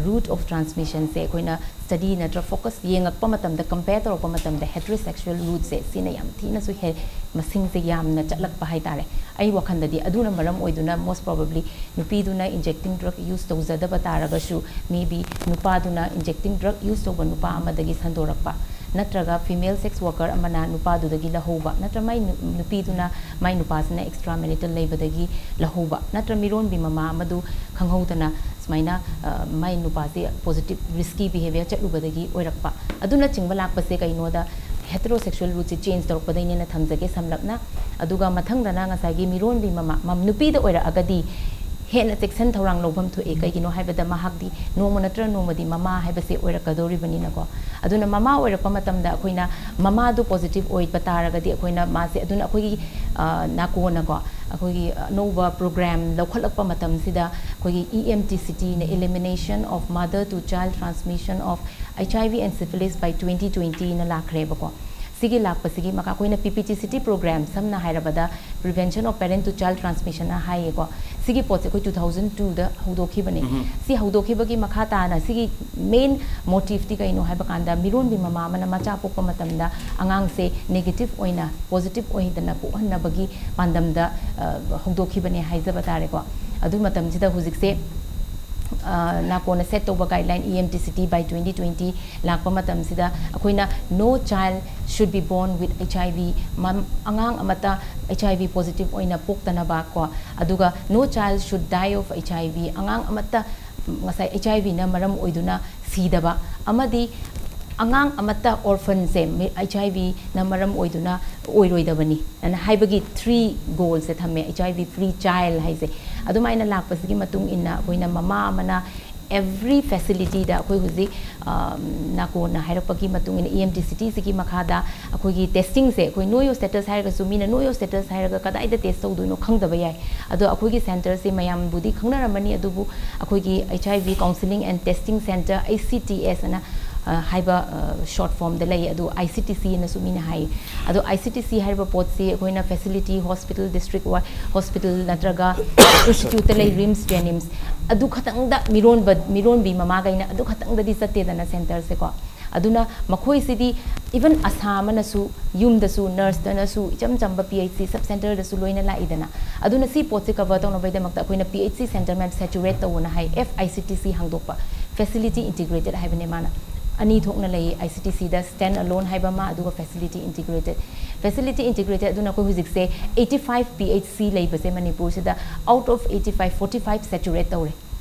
ꯔꯨꯠ ꯑꯣꯐ ꯇ꯭ꯔꯥꯟꯁꯃꯤꯁꯟꯁꯦ ꯑꯩꯈꯣꯏꯅ ꯁ꯭ꯇꯗꯤ ꯅꯠꯇ꯭ꯔ ꯐꯣꯀꯁ ꯌꯦꯡꯉꯛꯄ ꯃꯇꯝꯗ, ꯀꯝꯄꯦꯌꯔ ꯇꯧꯔꯛꯄ ꯃꯇꯝꯗ, ꯍꯦꯇ꯭ꯔꯣꯁꯦꯛꯁꯨꯋꯦꯜ ꯔꯨꯠꯁꯦ ꯁꯤꯅ ꯌꯥꯝ ꯊꯤꯅꯁꯨ ꯍꯦ ꯃꯁꯤꯡꯁꯦ ꯌꯥꯝꯅ ꯆꯠꯂꯛꯄ ꯍꯥꯏꯇꯥꯔꯦ꯫ ꯑꯩ ꯋꯥꯈꯜꯗꯗꯤ ꯑꯗꯨꯅ ꯃꯔꯝ ꯑꯣꯏꯗꯨꯅ most probably ꯅꯨꯄꯤꯗꯨꯅ injecting drug use ꯇꯧꯖꯗꯕ ꯇꯥꯔꯒꯁꯨ, maybe ꯅꯨꯄꯥꯗꯨꯅ injecting drug use ꯇꯧꯕ ꯅꯨꯄꯥ ꯑꯃꯗꯒꯤ ꯁꯟꯗꯣꯔꯛꯄ, ꯅꯠꯇ꯭ꯔꯒ female sex worker ꯑꯃꯅ ꯅꯨꯄꯥꯗꯨꯗꯒꯤ ꯂꯧꯍꯧꯕ, ꯅꯠꯇ꯭ꯔ ꯃꯥꯏ ꯅꯨ- ꯅꯨꯄꯤꯗꯨꯅ ꯃꯥꯏ ꯅꯨꯄꯥꯁꯤꯅ extra marital ꯂꯩꯕꯗꯒꯤ ꯂꯧꯍꯧꯕ, ꯅꯠꯇ꯭ꯔ ꯃꯤꯔꯣꯟꯕꯤ ꯃꯃꯥ ꯑꯃꯗꯨ ꯈꯪꯍꯧꯗꯅ ꯁꯨꯃꯥꯏꯅ, ꯑ, ꯃꯥꯏ ꯅꯨꯄꯥꯁꯦ positive risky behaviour ꯆꯠꯂꯨꯕꯗꯒꯤ ꯑꯣꯏꯔꯛꯄ, ꯑꯗꯨꯅꯆꯤꯡꯕ ꯂꯥꯛꯄꯁꯦ ꯀꯩꯅꯣꯗ heterosexual ꯔꯨꯠꯁꯦ ꯆꯦꯟꯖ ꯇꯧꯔꯛꯄꯗꯩꯅꯦꯅ ꯊꯝꯖꯒꯦ ꯁꯝꯂꯞꯅ꯫ ꯑꯗꯨꯒ ꯃꯊꯪꯗꯅ ꯉꯁꯥꯏꯒꯤ ꯃꯤꯔꯣꯟꯕꯤ ꯃꯃꯥ, ꯃꯝ-, ꯅꯨꯄꯤꯗ ꯑꯣꯏꯔꯛꯑꯒꯗꯤ ꯍꯦꯟꯅ ꯆꯦꯛꯁꯤꯟ ꯊꯧꯔꯥꯡ ꯂꯧꯐꯝ ꯊꯣꯛꯑꯦ꯫ ꯀꯩꯒꯤꯅꯣ ꯍꯥꯏꯕꯗ ꯃꯍꯥꯛꯇꯤ ꯅꯣꯡꯃ ꯅꯠꯇ꯭ꯔ ꯅꯣꯡꯃꯗꯤ ꯃꯃꯥ ꯍꯥꯏꯕꯁꯦ ꯑꯣꯏꯔꯛꯀꯗꯧꯔꯤꯕꯅꯤꯅꯀꯣ꯫ ꯑꯗꯨꯅ ꯃꯃꯥ ꯑꯣꯏꯔꯛꯄ ꯃꯇꯝꯗ ꯑꯩꯈꯣꯏꯅ ꯃꯃꯥꯗꯨ positive ꯑꯣꯏꯕ ꯇꯥꯔꯒꯗꯤ ꯑꯩꯈꯣꯏꯅ ꯃꯥꯁꯦ, ꯑꯗꯨꯅ ꯑꯩꯈꯣꯏꯒꯤ, ꯑ, ꯅꯥꯀꯣꯟꯅꯀꯣ, ꯑꯩꯈꯣꯏꯒꯤ ꯑꯅꯧꯕ program ꯂꯧꯈꯠꯂꯛꯄ ꯃꯇꯝꯁꯤꯗ ꯑꯩꯈꯣꯏꯒꯤ E M T C T ꯅ Elimination of Mother to Child Transmission of H I V and Syphilis by twenty twenty ꯅ ꯂꯥꯛꯈ꯭ꯔꯦꯕꯀꯣ꯫ ꯁꯤꯒꯤ ꯂꯥꯛꯄꯁꯤꯒꯤ ꯃꯈꯥ ꯑꯩꯈꯣꯏꯅ P P T C T program, ꯁꯝꯅ ꯍꯥꯏꯔꯕꯗ Prevention of Parent to Child Transmission ꯅ ꯍꯥꯏꯌꯦꯀꯣ꯫ ꯁꯤꯒꯤ ꯄꯣꯠꯁꯦ ꯑꯩꯈꯣꯏ two thousand two ꯗ ꯍꯧꯗꯣꯛꯈꯤꯕꯅꯦ꯫ ꯁꯤ ꯍꯧꯗꯣꯛꯈꯤꯕꯒꯤ ꯃꯈꯥ ꯇꯥꯅ ꯁꯤꯒꯤ main motive ꯇꯤ ꯀꯩꯅꯣ ꯍꯥꯏꯕ ꯀꯥꯟꯗ, ꯃꯤꯔꯣꯟꯕꯤ ꯃꯃꯥ ꯑꯃꯅ ꯃꯆꯥ ꯄꯣꯛꯄ ꯃꯇꯝꯗ ꯑꯉꯥꯡꯁꯦ negative ꯑꯣꯏꯅ positive ꯑꯣꯏꯗꯅ ꯄꯣꯛꯍꯟꯅꯕꯒꯤ ꯄꯥꯟꯗꯝꯗ, ꯑ, ꯍꯧꯗꯣꯛꯈꯤꯕꯅꯦ ꯍꯥꯏꯖꯕ ꯇꯥꯔꯦꯀꯣ꯫ ꯑꯗꯨ ꯃꯇꯝꯁꯤꯗ ꯍꯧꯖꯤꯛꯁꯦ, ꯑ, ꯅꯥꯀꯣꯟꯅ set ꯇꯧꯕ guideline E M T C T by twenty twenty ꯂꯥꯛꯄ ꯃꯇꯝꯁꯤꯗ ꯑꯩꯈꯣꯏꯅ no child should be born with H I V, ꯃꯝ-, ꯑꯉꯥꯡ ꯑꯃꯠꯇ H I V positive ꯑꯣꯏꯅ ꯄꯣꯛꯇꯅꯕ ꯀꯣ, ꯑꯗꯨꯒ no child should die of H I V, ꯑꯉꯥꯡ ꯑꯃꯠꯇ ꯉꯁꯥꯏ H I V ꯅ ꯃꯔꯝ ꯑꯣꯏꯗꯨꯅ ꯁꯤꯗꯕ, ꯑꯃꯗꯤ ꯑꯉꯥꯡ ꯑꯃꯠꯇ orphan say me-, H I V ꯅ ꯃꯔꯝ ꯑꯣꯏꯗꯨꯅ ꯑꯣꯏꯔꯣꯏꯗꯕꯅꯤ ꯑꯅ ꯍꯥꯏꯕꯒꯤ three goal ꯁꯦ ꯊꯝꯃꯦ, H I V free child ꯍꯥꯏꯁꯦ꯫ ꯑꯗꯨꯃꯥꯏꯅ ꯂꯥꯛꯄꯁꯤꯒꯤ ꯃꯇꯨꯡ ꯏꯟꯅ ꯑꯩꯈꯣꯏꯅ ꯃꯃꯥ ꯑꯃꯅ every facility ꯗ ꯑꯩꯈꯣꯏ ꯍꯧꯖꯤꯛ, ꯑ, ꯅꯥꯀꯣꯟꯅ ꯍꯥꯏꯔꯛꯄꯒꯤ ꯃꯇꯨꯡ ꯏꯟꯅ E M T C T ꯁꯤꯒꯤ ꯃꯈꯥꯗ ꯑꯩꯈꯣꯏꯒꯤ testing ꯁꯦ, ꯑꯩꯈꯣꯏ know your status ꯍꯥꯏꯔꯒꯁꯨ, ꯃꯤꯅ know your status ꯍꯥꯏꯔꯒ ꯀꯗꯥꯏꯗ test ꯇꯧꯗꯣꯏꯅꯣ ꯈꯪꯗꯕ ꯌꯥꯏ꯫ ꯑꯗꯣ ꯑꯩꯈꯣꯏꯒꯤ center ꯁꯦ ꯃꯌꯥꯝꯕꯨꯗꯤ ꯈꯪꯅꯔꯝꯃꯅꯤ, ꯑꯗꯨꯕꯨ ꯑꯩꯈꯣꯏꯒꯤ H I V Counselling and Testing Center, H C T S ꯑꯅ ꯍꯥꯏꯕ ꯁꯣꯔꯠ ꯐꯣꯝꯗ ꯂꯩ꯫ ꯑꯗꯨ ꯑꯥꯏ ꯁꯤ ꯇꯤ ꯁꯤ ꯍꯥꯏꯅꯁꯨ ꯃꯤꯅ ꯍꯥꯏ꯫ ꯑꯗꯣ ꯑꯥꯏ ꯁꯤ ꯇꯤ ꯁꯤ ꯍꯥꯏꯔꯤꯕ ꯄꯣꯠꯁꯤ ꯑꯩꯈꯣꯏꯅ ꯐꯦꯁꯤꯂꯤꯇꯤ, ꯍꯣꯁꯄꯤꯇꯥꯜ, ꯗꯤꯁꯇ꯭ꯔꯤꯛ ꯍꯣꯁꯄꯤꯇꯥꯜ ꯅꯠꯇ꯭ꯔꯒ ꯏꯟꯁꯇꯤꯇ꯭ꯌꯨꯠꯇ ꯂꯩ, ꯔꯤꯝꯁ, ꯖꯦꯅꯤꯝꯁ, ꯑꯗꯨ ꯈꯛꯇꯪꯗ ꯃꯤꯔꯣꯟꯕ, ꯃꯤꯔꯣꯟꯕꯤ ꯃꯃꯥꯈꯩꯅ ꯑꯗꯨ ꯈꯛꯇꯪꯗꯗꯤ ꯆꯠꯇꯦꯗꯅ ꯁꯦꯟꯇꯔꯁꯦꯀꯣ꯫ ꯑꯗꯨꯅ ꯃꯈꯣꯏꯁꯤꯗꯤ ꯏꯚꯟ ꯑꯁꯥ ꯑꯃꯅꯁꯨ, ꯌꯨꯝꯗꯁꯨ ꯅꯔꯁꯇꯅꯁꯨ ꯏꯆꯝ ꯆꯝꯕ ꯄꯤ ꯑꯩꯆ ꯁꯤ ꯁꯕ ꯁꯦꯟꯇꯔꯗꯁꯨ ꯂꯣꯏꯅ ꯂꯥꯛꯏꯗꯅ꯫ ꯑꯗꯨꯅ ꯁꯤ ꯄꯣꯠꯁꯤ ꯀꯚꯔ ꯇꯧꯅꯕꯒꯤꯗꯃꯛꯇ ꯑꯩꯈꯣꯏꯅ ꯄꯤ ꯑꯩꯆ ꯁꯤ ꯁꯦꯟꯇꯔ ꯃꯌꯥꯝ ꯁꯦꯆꯨꯔꯦꯠ ꯇꯧꯑꯣꯅ ꯍꯥꯏ꯫ F I C T C ꯍꯥꯡꯗꯣꯛꯄ, ꯐꯦꯁꯤꯂꯤꯇꯤ ꯏꯟꯇꯤꯒ꯭ꯔꯦꯇꯦꯠ ꯍꯥꯏꯕꯅꯦ ꯃꯥꯅ꯫ ꯑꯅꯤ ꯊꯣꯛꯅ ꯂꯩ ꯑꯥꯏ ꯁꯤ ꯇꯤ ꯁꯤꯗ, ꯁ꯭ꯇꯦꯟ ꯑꯂꯣꯟ ꯍꯥꯏꯕ ꯑꯃ, ꯑꯗꯨꯒ ꯐꯦꯁꯤꯂꯤꯇꯤ ꯏꯟꯇꯤꯒ꯭ꯔꯦꯇꯦꯠ꯫ ꯐꯦꯁꯤꯂꯤꯇꯤ ꯏꯟꯇꯤꯒ꯭ꯔꯦꯇꯦꯠ ꯑꯗꯨꯅ ꯑꯩꯈꯣꯏ ꯍꯧꯖꯤꯛꯁꯦ ꯑꯩꯠꯇꯤ ꯐꯥꯏꯚ ꯄꯤ ꯑꯩꯆ ꯁꯤ ꯂꯩꯕꯁꯦ ꯃꯅꯤꯄꯨꯔꯁꯤꯗ, out of eighty five, forty five saturate ꯇꯧꯔꯦ꯫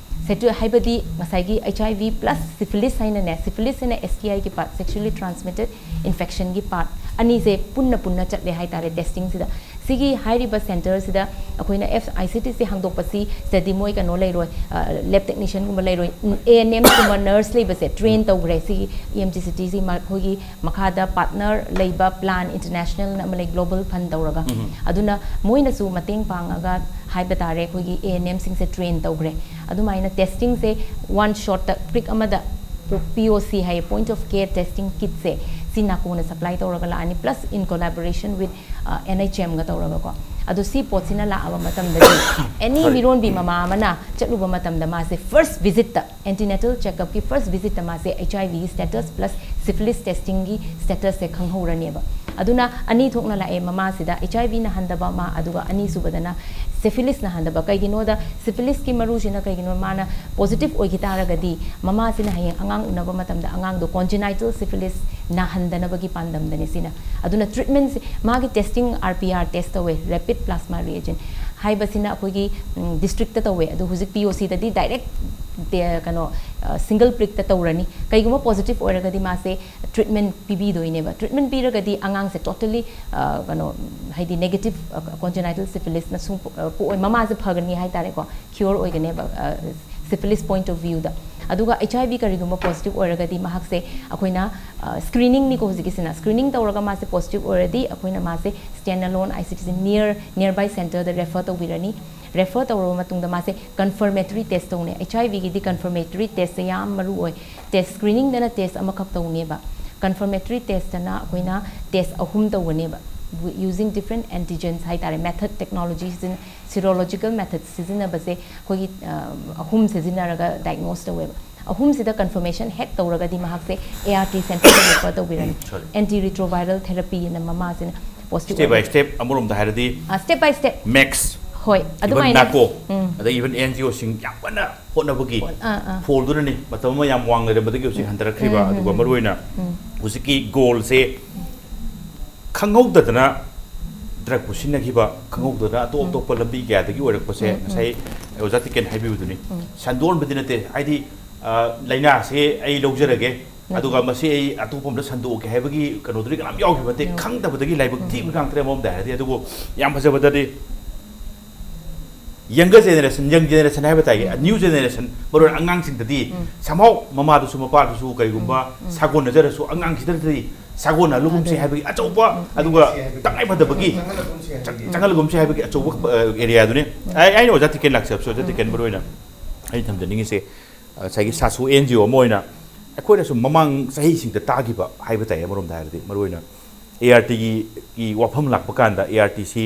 ꯁꯦꯆꯨ-, ꯍꯥꯏꯕꯗꯤ ꯉꯁꯥꯏꯒꯤ H I V plus syphilis ꯍꯥꯏꯅꯅꯦ, ꯁꯤꯐꯤꯂꯤꯁ ꯍꯥꯏꯅ ꯑꯦꯁ ꯇꯤ ꯑꯥꯏꯒꯤ ꯄꯥꯔꯠ, ꯁꯦꯛꯁꯨꯋꯦꯂꯤ ꯇ꯭ꯔꯥꯟꯁꯃꯤꯇꯦꯠ ꯏꯟꯐꯦꯛꯁꯟꯒꯤ ꯄꯥꯔꯠ ꯑꯅꯤꯁꯦ ꯄꯨꯟꯅ ꯄꯨꯟꯅ ꯆꯠꯂꯦ ꯍꯥꯏꯇꯥꯔꯦ ꯇꯦꯁꯇꯤꯡꯁꯤꯗ꯫ ꯁꯤꯒꯤ ꯍꯥꯏꯔꯤꯕ ꯁꯦꯟꯇꯔꯁꯤꯗ ꯑꯩꯈꯣꯏꯅ F I C T C ꯍꯥꯡꯗꯣꯛꯄꯁꯤ ꯁꯤꯗꯗꯤ ꯃꯣꯏ ꯀꯩꯅꯣ ꯂꯩꯔꯣꯏ, ꯂꯦꯕ ꯇꯦꯛꯅꯤꯁꯤꯌꯟꯒꯨꯝꯕ ꯂꯩꯔꯣꯏ, ꯑꯦ ꯑꯦꯟ ꯑꯦꯝꯒꯨꯝꯕ ꯅꯔꯁ ꯂꯩꯕꯁꯦ ꯇ꯭ꯔꯦꯟ ꯇꯧꯈ꯭ꯔꯦ꯫ ꯁꯤꯒꯤ ꯏ ꯑꯦꯝ ꯖꯤ ꯁꯤ ꯇꯤꯁꯤ ꯑꯩꯈꯣꯏꯒꯤ ꯃꯈꯥꯗ ꯄꯥꯔꯠꯅꯔ ꯂꯩꯕ ꯄ꯭ꯂꯥꯟ ꯏꯟꯇꯔꯅꯦꯁꯅꯦꯜꯅ ꯑꯃ ꯂꯩ, ꯒ꯭ꯂꯣꯕꯜ ꯐꯟ ꯇꯧꯔꯒ꯫ ꯑꯗꯨꯅ ꯃꯣꯏꯅꯁꯨ ꯃꯇꯦꯡ ꯄꯥꯡꯉꯒ ꯍꯥꯏꯕ ꯇꯥꯔꯦ, ꯑꯩꯈꯣꯏꯒꯤ ꯑꯦ ꯑꯦꯟ ꯑꯦꯝꯁꯤꯡꯁꯦ ꯇ꯭ꯔꯦꯟ ꯇꯧꯈ꯭ꯔꯦ꯫ ꯑꯗꯨꯃꯥꯏꯅ ꯇꯦꯁꯇꯤꯡꯁꯦ ꯋꯥꯟ ꯁꯣꯠꯇ, ꯄ꯭ꯔꯤꯛ ꯑꯃꯗ, ꯄꯤ ꯑꯣ ꯁꯤ ꯍꯥꯏꯌꯦ, ꯄꯣꯏꯟꯠ ꯑꯣꯐ ꯀꯦꯌꯔ ꯇꯦꯁꯇꯤꯡ ꯀꯤꯠꯁꯦ, ꯁꯤ ꯅꯥꯀꯣꯅ ꯁꯄ꯭ꯂꯥꯏ ꯇꯧꯔꯒ ꯂꯥꯛꯑꯅꯤ, plus in collaboration with N H ꯑꯦꯝꯒ ꯇꯧꯔꯒꯀꯣ꯫ ꯑꯗꯣ ꯁꯤ ꯄꯣꯠꯁꯤꯅ ꯂꯥꯛꯑꯕ ꯃꯇꯝꯗꯗꯤ ꯑꯦꯅꯤ ꯃꯤꯔꯣꯟꯕꯤ ꯃꯃꯥ ꯑꯃꯅ ꯆꯠꯂꯨꯕ ꯃꯇꯝꯗ ꯃꯥꯁꯦ ꯐꯥꯔꯁ ꯚꯤꯖꯤꯠꯇ, ꯑꯦꯟꯇꯤꯅꯦꯇꯜ ꯆꯦꯛꯑꯞꯀꯤ ꯐꯥꯔꯁ ꯚꯤꯖꯤꯠꯇ ꯃꯥꯁꯦ ꯑꯩꯆ ꯑꯥꯏ ꯚꯤꯒꯤ ꯁ꯭ꯇꯦꯇꯁ ꯄ꯭ꯂꯁ ꯁꯤꯐꯤꯂꯤꯁ ꯇꯦꯁꯇꯤꯡꯒꯤ ꯁ꯭ꯇꯦꯇꯁꯁꯦ ꯈꯪꯍꯧꯔꯅꯦꯕ꯫ ꯑꯗꯨꯅ ꯑꯅꯤ ꯊꯣꯛꯅ ꯂꯥꯛꯑꯦ, ꯃꯃꯥꯁꯤꯗ ꯑꯩꯆ ꯑꯥꯏ ꯚꯤ ꯅꯥꯍꯟꯗꯕ ꯑꯃ, ꯑꯗꯨꯒ ꯑꯅꯤꯁꯨꯕꯗꯅ ꯁꯤꯐꯤꯂꯤꯁ ꯅꯥꯍꯟꯗꯕ꯫ ꯀꯩꯒꯤꯅꯣꯗ ꯁꯤꯐꯤꯂꯤꯁꯀꯤ ꯃꯔꯨꯁꯤꯅ ꯀꯩꯒꯤꯅꯣ, ꯃꯥꯅ ꯄꯣꯖꯤꯇꯤꯚ ꯑꯣꯏꯈꯤ ꯇꯥꯔꯒꯗꯤ ꯃꯃꯥꯁꯤꯅ ꯍꯌꯦꯡ ꯑꯉꯥꯡ ꯎꯅꯕ ꯃꯇꯝꯗ ꯑꯉꯥꯡꯗꯣ ꯀꯣꯟꯖꯤꯅꯥꯏꯇꯜ ꯁꯤꯐꯤꯂꯤꯁ ꯅꯥꯍꯟꯗꯅꯕꯒꯤ ꯄꯥꯟꯗꯝꯗꯅꯦ ꯁꯤꯅ꯫ ꯑꯗꯨꯅ ꯇ꯭ꯔꯤꯠꯃꯦꯟꯁꯦ, ꯃꯥꯒꯤ testing R P R test ꯇꯧꯋꯦ, ꯔꯦꯄꯤꯗ ꯄ꯭ꯂꯥꯁꯃꯥ ꯔꯤꯑꯦꯖꯦꯟ ꯍꯥꯏꯕꯁꯤꯅ ꯑꯩꯈꯣꯏꯒꯤ ꯗꯤꯁꯇ꯭ꯔꯤꯛꯇ ꯇꯧꯋꯦ꯫ ꯑꯗꯣ ꯍꯧꯖꯤꯛ ꯄꯤ ꯑꯣ ꯁꯤꯗꯗꯤ ꯗꯥꯏꯔꯦꯛ ꯀꯩꯅꯣ, ꯁꯤꯡꯒꯜ ꯄ꯭ꯔꯤꯛꯇ ꯇꯧꯔꯅꯤ꯫ ꯀꯩꯒꯨꯝꯕ ꯄꯣꯖꯤꯇꯤꯚ ꯑꯣꯏꯔꯒꯗꯤ ꯃꯥꯁꯦ ꯇ꯭ꯔꯤꯠꯃꯦꯟ ꯄꯤꯕꯤꯗꯣꯏꯅꯦꯕ꯫ ꯇ꯭ꯔꯤꯠꯃꯦꯟ ꯄꯤꯔꯒꯗꯤ ꯑꯉꯥꯡꯁꯦ ꯇꯣꯇꯦꯂꯤ ꯀꯩꯅꯣ, ꯍꯥꯏꯗꯤ ꯅꯦꯒꯦꯇꯤꯚ ꯀꯣꯟꯖꯤꯅꯥꯏꯇꯜ ꯁꯤꯐꯤꯂꯤꯁꯅ ꯁꯨꯡ ꯄꯣꯛꯑꯣꯏ, ꯃꯃꯥꯁꯦ ꯐꯒꯅꯤ ꯍꯥꯏꯇꯥꯔꯦꯀꯣ, ꯀ꯭ꯌꯣꯔ ꯑꯣꯏꯒꯅꯦꯕ ꯁꯤꯐꯤꯂꯤꯁ ꯄꯣꯏꯟꯠ ꯑꯣꯐ ꯚ꯭ꯌꯨꯗ꯫ ꯑꯗꯨꯒ ꯑꯩꯆ ꯑꯥꯏ ꯚꯤ ꯀꯔꯤꯒꯨꯝꯕ ꯄꯣꯖꯤꯇꯤꯚ ꯑꯣꯏꯔꯒꯗꯤ ꯃꯍꯥꯛꯁꯦ ꯑꯩꯈꯣꯏꯅ ꯁ꯭ꯀ꯭ꯔꯤꯅꯤꯡꯅꯤꯀꯣ ꯍꯧꯖꯤꯛꯀꯤꯁꯤꯅ, ꯁ꯭ꯀ꯭ꯔꯤꯅꯤꯡ ꯇꯧꯔꯒ ꯃꯥꯁꯦ ꯄꯣꯖꯤꯇꯤꯚ ꯑꯣꯏꯔꯗꯤ ꯑꯩꯈꯣꯏꯅ ꯃꯥꯁꯦ stand alone I C T C ꯅꯤꯌꯔ, ꯅꯤꯌꯔ ꯕꯥꯏ ꯁꯦꯟꯇꯔꯗ ꯔꯦꯐꯔ ꯇꯧꯕꯤꯔꯅꯤ꯫ ꯔꯦꯐꯔ ꯇꯧꯔꯕ ꯃꯇꯨꯡꯗ ꯃꯥꯁꯦ ꯀꯟꯐꯔꯃꯦꯇꯔꯤ ꯇꯦꯁ ꯇꯧꯅꯦ꯫ ꯑꯩꯆ ꯑꯥꯏ ꯚꯤꯒꯤꯗꯤ ꯀꯟꯐꯔꯃꯦꯇꯔꯤ ꯇꯦꯁꯁꯦ ꯌꯥꯝ ꯃꯔꯨ ꯑꯣꯏ꯫ ꯇꯦꯁ ꯁ꯭ꯀ꯭ꯔꯤꯅꯤꯡꯗꯅ ꯇꯦꯁ ꯑꯃꯈꯛ ꯇꯧꯅꯦꯕ꯫ ꯀꯟꯐꯔꯃꯦꯇꯔꯤ ꯇꯦꯁꯇꯅ ꯑꯩꯈꯣꯏꯅ ꯇꯦꯁ ꯑꯍꯨꯝ ꯇꯧꯒꯅꯦꯕ, using different antigens ꯍꯥꯏ ꯇꯥꯔꯦ꯫ ꯃꯦꯊꯗ, ꯇꯦꯛꯅꯣꯂꯣꯖꯤ ꯁꯤꯖꯤꯟꯅ, ꯁꯤꯔꯣꯂꯣꯖꯤꯀꯦꯜ ꯃꯦꯊꯗ ꯁꯤꯖꯤꯟꯅꯕꯁꯦ ꯑꯩꯈꯣꯏꯒꯤ ꯑꯍꯨꯝ ꯁꯤꯖꯤꯟꯅꯔꯒ ꯗꯥꯏꯒꯅꯣꯁ ꯇꯧꯋꯦꯕ꯫ ꯑꯍꯨꯝꯁꯤꯗ ꯀꯟꯐꯔꯃꯦꯁꯟ ꯍꯦꯛ ꯇꯧꯔꯒꯗꯤ ꯃꯍꯥꯛꯁꯦ ꯑꯦ ꯑꯥꯔ ꯇꯤ ꯁꯦꯟꯇꯔꯗ ꯔꯤꯐꯔ ꯇꯧꯕꯤꯔꯅꯤ꯫ ꯑꯦꯟꯇꯤ ꯔꯤꯇ꯭ꯔꯣꯚꯥꯏꯔꯜ ꯊꯦꯔꯥꯄꯤꯅ ꯃꯃꯥꯁꯤꯅ ꯄꯣꯖꯤꯇꯤꯚ ꯁ꯭ꯇꯦꯞ ꯕꯥꯏ ꯑꯣꯏꯔꯒꯗꯤ꯫ ꯁ꯭ꯇꯦꯞ ꯑꯃꯔꯣꯝꯗ ꯍꯥꯏꯔꯗꯤ ꯁ꯭ꯇꯦꯞ ꯕꯥꯏ ꯁ꯭ꯇꯦꯞ꯫ ꯃꯦꯛꯁ꯫ ꯍꯣꯏ, ꯏꯚꯟ ꯑꯗꯨꯃꯥꯏꯅ ꯅꯥꯀꯣ, ꯎꯝ꯫ ꯑꯗꯩ ꯏꯚꯟ ꯑꯦꯟ ꯖꯤ ꯑꯣꯁꯤꯡ ꯌꯥꯝ ꯀꯟꯅ ꯍꯣꯠꯅꯕꯒꯤ ꯍꯣꯠ-, ꯑꯥ, ꯑꯥ꯫ ꯐꯣꯜꯗꯨꯅꯅꯤ꯫ ꯃꯇꯝ ꯑꯃ ꯌꯥꯝ ꯋꯥꯡꯅ ꯂꯩꯔꯝꯕꯗꯒꯤ ꯍꯧꯖꯤꯛ ꯎꯝ꯫ ꯍꯟꯊꯔꯛꯈ꯭ꯔꯤꯕ꯫ ꯎꯝ, ꯎꯝ, ꯑꯗꯨꯒ ꯎꯝ꯫ ꯃꯔꯨꯑꯣꯏꯅ ꯎꯝ꯫ ꯍꯧꯖꯤꯛꯀꯤ ꯒꯣꯜꯁꯦ ꯈꯪꯍꯧꯗꯗꯅ ꯗ꯭ꯔꯒꯄꯨ ꯁꯤꯖꯤꯟꯅꯈꯤꯕ, ꯈꯪꯍꯧꯗꯅ ꯑꯇꯣꯞ ꯎꯝ꯫ ꯑꯇꯣꯞꯄ ꯂꯝꯕꯤ ꯀꯌꯥꯗꯒꯤ ꯑꯣꯏꯔꯛꯄꯁꯦ ꯎꯝ, ꯎꯝ꯫ ꯉꯁꯥꯏ ꯑꯣꯖꯥ ꯇꯤꯀꯦꯟ ꯍꯥꯏꯕꯤꯕꯗꯨꯅꯤ꯫ ꯎꯝ꯫ ꯁꯟꯗꯣꯛꯍꯟꯕꯗꯤ ꯅꯠꯇꯦ, ꯍꯥꯏꯗꯤ, ꯑ, ꯂꯥꯏꯅꯥꯁꯦ ꯑꯩ ꯂꯧꯖꯔꯒꯦ, ꯎꯝ꯫ ꯑꯗꯨꯒ ꯃꯁꯤ ꯑꯩ ꯑꯇꯣꯞꯄ ꯑꯝꯗ ꯁꯟꯗꯣꯛꯑꯒꯦ ꯍꯥꯏꯕꯒꯤ ꯀꯩꯅꯣꯗꯨꯗꯤ ꯀꯅꯥꯝ ꯌꯥꯎꯈꯤꯕ ꯅꯠꯇꯦ꯫ ꯎꯝ꯫ ꯈꯪꯗꯕꯗꯒꯤ ꯂꯥꯏꯕꯛ ꯎꯝ꯫ ꯊꯤꯕ ꯉꯥꯛꯇꯅꯦ ꯑꯃꯔꯣꯝꯗ ꯍꯥꯏꯔꯗꯤ꯫ ꯑꯗꯨꯕꯨ ꯌꯥꯝ ꯐꯖꯕꯗꯗꯤ younger generation, young generation ꯍꯥꯏꯕ ꯇꯥꯏꯌꯦ, ꯎꯝ꯫ New generation, ꯃꯔꯨꯑꯣꯏꯅ ꯑꯉꯥꯡꯁꯤꯡꯗꯗꯤ ꯎꯝ꯫ Somehow ꯃꯃꯥꯗꯨꯁꯨ ꯃꯄꯥꯗꯨꯁꯨ ꯀꯔꯤꯒꯨꯝꯕ ꯎꯝ, ꯎꯝ꯫ ꯁꯥꯒꯣꯟꯅꯖꯔꯁꯨ ꯑꯉꯥꯡꯁꯤꯗꯗꯤ ꯁꯥꯒꯣꯟꯅꯍꯜꯂꯨꯒꯨꯝꯁꯤ ꯑꯗꯨꯅꯤ꯫ ꯍꯥꯏꯕꯒꯤ ꯑꯆꯧꯕ, ꯎꯝ, ꯎꯝ꯫ ꯑꯗꯨꯒ ꯇꯉꯥꯏ ꯐꯗꯕꯒꯤ ꯆꯪꯍꯜꯂꯒꯨꯝꯁꯤ ꯍꯥꯏꯕꯒꯤ꯫ ꯆꯪ-, ꯆꯪꯍꯜꯂꯒꯨꯝꯁꯤ ꯍꯥꯏꯕꯒꯤ ꯑꯆꯧꯕ, ꯎꯝ꯫ ꯑ, ꯑꯦꯔꯤꯌꯥꯗꯨꯅꯤ꯫ ꯎꯝ꯫ ꯑꯩ, ꯑꯩꯅ ꯑꯣꯖꯥ ꯇꯤꯀꯦꯟ ꯂꯥꯛꯆꯕꯁꯨ, ꯑꯣꯖꯥ ꯎꯝ꯫ ꯇꯤꯀꯦꯟ ꯃꯔꯨꯑꯣꯏꯅ ꯑꯩ ꯊꯝꯖꯅꯤꯡꯉꯤꯁꯦ, ꯉꯁꯥꯏꯒꯤ ꯁꯥꯁꯨ ꯑꯦꯟ ꯖꯤ ꯑꯣ ꯑꯃ ꯑꯣꯏꯅ ꯑꯩꯈꯣꯏꯅ ꯁꯨꯝ ꯃꯃꯥꯡ ꯆꯍꯤꯁꯤꯡꯗ ꯇꯥꯈꯤꯕ ꯍꯥꯏꯕ ꯇꯥꯏ, ꯑꯃꯔꯣꯝꯗ ꯍꯥꯏꯔꯗꯤ꯫ ꯃꯔꯨꯑꯣꯏꯅ ꯑꯦ ꯑꯥꯔ ꯇꯤꯒꯤ, ꯒꯤ ꯋꯥꯐꯝ ꯂꯥꯛꯄ ꯀꯥꯟꯗ ꯑꯦ ꯑꯥꯔ ꯇꯤꯁꯤ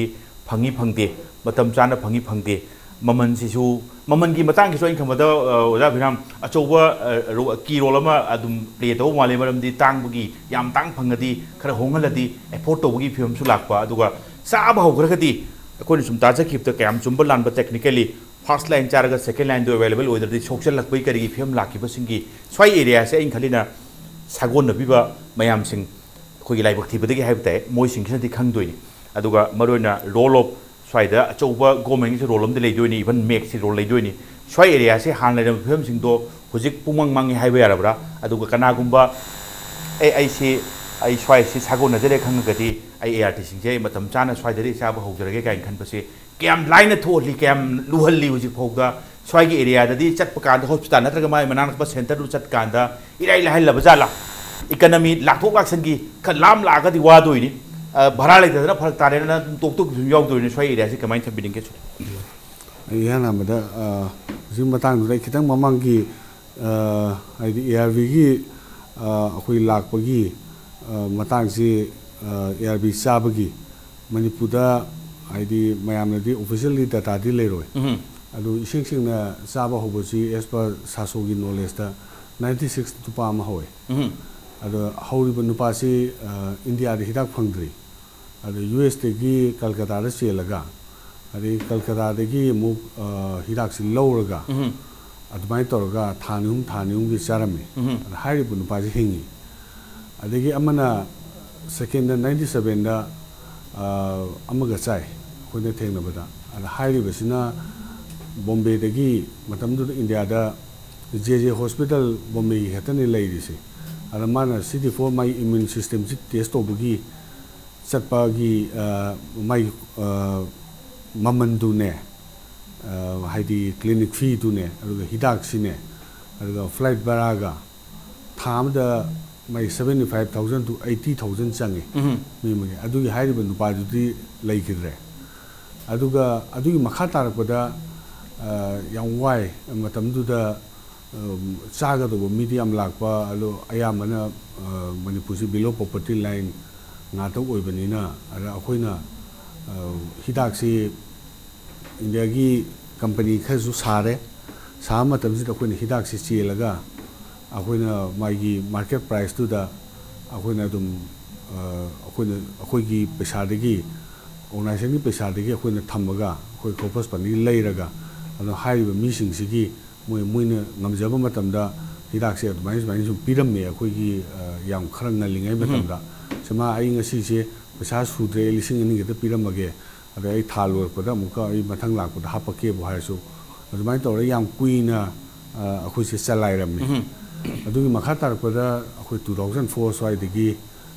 ꯐꯪꯉꯤ ꯐꯪꯗꯦ, ꯃꯇꯝ ꯆꯥꯅ ꯐꯪꯉꯤ ꯐꯪꯗꯦ, ꯃꯃꯜꯁꯤꯁꯨ, ꯃꯃꯜꯒꯤ ꯃꯇꯥꯡꯒꯤꯁꯨ ꯑꯩꯅ ꯈꯟꯕꯗ, ꯑ, ꯑꯣꯖꯥ ꯑꯕꯤꯔꯥꯝ, ꯑꯆꯧꯕ, ꯑ, ꯔꯣ-, ꯀꯤ ꯔꯣꯜ ꯑꯃ ꯑꯗꯨꯝ ꯄ꯭ꯂꯦ ꯇꯧꯕ ꯃꯥꯜꯂꯦ꯫ ꯃꯔꯝꯗꯤ ꯇꯥꯡꯕꯒꯤ, ꯌꯥꯝ ꯇꯥꯡ ꯐꯪꯉꯗꯤ, ꯈꯔ ꯍꯣꯡꯍꯜꯂꯗꯤ ꯑꯦꯐꯣꯔꯗ ꯇꯧꯕꯒꯤ ꯐꯤꯕꯝꯁꯨ ꯂꯥꯛꯄ, ꯑꯗꯨꯒ ꯆꯥꯕ ꯍꯧꯈ꯭ꯔꯒꯗꯤ ꯑꯩꯈꯣꯏꯅ ꯁꯨꯝ ꯇꯥꯖꯈꯤꯕꯗ ꯀꯌꯥꯝ ꯆꯨꯝꯕ ꯂꯥꯟꯕ, technically first line ꯆꯥꯔꯒ second lineꯗꯨ available ꯑꯣꯏꯗ꯭ꯔꯗꯤ ꯁꯣꯛꯆꯜꯂꯛꯄꯒꯤ ꯀꯔꯤꯒꯤ ꯐꯤꯕꯝ ꯂꯥꯛꯈꯤꯕꯁꯤꯡꯒꯤ ꯁ꯭ꯋꯥꯏ ꯑꯦꯔꯤꯌꯥꯁꯦ ꯑꯩꯅ ꯈꯜꯂꯤꯅ ꯁꯥꯒꯣꯟꯅꯕꯤꯕ ꯃꯌꯥꯝꯁꯤꯡ ꯑꯩꯈꯣꯏꯒꯤ ꯂꯥꯏꯕꯛ ꯊꯤꯕꯗꯒꯤ ꯍꯥꯏꯕ ꯇꯥꯏ, ꯃꯣꯏꯁꯤꯡꯁꯤꯅꯗꯤ ꯈꯪꯗꯣꯏꯅꯤ꯫ ꯑꯗꯨꯒ ꯃꯔꯨꯑꯣꯏꯅ role of ꯁ꯭ꯋꯥꯏꯗ ꯑꯆꯧꯕ ꯒꯣꯔꯃꯦꯟꯒꯤꯁꯨ ꯔꯣꯜ ꯑꯃꯗꯤ ꯂꯩꯗꯣꯏꯅꯤ, even ꯃꯦꯛꯁꯤ ꯔꯣꯜ ꯂꯩꯗꯣꯏꯅꯤ꯫ ꯁ꯭ꯋꯥꯏ ꯑꯦꯔꯤꯌꯥꯁꯤ ꯍꯥꯟꯅ ꯂꯩꯔꯝꯕ ꯐꯤꯕꯝꯁꯤꯡꯗꯣ ꯍꯧꯖꯤꯛ ꯄꯨꯡꯃꯥꯡ ꯃꯥꯡꯉꯤ ꯍꯥꯏꯕ ꯌꯥꯔꯕ꯭ꯔꯥ? ꯑꯗꯨꯒ ꯀꯅꯥꯒꯨꯝꯕ, "ꯑꯦ, ꯑꯩꯁꯤ, ꯑꯩ ꯁ꯭ꯋꯥꯏꯁꯤ ꯁꯥꯒꯣꯟꯅꯖꯔꯦ" ꯈꯪꯉꯒꯗꯤ ꯑꯩ ꯑꯦ ꯑꯥꯔ ꯇꯤꯁꯤꯡꯁꯦ ꯑꯩ ꯃꯇꯝ ꯆꯥꯅ ꯁ꯭ꯋꯥꯏꯗꯗꯤ ꯆꯥꯕ ꯍꯧꯖꯔꯒꯦ ꯀꯥꯏꯅ ꯈꯟꯕꯁꯤ ꯀꯌꯥꯝ ꯂꯥꯏꯅ ꯊꯣꯛꯍꯜꯂꯤ, ꯀꯌꯥꯝ ꯂꯨꯍꯜꯂꯤ ꯍꯧꯖꯤꯛ ꯐꯥꯎꯗ? ꯁ꯭ꯋꯥꯏꯒꯤ ꯑꯦꯔꯤꯌꯥꯗꯗꯤ ꯆꯠꯄ ꯀꯥꯟꯗ ꯍꯣꯁꯄꯤꯇꯥꯜ ꯅꯠꯇ꯭ꯔꯒ ꯃꯥꯒꯤ ꯃꯅꯥꯛ ꯅꯛꯄ ꯁꯦꯟꯇꯔꯗꯨ ꯆꯠꯀꯥꯟꯗ ꯏꯔꯥꯏ ꯂꯥꯏꯍꯜꯂꯕ ꯖꯥꯠꯂꯥ? ꯏꯀꯅꯃꯤ ꯂꯥꯛꯊꯣꯛ ꯂꯥꯛꯁꯤꯟꯒꯤ ꯈꯔ ꯂꯥꯝ ꯂꯥꯛꯑꯒꯗꯤ ꯋꯥꯗꯣꯏꯅꯤ꯫ ꯑ, ꯚꯔꯥ ꯂꯩꯇꯗꯅ ꯐꯔꯛ ꯇꯥꯔꯦꯅ ꯑꯗꯨꯝ ꯇꯣꯛ ꯇꯣꯛꯈꯤꯕꯁꯨ ꯌꯥꯎꯗꯣꯏꯅꯤ꯫ ꯁ꯭ꯋꯥꯏ ꯑꯦꯔꯤꯌꯥꯁꯤ ꯀꯃꯥꯏꯅ ꯊꯝꯕꯤꯅꯤꯡꯒꯦ? ꯑꯩ ꯏꯍꯥꯟ ꯍꯥꯟꯕꯗ, ꯑ, ꯍꯧꯖꯤꯛ ꯃꯇꯥꯡꯗꯨꯗ ꯑꯩ ꯈꯤꯇꯪ ꯃꯃꯥꯡꯒꯤ, ꯑ, ꯍꯥꯏꯗꯤ ꯑꯦ ꯑꯥꯔ ꯕꯤꯒꯤ, ꯑ, ꯑꯩꯈꯣꯏ ꯂꯥꯛꯄꯒꯤ, ꯑ, ꯃꯇꯥꯡꯁꯤ, ꯑ, ꯑꯦ ꯑꯥꯔ ꯕꯤ ꯆꯥꯕꯒꯤ ꯃꯅꯤꯄꯨꯔꯗ, ꯍꯥꯏꯗꯤ ꯃꯌꯥꯝꯅꯗꯤ officially dataꯗꯤ ꯂꯩꯔꯣꯏ꯫ ꯎꯝ꯫ ꯑꯗꯨ ꯏꯁꯦꯡ ꯁꯦꯡꯅ ꯆꯥꯕ ꯍꯧꯕꯁꯤ as per ꯁꯥꯁꯣꯒꯤ knowledgeꯇ ninety six ꯅꯨꯄꯥ ꯑꯃ ꯍꯧꯋꯦ꯫ ꯎꯝ꯫ ꯑꯗꯣ ꯍꯧꯔꯤꯕ ꯅꯨꯄꯥꯁꯤ, ꯑ, ꯏꯟꯗꯤꯌꯥꯗ ꯍꯤꯗꯥꯛ ꯐꯪꯗ꯭ꯔꯤ꯫ ꯑꯗ ꯌꯨ ꯑꯦꯁꯇꯒꯤ ꯀꯜꯀꯇꯥꯗ ꯆꯦꯜꯂꯒ, ꯑꯗꯩ ꯀꯜꯀꯇꯥꯗꯒꯤ ꯑꯃꯨꯛ, ꯑ, ꯍꯤꯗꯥꯛꯁꯤ ꯂꯧꯔꯒ, ꯎꯝ꯫ ꯑꯗꯨꯃꯥꯏꯅ ꯇꯧꯔꯒ ꯊꯥ ꯑꯅꯤ ꯑꯍꯨꯝ, ꯊꯥ ꯑꯅꯤ ꯑꯍꯨꯝꯒꯤ ꯆꯥꯔꯝꯃꯤ꯫ ꯎꯝ꯫ ꯑꯗ ꯍꯥꯏꯔꯤꯕ ꯅꯨꯄꯥꯁꯤ ꯍꯤꯡꯉꯤ꯫ ꯑꯗꯒꯤ ꯑꯃꯅ secondꯗ ninety sevenꯗ, ꯑ, ꯑꯃꯒ ꯆꯥꯏ ꯑꯩꯈꯣꯏꯅ ꯊꯦꯡꯅꯕꯗ꯫ ꯑꯗ ꯍꯥꯏꯔꯤꯕꯁꯤꯅ ꯕꯣꯝꯕꯦꯗꯒꯤ, ꯃꯇꯝꯗꯨꯗ ꯏꯟꯗꯤꯌꯥꯗ J J hospital ꯕꯣꯝꯕꯦꯒꯤ ꯈꯛꯇꯅꯤ ꯂꯩꯔꯤꯁꯦ꯫ ꯑꯗ ꯃꯥꯅ C D four ꯃꯥꯒꯤ immune systemꯁꯤ test ꯇꯧꯕꯒꯤ ꯆꯠꯄꯒꯤ, ꯑ, ꯃꯥꯒꯤ, ꯑ, ꯃꯃꯟꯗꯨꯅꯦ, ꯑ, ꯍꯥꯏꯗꯤ clinic feeꯗꯨꯅꯦ, ꯑꯗꯨꯒ ꯍꯤꯗꯥꯛꯁꯤꯅꯦ, ꯑꯗꯨꯒ flight ꯚꯔꯥꯒ ꯊꯥ ꯑꯃꯗ ꯃꯥꯒꯤ seventy five thousand to eighty thousand ꯆꯪꯉꯤ꯫ ꯎꯝ꯫ ꯃꯤ ꯑꯃꯒꯤ꯫ ꯑꯗꯨꯒꯤ ꯍꯥꯏꯔꯤꯕ ꯅꯨꯄꯥꯗꯨꯗꯤ ꯂꯩꯈꯤꯗ꯭ꯔꯦ꯫ ꯑꯗꯨꯒ ꯑꯗꯨꯒꯤ ꯃꯈꯥ ꯇꯥꯔꯛꯄꯗ, ꯑ, ꯌꯥꯝ ꯋꯥꯏ꯫ ꯃꯇꯝꯗꯨꯗ, ꯑ, ꯆꯥꯒꯗꯧꯕ ꯃꯤꯗꯤ ꯌꯥꯝ ꯂꯥꯛꯄ, ꯑꯗꯣ ꯑꯌꯥꯝꯕꯅ, ꯑ, ꯃꯅꯤꯄꯨꯔꯁꯤ below poverty line ꯉꯥꯛꯇ ꯑꯣꯏꯕꯅꯤꯅ, ꯑꯗ ꯑꯩꯈꯣꯏꯅ, ꯑ, ꯍꯤꯗꯥꯛꯁꯤ ꯏꯟꯗꯤꯌꯥꯒꯤ company ꯈꯔꯁꯨ ꯁꯥꯔꯦ꯫ ꯁꯥꯕ ꯃꯇꯝꯁꯤꯗ ꯑꯩꯈꯣꯏꯅ ꯍꯤꯗꯥꯛꯁꯤ ꯆꯦꯜꯂꯒ, ꯑꯩꯈꯣꯏꯅ ꯃꯥꯒꯤ market priceꯇꯨꯗ ꯑꯩꯈꯣꯏꯅ ꯑꯗꯨꯝ, ꯑ, ꯑꯩꯈꯣꯏꯅ, ꯑꯩꯈꯣꯏꯒꯤ ꯄꯩꯁꯥꯗꯒꯤ, organizationꯒꯤ ꯄꯩꯁꯥꯗꯒꯤ ꯑꯩꯈꯣꯏꯅ ꯊꯝꯃꯒ, ꯑꯩꯈꯣꯏ corpus funding ꯂꯩꯔꯒ, ꯑꯗꯣ ꯍꯥꯏꯔꯤꯕ ꯃꯤꯁꯤꯡꯁꯤꯒꯤ ꯃꯣꯏ, ꯃꯣꯏꯅ ꯉꯝꯖꯕ ꯃꯇꯝꯗ ꯍꯤꯗꯥꯛꯁꯦ ꯑꯗꯨꯃꯥꯏꯅ, ꯁꯨꯃꯥꯏꯅ ꯁꯨꯝ ꯄꯤꯔꯝꯃꯦ ꯑꯩꯈꯣꯏꯒꯤ, ꯑ, ꯌꯥꯝ ꯈꯔ ꯉꯜꯂꯤꯉꯩ ꯎꯝ꯫ ꯃꯇꯝꯗ꯫ "ꯁꯦ ꯃꯥ, ꯑꯩ ꯉꯁꯤꯁꯦ ꯄꯩꯁꯥ ꯁꯨꯗ꯭ꯔꯦ, ꯑꯩ ꯂꯤꯁꯤꯡ ꯑꯅꯤ ꯈꯛꯇ ꯄꯤꯔꯝꯃꯒꯦ, ꯑꯗ ꯑꯩ ꯊꯥ ꯂꯣꯏꯔꯛꯄꯗ ꯑꯃꯨꯛꯀ ꯑꯩ ꯃꯊꯪ ꯂꯥꯛꯄꯗ ꯍꯥꯄꯛꯀꯦꯕꯨ" ꯍꯥꯏꯔꯁꯨ, ꯑꯗꯨꯃꯥꯏꯅ ꯇꯧꯔꯒ ꯌꯥꯝ ꯀꯨꯏꯅ, ꯑ, ꯑꯩꯈꯣꯏꯁꯦ ꯆꯂꯥꯏꯔꯝꯃꯤ꯫ ꯎꯝ꯫ ꯑꯗꯨꯒꯤ ꯃꯈꯥ ꯇꯥꯔꯛꯄꯗ ꯑꯩꯈꯣꯏ two thousand four ꯁ꯭ꯋꯥꯏꯗꯒꯤ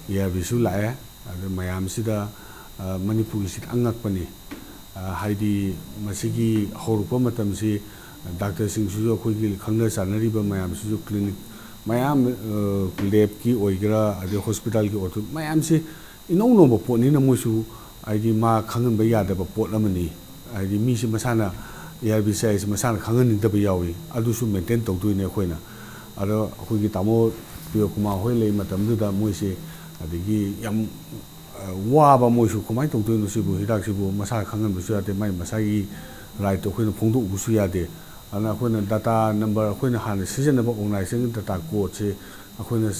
ꯑꯦ ꯑꯥꯔ ꯕꯤꯁꯨ ꯂꯥꯛꯑꯦ꯫ ꯑꯗ ꯃꯌꯥꯝꯁꯤꯗ, ꯑ, ꯃꯅꯤꯄꯨꯔꯒꯤꯁꯤꯗꯤ ꯑꯉꯛꯄꯅꯤ꯫ ꯑ, ꯍꯥꯏꯗꯤ ꯃꯁꯤꯒꯤ ꯍꯧꯔꯛꯄ ꯃꯇꯝꯁꯤ ꯗꯥꯛꯇꯔꯁꯤꯡꯁꯤꯁꯨ, ꯑꯩꯈꯣꯏꯒꯤ ꯈꯪꯅ ꯆꯥꯟꯅꯔꯤꯕ ꯃꯌꯥꯝꯁꯤꯁꯨ, clinic ꯃꯌꯥꯝ, ꯑ, labꯀꯤ ꯑꯣꯏꯒꯦꯔꯥ, ꯑꯗꯩ hospitalꯒꯤ ꯑꯣꯏꯔꯁꯨ, ꯃꯌꯥꯝꯁꯤ ꯏꯅꯧ ꯅꯧꯕ ꯄꯣꯠꯅꯤꯅ ꯃꯣꯏꯁꯨ, ꯍꯥꯏꯗꯤ, ꯃꯥ ꯈꯪꯍꯟꯕ ꯌꯥꯗꯕ ꯄꯣꯠ ꯑꯃꯅꯤ꯫ ꯍꯥꯏꯗꯤ ꯃꯤꯁꯤ ꯃꯁꯥꯅ, ꯑꯦ ꯑꯥꯔ ꯕꯤ ꯁꯤ ꯑꯥꯏꯁꯦ ꯃꯁꯥꯅ ꯈꯪꯍꯟꯅꯤꯡꯗꯕ ꯌꯥꯎꯏ꯫ ꯑꯗꯨꯁꯨ ꯃꯦꯟꯇꯦꯟ ꯇꯧꯗꯣꯏꯅꯦ ꯑꯩꯈꯣꯏꯅ꯫ ꯑꯗꯣ ꯑꯩꯈꯣꯏꯒꯤ ꯇꯥꯃꯣ ꯄ꯭ꯔꯤꯌꯣ ꯀꯨꯃꯥꯔ ꯍꯣꯏ ꯂꯩ ꯃꯇꯝꯗꯨꯗ ꯃꯣꯏꯁꯦ, ꯑꯗꯒꯤ ꯌꯥꯝ ꯋꯥꯕ, ꯃꯣꯏꯁꯨ ꯀꯃꯥꯏꯅ ꯇꯧꯗꯣꯏꯅꯣ ꯁꯤꯕꯨ, ꯍꯤꯗꯥꯛꯁꯤꯕꯨ ꯃꯁꯥ ꯈꯪꯍꯟꯕꯁꯨ ꯌꯥꯗꯦ, ꯃꯥꯏ ꯃꯁꯥꯒꯤ ꯔꯥꯏꯠꯇꯣ ꯑꯩꯈꯣꯏꯅ ꯐꯣꯡꯗꯣꯛꯎꯕꯁꯨ ꯌꯥꯗꯦ꯫ ꯑꯗꯨꯅ ꯑꯩꯈꯣꯏꯅ ꯗꯇꯥ ꯅꯝꯕꯔ, ꯑꯩꯈꯣꯏꯅ ꯍꯥꯟꯅ ꯁꯤꯖꯤꯟꯅꯕ ꯑꯣꯔꯒꯅꯥꯏꯖꯦꯁꯟꯒꯤ ꯗꯇꯥ ꯀꯣꯠꯁꯦ ꯑꯩꯈꯣꯏꯅ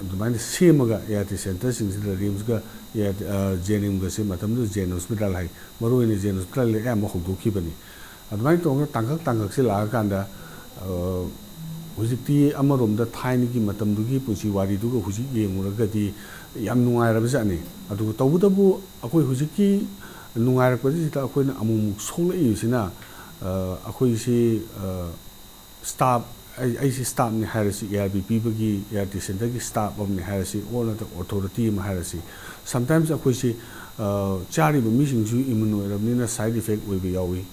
ꯑꯗꯨꯃꯥꯏꯅ ꯁꯦꯝꯃꯒ ꯑꯦ ꯑꯥꯏ ꯇꯤ ꯁꯦꯟꯇꯔꯁꯤꯡꯁꯤꯗ, ꯔꯤꯝꯁꯀ ꯖꯦ ꯑꯦꯟ ꯑꯦꯝꯒꯁꯦ, ꯃꯇꯝꯗꯨꯗ ꯖꯦ ꯑꯦꯟ ꯍꯣꯁꯄꯤꯇꯥꯜ ꯍꯥꯏ, ꯃꯔꯨꯑꯣꯏꯅ ꯖꯦ ꯑꯦꯟ ꯍꯣꯁꯄꯤꯇꯥꯜꯗ ꯑꯌꯥꯝꯕ ꯍꯧꯗꯣꯛꯈꯤꯕꯅꯤ꯫ ꯑꯗꯨꯃꯥꯏꯅ ꯇꯧꯔꯒ ꯇꯥꯡꯀꯛ ꯇꯥꯡꯀꯛꯁꯦ ꯂꯥꯛꯑꯀꯥꯟꯗ, ꯑ, ꯍꯧꯖꯤꯛꯇꯤ ꯑꯃꯔꯣꯝꯗ ꯊꯥꯏꯅꯒꯤ ꯃꯇꯝꯗꯨꯒꯤ ꯄꯨꯟꯁꯤ ꯋꯥꯔꯤꯗꯨꯒ ꯍꯧꯖꯤꯛ ꯌꯦꯡꯉꯨꯔꯒꯗꯤ ꯌꯥꯝ ꯅꯨꯡꯉꯥꯏꯔꯕꯖꯥꯠꯅꯤ꯫ ꯑꯗꯨꯒ ꯇꯧꯕꯇꯕꯨ ꯑꯩꯈꯣꯏ ꯍꯧꯖꯤꯛꯀꯤ ꯅꯨꯡꯉꯥꯏꯔꯛꯄꯁꯤꯗ ꯑꯩꯈꯣꯏꯅ ꯑꯃꯨꯛꯃꯨꯛ ꯁꯣꯛꯂꯛꯏꯕꯁꯤꯅ, ꯑ, ꯑꯩꯈꯣꯏꯁꯤ, ꯑ, ꯁ꯭ꯇꯥꯐ, ꯑꯩ, ꯑꯩꯁꯤ ꯁ꯭ꯇꯥꯐꯅꯤ ꯍꯥꯏꯔꯁꯤ, ꯑꯦ ꯑꯥꯔ ꯕꯤ ꯄꯤꯕꯒꯤ, ꯑꯦ ꯑꯥꯔ ꯇꯤ ꯁꯦꯟꯇꯔꯒꯤ ꯁ꯭ꯇꯥꯐ ꯑꯃꯅꯤ ꯍꯥꯏꯔꯁꯤ, ꯑꯣꯔ ꯅꯠꯇ꯭ꯔꯒ ꯑꯣꯊꯣꯔꯤꯇꯤ ꯑꯃ ꯍꯥꯏꯔꯁꯤ, ꯁꯝꯇꯥꯏꯝꯁ ꯑꯩꯈꯣꯏꯁꯤ, ꯑ, ꯆꯥꯔꯤꯕ ꯃꯤꯁꯤꯡꯁꯨ ꯏꯃ꯭ꯌꯨꯟ ꯑꯣꯏꯔꯕꯅꯤꯅ ꯁꯥꯏꯠ ꯏꯐꯦꯛ ꯑꯣꯏꯕ ꯌꯥꯎꯏ꯫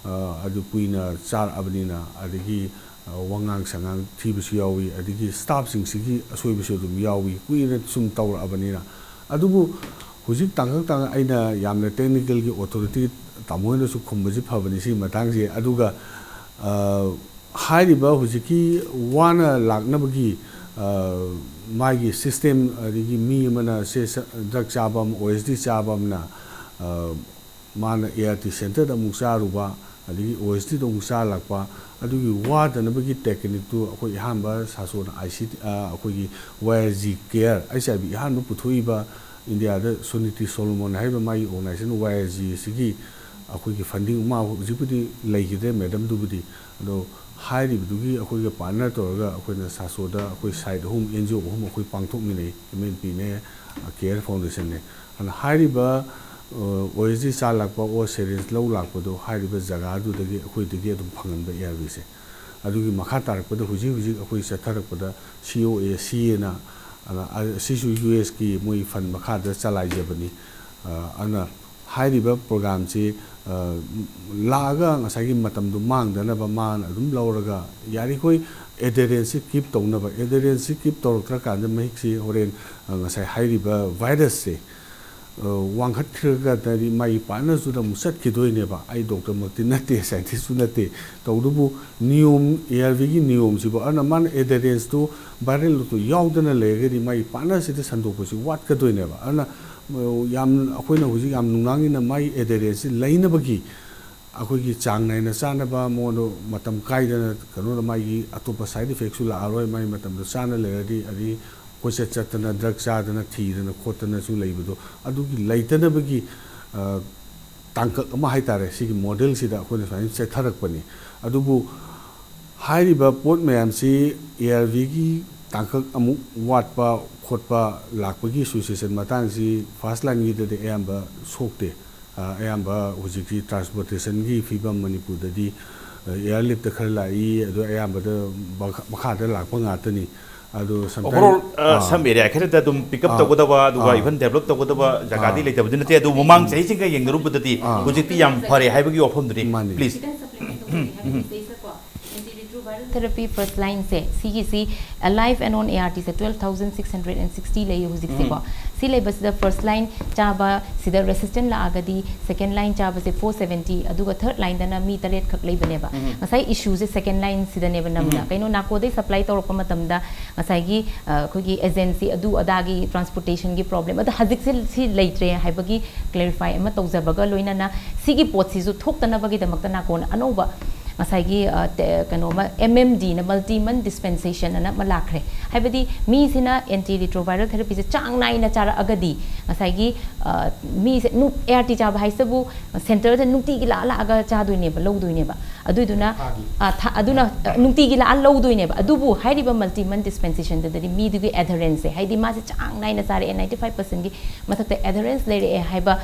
ꯑ, ꯑꯗꯨ ꯀꯨꯏꯅ ꯆꯥꯔꯛꯑꯕꯅꯤꯅ, ꯑꯗꯒꯤ, ꯑ, ꯋꯥꯉꯥꯡ ꯁꯉꯥꯡ ꯊꯤꯕꯁꯨ ꯌꯥꯎꯏ, ꯑꯗꯒꯤ ꯁ꯭ꯇꯥꯐꯁꯤꯡꯁꯤꯒꯤ ꯑꯁꯣꯏꯕꯁꯨ ꯑꯗꯨꯝ ꯌꯥꯎꯏ, ꯀꯨꯏꯅ ꯁꯨꯝ ꯇꯧꯔꯛꯑꯕꯅꯤꯅ꯫ ꯑꯗꯨꯕꯨ ꯍꯧꯖꯤꯛ ꯇꯥꯡꯀꯛ ꯇꯥꯡꯀꯛ ꯑꯩꯅ ꯌꯥꯝꯅ ꯇꯦꯛꯅꯤꯀꯦꯜꯒꯤ ꯑꯣꯊꯣꯔꯤꯇꯤ ꯇꯥꯃꯣ ꯍꯣꯏꯅꯁꯨ ꯈꯨꯝꯕꯁꯤ ꯐꯕꯅꯤ ꯁꯤꯒꯤ ꯃꯇꯥꯡꯁꯦ꯫ ꯑꯗꯨꯒ, ꯑ, ꯍꯥꯏꯔꯤꯕ ꯍꯧꯖꯤꯛꯀꯤ ꯋꯥꯅ ꯂꯥꯛꯅꯕꯒꯤ, ꯑ, ꯃꯥꯒꯤ ꯁꯤꯁꯇꯦꯝ, ꯑꯗꯒꯤ ꯃꯤ ꯑꯃꯅ ꯁꯦ ꯁ-, ꯗ꯭ꯔꯒ ꯆꯥꯕ ꯑꯃ, ꯑꯣ ꯑꯦꯁ ꯗꯤ ꯆꯥꯕ ꯑꯃꯅ, ꯑ, ꯃꯥꯅ ꯑꯦ ꯑꯥꯔ ꯇꯤ ꯁꯦꯟꯇꯔꯗ ꯑꯃꯨꯛ ꯆꯥꯔꯨꯕ, ꯑꯗꯒꯤ ꯑꯣ ꯑꯦꯁ ꯗꯤꯗ ꯑꯃꯨꯛ ꯆꯥꯔ ꯂꯥꯛꯄ, ꯑꯗꯨꯒꯤ ꯋꯥꯗꯅꯕꯒꯤ ꯇꯦꯛꯅꯤꯛꯇꯨ ꯑꯩꯈꯣꯏ ꯑꯍꯥꯟꯕ ꯁꯥꯁꯣꯅ ꯑꯥꯏ ꯁꯤ ꯇꯤ, ꯑ, ꯑꯩꯈꯣꯏꯒꯤ ꯋꯥꯏ R G care, H I V ꯑꯍꯥꯟꯕ ꯄꯨꯊꯣꯛꯏꯕ ꯏꯟꯗꯤꯌꯥꯗ ꯁꯨꯅꯤꯇꯤ ꯁꯣꯂꯣꯃꯣꯟ ꯍꯥꯏꯔꯤꯕ ꯃꯥꯒꯤ ꯑꯣꯔꯒꯅꯥꯏꯖꯦꯁꯟ ꯋꯥꯏ ꯑꯥꯔ ꯖꯤ ꯑꯁꯤꯒꯤ ꯑꯩꯈꯣꯏꯒꯤ ꯐꯟꯗꯤꯡ, ꯃꯥ ꯍꯧꯖꯤꯛꯄꯨꯗꯤ ꯂꯩꯈꯤꯗ꯭ꯔꯦ ꯃꯦꯗꯝꯗꯨꯕꯨꯗꯤ, ꯑꯗꯣ ꯍꯥꯏꯔꯤꯕꯗꯨꯒꯤ ꯑꯩꯈꯣꯏꯒ ꯄꯥꯔꯠꯅꯔ ꯇꯧꯔꯒ ꯑꯩꯈꯣꯏꯅ ꯁꯥꯁꯣꯗ ꯑꯩꯈꯣꯏ ꯁꯥꯏꯠ ꯑꯍꯨꯝ, ꯑꯦꯟ ꯖꯤ ꯑꯣ ꯑꯍꯨꯝ ꯑꯩꯈꯣꯏ ꯄꯥꯡꯊꯣꯛꯃꯤꯟꯅꯩ, ꯑꯦꯝ ꯑꯦꯟ ꯄꯤꯅꯦ, ꯀꯦꯌꯔ ꯐꯥꯎꯟꯗꯦꯁꯟꯅꯦ꯫ ꯑꯗꯨꯅ ꯍꯥꯏꯔꯤꯕ, ꯑ, ꯑꯣ ꯑꯦꯁ ꯗꯤ ꯆꯥ ꯂꯥꯛꯄ ꯑꯣꯔ ꯁꯦꯔꯤꯟꯁ ꯂꯧ ꯂꯥꯛꯄꯗꯣ ꯍꯥꯏꯔꯤꯕ ꯖꯒꯥꯗꯨꯗꯒꯤ ꯑꯩꯈꯣꯏꯗꯒꯤ ꯑꯗꯨꯝ ꯐꯪꯍꯟꯕ ꯑꯦ ꯑꯥꯔ ꯕꯤꯁꯦ꯫ ꯑꯗꯨꯒꯤ ꯃꯈꯥ ꯇꯥꯔꯛꯄꯗ ꯍꯧꯖꯤꯛ ꯍꯧꯖꯤꯛ ꯑꯩꯈꯣꯏ ꯆꯠꯊꯔꯛꯄꯗ ꯁꯤ ꯑꯣ ꯑꯦ ꯁꯤ ꯑꯦꯅ, ꯑ, ꯑ, ꯁꯤꯁꯨ ꯌꯨ ꯑꯦꯁꯀꯤ ꯃꯣꯏ ꯐꯟ ꯃꯈꯥꯗ ꯆꯂꯥꯏꯖꯕꯅꯤ꯫ ꯑ, ꯑꯗꯨꯅ ꯍꯥꯏꯔꯤꯕ ꯄ꯭ꯔꯣꯒ꯭ꯔꯥꯝꯁꯤ, ꯑ, ꯂꯥꯛꯑꯒ ꯉꯁꯥꯏꯒꯤ ꯃꯇꯝꯗꯣ ꯃꯥꯡꯗꯅꯕ ꯃꯥꯅ ꯑꯗꯨꯝ ꯂꯧꯔꯒ ꯌꯥꯔꯤꯈꯣꯏ ꯑꯦꯗꯦꯔꯦꯟꯁꯁꯤ ꯀꯤꯞ ꯇꯧꯅꯕ꯫ ꯑꯦꯗꯦꯔꯦꯟꯁꯁꯤ ꯀꯤꯞ ꯇꯧꯔꯛꯇ꯭ꯔꯀꯥꯟꯗ ꯃꯍꯤꯛꯁꯤ ꯍꯣꯔꯦꯟ, ꯑ, ꯉꯁꯥꯏ ꯍꯥꯏꯔꯤꯕ ꯚꯥꯏꯔꯁꯁꯦ, ꯋꯥꯡꯈꯠꯈ꯭ꯔꯒꯗꯤ ꯃꯥꯒꯤ ꯄꯥꯔꯠꯅꯔꯁꯨꯗ ꯑꯃꯨꯛ ꯆꯠꯈꯤꯗꯣꯏꯅꯦꯕ꯫ ꯑꯩ ꯗꯣꯛꯇꯔꯃꯛꯇꯤ ꯅꯠꯇꯦ, ꯁꯥꯏꯟꯇꯤꯁꯁꯨ ꯅꯠꯇꯦ꯫ ꯇꯧꯕꯇꯕꯨ ꯅꯤꯌꯣꯝ, ꯑꯦ ꯑꯥꯔ ꯚꯤꯒꯤ ꯅꯤꯌꯣꯝꯁꯤꯕꯨ ꯑꯗꯨꯅ ꯃꯥꯅ ꯑꯦꯗꯔꯦꯟꯁꯇꯨ, ꯚꯥꯏꯔꯦꯜ ꯂꯣꯠꯇꯨ ꯌꯥꯎꯗꯅ ꯂꯩꯔꯒꯗꯤ ꯃꯥꯒꯤ ꯄꯥꯔꯠꯅꯔꯁꯤꯗ ꯁꯟꯗꯣꯛꯄꯁꯤ ꯋꯥꯠꯀꯗꯣꯏꯅꯦꯕ꯫ ꯑꯗꯨꯅ ꯌꯥꯝ, ꯑꯩꯈꯣꯏꯅ ꯍꯧꯖꯤꯛ ꯌꯥꯝ ꯅꯨꯡꯅꯥꯡꯅꯤꯅ ꯃꯥꯒꯤ ꯑꯦꯗꯔꯦꯟꯁꯁꯤ ꯂꯩꯅꯕꯒꯤ ꯑꯩꯈꯣꯏꯒꯤ ꯆꯥꯡ ꯅꯥꯏꯅ ꯆꯥꯅꯕ, ꯃꯉꯣꯟꯗ ꯃꯇꯝ ꯀꯥꯏꯗꯅ ꯀꯩꯅꯣꯗ ꯃꯥꯒꯤ ꯑꯇꯣꯞꯄ ꯁꯥꯏꯠ ꯏꯐꯦꯛꯁꯨ ꯂꯥꯛꯑꯔꯣꯏ꯫ ꯃꯥꯒꯤ ꯃꯇꯝꯗ ꯆꯥꯅ ꯂꯩꯔꯗꯤ, ꯑꯗꯒꯤ ꯀꯣꯏꯆꯠ ꯆꯠꯇꯅ, ꯗ꯭ꯔꯒ ꯆꯥꯗꯅ, ꯊꯤꯗꯅ ꯈꯣꯠꯇꯅꯁꯨ ꯂꯩꯕꯗꯣ, ꯑꯗꯨꯒꯤ ꯂꯩꯇꯅꯕꯒꯤ, ꯑ, ꯇꯥꯡꯀꯛ ꯑꯃ ꯍꯥꯏꯇꯥꯔꯦ, ꯁꯤꯒꯤ ꯃꯣꯗꯦꯜꯁꯤꯗ ꯑꯩꯈꯣꯏꯅ ꯁꯨꯃꯥꯏꯅ ꯆꯠꯊꯔꯛꯄꯅꯤ꯫ ꯑꯗꯨꯕꯨ ꯍꯥꯏꯔꯤꯕ ꯄꯣꯠ ꯃꯌꯥꯝꯁꯤ ꯑꯦ ꯑꯥꯔ ꯚꯤꯒꯤ ꯇꯥꯡꯀꯛ ꯑꯃꯨꯛ ꯋꯥꯠꯄ ꯈꯣꯠꯄ ꯂꯥꯛꯄꯒꯤ ꯁꯤꯆꯨꯋꯦꯁꯟ ꯃꯇꯥꯡꯁꯤ ꯐꯥꯔꯁ ꯂꯥꯏꯟꯒꯤꯗꯗꯤ ꯑꯌꯥꯝꯕ ꯁꯣꯛꯇꯦ꯫ ꯑ, ꯑꯌꯥꯝꯕ ꯍꯧꯖꯤꯛꯇꯤ ꯇ꯭ꯔꯥꯟꯁꯄꯣꯔꯇꯦꯁꯟꯒꯤ ꯐꯤꯕꯝ ꯃꯅꯤꯄꯨꯔꯗꯗꯤ, ꯑ, ꯑꯦꯌꯥꯔꯂꯤꯐꯇ ꯈꯔ ꯂꯥꯛꯏ, ꯑꯗꯨ ꯑꯌꯥꯝꯕꯗ ꯃꯈꯥ-, ꯃꯈꯥꯗ ꯂꯥꯛꯄ ꯉꯥꯛꯇꯅꯤ꯫ ꯑꯗꯨ sometime ꯑꯣꯚꯔꯑꯣꯜ ꯑꯥ, ꯁꯝ ꯑꯦꯔꯤꯌꯥ ꯈꯔꯗ ꯑꯗꯨꯝ ꯄꯤꯛ ꯑꯞ ꯑꯥ, ꯇꯧꯒꯗꯕ, ꯑꯗꯨꯒ ꯑꯥ, ꯏꯚꯟ ꯗꯦꯕꯂꯞ ꯇꯧꯒꯗꯕ ꯖꯒꯥꯗꯤ ꯑꯥ, ꯂꯩꯇꯕꯗꯤ ꯅꯠꯇꯦ꯫ ꯑꯗꯨ ꯃꯃꯥꯡ ꯆꯍꯤꯁꯤꯡꯒ ꯌꯦꯡꯅꯔꯨꯕꯗꯗꯤ ꯑꯥ, ꯍꯧꯖꯤꯛꯇꯤ ꯌꯥꯝ ꯐꯔꯦ ꯍꯥꯏꯕꯒꯤ ꯋꯥꯐꯝꯗꯨꯅꯤ꯫ ꯃꯥꯅꯤ꯫ Please. ꯈꯤꯇꯪ supplement ꯇꯧꯖꯒꯦ ꯍꯥꯏꯕꯗꯤ ꯁꯤꯗꯩꯁꯤꯗꯀꯣ, antiretroviral therapy first line ꯁꯦ, ꯁꯤꯒꯤꯁꯤ, ꯑ, live and on A R T say twelve thousand six hundred and sixty ꯂꯩꯌꯦ ꯍꯧꯖꯤꯛꯁꯦꯀꯣ꯫ ꯎꯝ꯫ ꯁꯤ ꯂꯩꯕꯁꯤꯗ first line ꯆꯥꯕ ꯁꯤꯗ resistant ꯂꯥꯛꯑꯒꯗꯤ second line ꯆꯥꯕꯁꯦ four seventy, ꯑꯗꯨꯒ third line ꯗꯅ ꯃꯤ ꯇꯔꯦꯠ ꯈꯛ ꯂꯩꯕꯅꯦꯕ꯫ ꯎꯝ꯫ ꯉꯁꯥꯏ issue ꯁꯦ second line ꯁꯤꯗꯅꯦꯕ ꯅꯝꯅ꯫ ꯎꯝ꯫ ꯀꯩꯅꯣ, ꯅꯥꯀꯣꯗꯩ supply ꯇꯧꯔꯛꯄ ꯃꯇꯝꯗ ꯉꯁꯥꯏꯒꯤ, ꯑ, ꯑꯩꯈꯣꯏꯒꯤ agency ꯑꯗꯨ ꯑꯗꯥꯒꯤ transportation ꯒꯤ problem, ꯑꯗꯣ ꯍꯧꯖꯤꯛꯁꯦ ꯁꯤ ꯂꯩꯇ꯭ꯔꯦ ꯍꯥꯏꯕꯒꯤ clarify ꯑꯃ ꯇꯧꯖꯕꯒ ꯂꯣꯏꯅꯅ ꯁꯤꯒꯤ ꯄꯣꯠꯁꯤꯁꯨ ꯊꯣꯛꯇꯅꯕꯒꯤꯗꯃꯛꯇ ꯅꯥꯀꯣꯟ ꯑꯅꯧꯕ ꯉꯁꯥꯏꯒꯤ, ꯑ, ꯇꯦ-, ꯀꯩꯅꯣꯃ, M M D ꯅ, multi month dispensation ꯑꯅ ꯑꯃ ꯂꯥꯛꯈ꯭ꯔꯦ꯫ ꯍꯥꯏꯕꯗꯤ ꯃꯤꯁꯤꯅ antiretroviral therapy ꯁꯦ ꯆꯥꯡ ꯅꯥꯏꯅ ꯆꯥꯔꯛꯑꯒꯗꯤ ꯉꯁꯥꯏꯒꯤ, ꯑ, ꯃꯤꯁꯦ ꯅꯨ-, A R T ꯆꯥꯕ ꯍꯥꯏꯁꯤꯇꯕꯨ centre ꯗ ꯅꯨꯡꯇꯤꯒꯤ ꯂꯥꯛꯑ ꯂꯥꯛꯑꯒ ꯆꯥꯗꯣꯏꯅꯦꯕ, ꯂꯧꯗꯣꯏꯅꯦꯕ꯫ ꯑꯗꯨꯏꯗꯨꯅ, ꯊꯥꯒꯤ꯫ ꯑ, ꯊꯥ-, ꯑꯗꯨꯅ, ꯑ, ꯅꯨꯡꯇꯤꯒꯤ ꯂꯥꯛꯑ ꯂꯧꯗꯣꯏꯅꯦꯕ꯫ ꯑꯗꯨꯕꯨ ꯍꯥꯏꯔꯤꯕ multi month dispensationꯗꯨꯗꯗꯤ ꯃꯤꯗꯨꯒꯤ adherence ꯁꯦ, ꯍꯥꯏꯗꯤ ꯃꯥꯁꯦ ꯆꯥꯡ ꯅꯥꯏꯅ ꯆꯥꯔꯛꯑꯦ, ninety five percent ꯒꯤ ꯃꯊꯛꯇ adherence ꯂꯩꯔꯛꯑꯦ ꯍꯥꯏꯕ,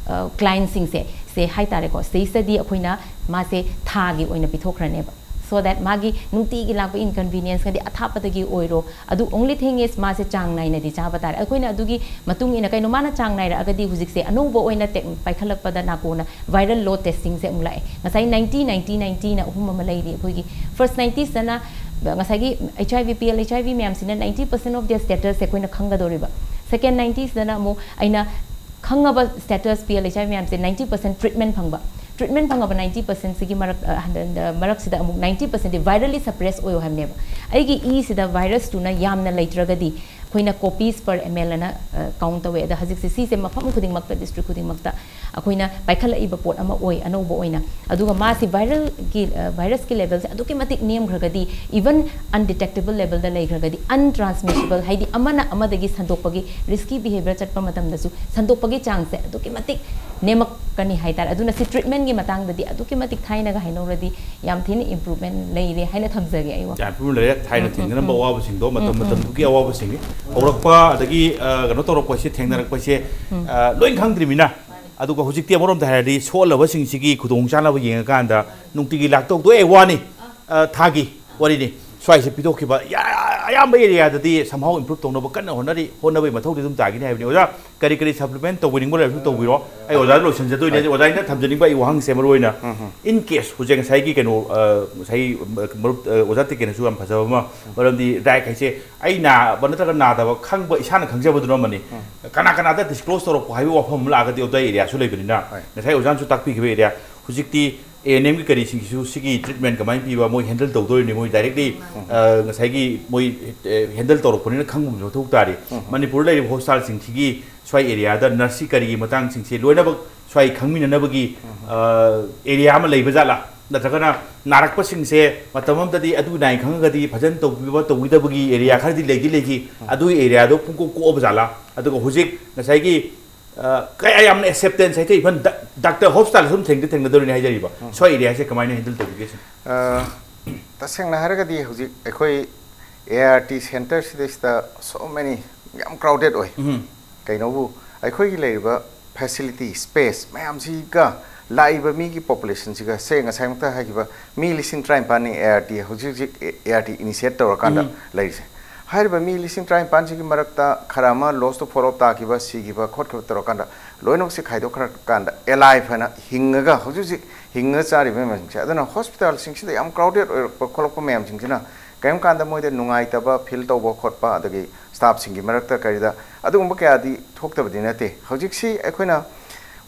ꯑ, client ꯁꯤꯡꯁꯦ, ꯁꯦ ꯍꯥꯏꯇꯥꯔꯦꯀꯣ, ꯁꯤꯗꯩꯁꯤꯗꯗꯤ ꯑꯩꯈꯣꯏꯅ ꯃꯥꯁꯦ ꯊꯥꯒꯤ ꯑꯣꯏꯅ ꯄꯤꯊꯣꯛꯈ꯭ꯔꯅꯦꯕ꯫ So that ꯃꯥꯒꯤ ꯅꯨꯡꯇꯤꯒꯤ ꯂꯥꯛꯄ inconvenience ꯀꯗꯤ ꯑꯊꯥꯞꯄꯗꯒꯤ ꯑꯣꯏꯔꯣ, ꯑꯗꯨ only thing is ꯃꯥꯁꯦ ꯆꯥꯡ ꯅꯥꯏꯅꯗꯤ ꯆꯥꯕ ꯇꯥꯔꯦ꯫ ꯑꯩꯈꯣꯏꯅ ꯑꯗꯨꯒꯤ ꯃꯇꯨꯡ ꯏꯟꯅ, ꯀꯩꯅꯣ, ꯃꯥꯅ ꯆꯥꯡ ꯅꯥꯏꯔꯛꯑꯒꯗꯤ ꯍꯧꯖꯤꯛꯁꯦ ꯑꯅꯧꯕ ꯑꯣꯏꯅ ꯇꯦꯛ-, ꯄꯥꯏꯈꯠꯂꯛꯄꯗ ꯅꯥꯀꯣꯟꯅ viral load testing ꯁꯦ ꯑꯃꯨꯛ ꯂꯥꯛꯑꯦ꯫ ꯉꯁꯥꯏ ninety, ninety, ninety ꯅ ꯑꯍꯨꯝ ꯑꯃ ꯂꯩꯔꯤ ꯑꯩꯈꯣꯏꯒꯤ꯫ First ninety ꯁꯤꯗꯅ ꯉꯁꯥꯏꯒꯤ H I V, P L H I V ꯃꯌꯥꯝꯁꯤꯅ ninety percent of their status ꯁꯦ ꯑꯩꯈꯣꯏꯅ ꯈꯪꯒꯗꯧꯔꯤꯕ꯫ Second ninety ꯁꯤꯗꯅ ꯑꯃꯨꯛ ꯑꯩꯅ ꯈꯪꯉꯕ status ꯄꯤ ꯑꯦꯜ ꯑꯩꯆ ꯑꯥꯏ ꯃꯌꯥꯝꯁꯦ ninety percent treatment ꯐꯪꯕ꯫ Treatment ꯐꯪꯉꯕ ninety percent ꯁꯤꯒꯤ ꯃꯔꯛ ꯑ, ꯍꯟꯗ- ꯍꯟꯗ- ꯃꯔꯛꯁꯤꯗ ꯑꯃꯨꯛ ninety percent ꯗꯤ virally suppress ꯑꯣꯏꯌꯣ ꯍꯥꯏꯕꯅꯦꯕ꯫ ꯑꯩꯒꯤ ꯏꯁꯤꯗ virus ꯇꯨꯅ ꯌꯥꯝꯅ ꯂꯩꯇ꯭ꯔꯒꯗꯤ ꯑꯩꯈꯣꯏꯅ copies per ml ꯑꯅ count ꯇꯧꯋꯦ꯫ ꯑꯗ ꯍꯧꯖꯤꯛꯁꯦ ꯁꯤꯁꯦ ꯃꯐꯝ ꯈꯨꯗꯤꯡꯃꯛꯇ, district ꯈꯨꯗꯤꯡꯃꯛꯇ ꯑꯩꯈꯣꯏꯅ ꯄꯥꯏꯈꯠꯂꯛꯏꯕ ꯄꯣꯠ ꯑꯃ ꯑꯣꯏ ꯑꯅꯧꯕ ꯑꯣꯏꯅ꯫ ꯑꯗꯨꯒ ꯃꯥꯁꯤ viralꯒꯤ virusꯀꯤ levelꯁꯦ ꯑꯗꯨꯛꯀꯤ ꯃꯇꯤꯛ ꯅꯦꯝꯈ꯭ꯔꯒꯗꯤ, even undetectable levelꯗ ꯂꯩꯈ꯭ꯔꯒꯗꯤ, untransmissible, ꯍꯥꯏꯗꯤ ꯑꯃꯅ ꯑꯃꯗꯒꯤ ꯁꯟꯗꯣꯛꯄꯒꯤ, risky behavior ꯆꯠꯄ ꯃꯇꯝꯗꯁꯨ ꯁꯟꯗꯣꯛꯄꯒꯤ ꯆꯥꯡꯁꯦ ꯑꯗꯨꯛꯀꯤ ꯃꯇꯤꯛ ꯅꯦꯝꯃꯛꯀꯅꯤ ꯍꯥꯏꯇꯥꯔꯦ꯫ ꯑꯗꯨꯅ ꯁꯤ treatmentꯀꯤ ꯃꯇꯥꯡꯗꯗꯤ ꯑꯗꯨꯛꯀꯤ ꯃꯇꯤꯛ ꯊꯥꯏꯅꯒ ꯍꯥꯏꯅꯧꯔꯗꯤ ꯌꯥꯝ ꯊꯤꯅ improvement ꯂꯩꯔꯦ ꯍꯥꯏꯅ ꯊꯝꯖꯒꯦ ꯑꯩ ꯋꯥꯈꯜ꯫ ꯌꯥꯝ improvement ꯂꯩꯔꯦ꯫ ꯊꯥꯏꯅ ꯎꯝ, ꯎꯝ, ꯊꯦꯡꯅꯔꯝꯕ ꯎꯝ꯫ ꯑꯋꯥꯕꯁꯤꯡꯗꯣ ꯃꯇꯝ ꯎꯝ, ꯎꯝ꯫ ꯃꯇꯝꯗꯨꯒꯤ ꯑꯋꯥꯕꯁꯤꯡꯅꯤ꯫ ꯍꯧꯔꯛꯄ ꯑꯗꯒꯤ, ꯑ, ꯀꯩꯅꯣ ꯇꯧꯔꯛꯄꯁꯦ, ꯊꯦꯡꯅꯔꯛꯄꯁꯦ, ꯎꯝ꯫ ꯑ, ꯂꯣꯏ ꯈꯪꯗ꯭ꯔꯤꯃꯤꯅ꯫ ꯑꯗꯨꯒ ꯍꯧꯖꯤꯛꯇꯤ ꯑꯃꯔꯣꯝꯗ ꯍꯥꯏꯔꯗꯤ ꯁꯣꯛꯍꯜꯂꯕꯁꯤꯡꯁꯤꯒꯤ ꯈꯨꯗꯣꯡꯆꯥꯅꯕ ꯌꯦꯡꯉꯀꯥꯟꯗ ꯅꯨꯡꯇꯤꯒꯤ ꯂꯥꯛꯇꯧꯗꯣ ꯑꯦ ꯋꯥꯅꯤ, ꯑ, ꯊꯥꯒꯤ ꯋꯥꯔꯤꯅꯤ꯫ ꯁ꯭ꯋꯥꯏꯁꯦ ꯄꯤꯊꯣꯛꯈꯤꯕ ꯌꯥ-, ꯑꯌꯥꯝꯕ areaꯗꯗꯤ somehow improve ꯇꯧꯅꯕ ꯀꯟꯅ ꯍꯣꯠꯅꯔꯤ, ꯍꯣꯠꯅꯕꯒꯤ ꯃꯊꯧꯗꯤ ꯑꯗꯨꯝ ꯇꯥꯈꯤꯅꯤ ꯍꯥꯏꯕꯅꯤ꯫ ꯑꯣꯖꯥ, ꯀꯔꯤ ꯀꯔꯤ supplement ꯇꯧꯕꯤꯅꯤꯡꯕ ꯂꯩꯔꯁꯨ ꯇꯧꯕꯤꯔꯣ꯫ ꯑꯩ ꯑꯣꯖꯥꯗ ꯂꯣꯏꯁꯤꯟꯖꯗꯣꯏꯅꯦ꯫ ꯍꯣꯏ꯫ ꯑꯣꯖꯥꯅ ꯊꯝꯖꯅꯤꯡꯕ ꯑꯩ ꯋꯥꯍꯪꯁꯦ ꯃꯔꯨ ꯑꯣꯏꯅ, ꯎꯝ, ꯎꯝ꯫ In case ꯍꯧꯖꯤꯛ ꯉꯁꯥꯏꯒꯤ ꯀꯩꯅꯣ, ꯑ, ꯉꯁꯥꯏ ꯃꯔꯨꯞ, ꯑ, ꯑꯣꯖꯥ ꯇꯤꯀꯦꯟꯅꯁꯨ ꯌꯥꯝ ꯐꯖꯕ ꯑꯃ, ꯃꯔꯝꯗꯤ ꯗꯥꯏꯔꯦꯛ ꯍꯥꯏꯁꯦ ꯑꯩ ꯅꯥꯕ ꯅꯠꯇ꯭ꯔꯒ ꯅꯥꯗꯕ ꯈꯪꯕ, ꯏꯁꯥꯅ ꯈꯪꯖꯕꯗꯨꯅ ꯑꯃꯅꯤ꯫ ꯎꯝ꯫ ꯀꯅꯥ ꯀꯅꯥꯗ disclose ꯇꯧꯔꯛꯄ ꯍꯥꯏꯕ ꯋꯥꯐꯝ ꯑꯃ ꯂꯥꯛꯑꯒꯗꯤ ꯑꯣꯖꯥ areaꯁꯨ ꯂꯩꯕꯅꯤꯅ, ꯍꯣꯏ꯫ ꯉꯁꯥꯏ ꯑꯣꯖꯥꯅꯁꯨ ꯇꯥꯛꯄꯤꯈꯤꯕ area, ꯍꯧꯖꯤꯛꯇꯤ A N M ꯒꯤ ꯀꯔꯤꯁꯤꯡꯁꯤꯁꯨ ꯁꯤꯒꯤ treatment ꯀꯃꯥꯏꯅ ꯄꯤꯕ, ꯃꯣꯏ handle ꯇꯧꯗꯣꯔꯤꯅꯤ, ꯃꯣꯏ directly, ꯎꯝ꯫ ꯑ, ꯉꯁꯥꯏꯒꯤ ꯃꯣꯏ, ꯑ, handle ꯇꯧꯔꯛꯄꯅꯤꯅ ꯈꯪꯕ ꯑꯃꯁꯨ ꯃꯊꯧ ꯇꯥꯔꯤ꯫ ꯎꯝ꯫ ꯃꯅꯤꯄꯨꯔꯗ ꯂꯩꯔꯤꯕ hospitalꯁꯤꯡꯁꯤꯒꯤ ꯁ꯭ꯋꯥꯏ areaꯗ nurseꯀꯤ ꯀꯔꯤꯒꯤ ꯃꯇꯥꯡꯁꯤꯡꯁꯦ ꯂꯣꯏꯅꯃꯛ ꯁ꯭ꯋꯥꯏ ꯈꯪꯃꯤꯟꯅꯅꯕꯒꯤ, ꯎꯝ꯫ ꯑ, area ꯑꯃ ꯂꯩꯕ ꯖꯥꯠꯂꯥ? ꯅꯠꯇ꯭ꯔꯒꯅ ꯅꯥꯔꯛꯄꯁꯤꯡꯁꯦ ꯃꯇꯝ ꯑꯃꯗꯗꯤ ꯑꯗꯨ ꯅꯥꯏ ꯈꯪꯉꯒꯗꯤ ꯐꯖꯅ ꯇꯧꯕꯤꯕ ꯇꯧꯕꯤꯗꯕꯒꯤ area ꯈꯔꯗꯤ ꯂꯩꯗꯤ ꯂꯩꯈꯤ꯫ ꯎꯝ꯫ ꯑꯗꯨꯒꯤ areaꯗꯣ ꯄꯨꯡꯀꯣꯛ ꯀꯣꯛꯑꯕ ꯖꯥꯠꯂꯥ? ꯑꯗꯨꯒ ꯍꯧꯖꯤꯛ ꯉꯁꯥꯏꯒꯤ, ꯑ, ꯀꯌꯥ ꯌꯥꯝꯅ acceptance ꯍꯥꯏꯇꯥꯔꯦ, even ꯗ-, doctor hospitalꯗ ꯁꯨꯝ ꯊꯦꯡꯗꯤ ꯊꯦꯡꯅꯗꯧꯔꯤꯅꯤ ꯍꯥꯏꯖꯔꯤꯕ꯫ ꯎꯝ꯫ ꯁ꯭ꯋꯥꯏ areaꯁꯦ ꯀꯃꯥꯏꯅ handle ꯇꯧꯕꯤꯒꯦ ꯁꯤꯅꯤ? ꯑ, ꯇꯁꯦꯡꯅ ꯍꯥꯏꯔꯒꯗꯤ ꯍꯧꯖꯤꯛ ꯑꯩꯈꯣꯏ A R T centre ꯁꯤꯗꯩꯁꯤꯗ so many ꯌꯥꯝ crowded ꯑꯣꯏ꯫ ꯎꯝ꯫ ꯀꯩꯅꯣꯕꯨ ꯑꯩꯈꯣꯏꯒꯤ ꯂꯩꯔꯤꯕ facility, space ꯃꯌꯥꯝꯁꯤꯒ ꯂꯥꯛꯏꯕ ꯃꯤꯒꯤ populationꯁꯤꯒ, ꯁꯦ ꯉꯁꯥꯏꯃꯛꯇ ꯍꯥꯏꯈꯤꯕ ꯃꯤ ꯂꯤꯁꯤꯡ ꯇꯔꯥꯅꯤꯄꯥꯟꯅꯤ A R T ꯍꯧꯖꯤꯛ ꯍꯧꯖꯤꯛ A R T initiate ꯇꯧꯔꯀꯥꯟꯗ ꯎꯝ꯫ ꯂꯩꯔꯤꯁꯦ꯫ ꯍꯥꯏꯔꯤꯕ ꯃꯤ ꯂꯤꯁꯤꯡ ꯇꯔꯥꯅꯤꯄꯥꯟꯁꯤꯒꯤ ꯃꯔꯛꯇ ꯈꯔ ꯑꯃ lost to follow ꯇꯥꯈꯤꯕ, ꯁꯤꯈꯤꯕ ꯈꯣꯠꯈꯤꯕ ꯇꯧꯔꯀꯥꯟꯗ ꯂꯣꯏꯅꯃꯛꯁꯦ ꯈꯥꯏꯗꯣꯛꯈ꯭ꯔꯀꯥꯟꯗ alive ꯍꯥꯏꯅ ꯍꯤꯡꯉꯒ ꯍꯧꯖꯤꯛ ꯍꯧꯖꯤꯛ ꯍꯤꯡꯉ ꯆꯥꯔꯤꯕ ꯃꯌꯥꯝꯁꯤꯡꯁꯦ꯫ ꯑꯗꯨꯅ hospitalꯁꯤꯡꯁꯤꯗ ꯌꯥꯝ crowded ꯑꯣꯏꯔꯛꯄ ꯈꯣꯠꯂꯛꯄ ꯃꯌꯥꯝꯁꯤꯡꯁꯤꯅ ꯀꯔꯤꯒꯨꯝꯕ ꯀꯥꯟꯗ ꯃꯣꯏꯗ ꯅꯨꯡꯉꯥꯏꯇꯕ ꯐꯤꯜ ꯇꯧꯕ ꯈꯣꯠꯄ, ꯑꯗꯒꯤ ꯁ꯭ꯇꯥꯐꯁꯤꯡꯒꯤ ꯃꯔꯛꯇ ꯀꯔꯤꯗ ꯑꯗꯨꯒꯨꯝꯕ ꯀꯌꯥꯗꯤ ꯊꯣꯛꯇꯕꯗꯤ ꯅꯠꯇꯦ꯫ ꯍꯧꯖꯤꯛꯁꯤ ꯑꯩꯈꯣꯏꯅ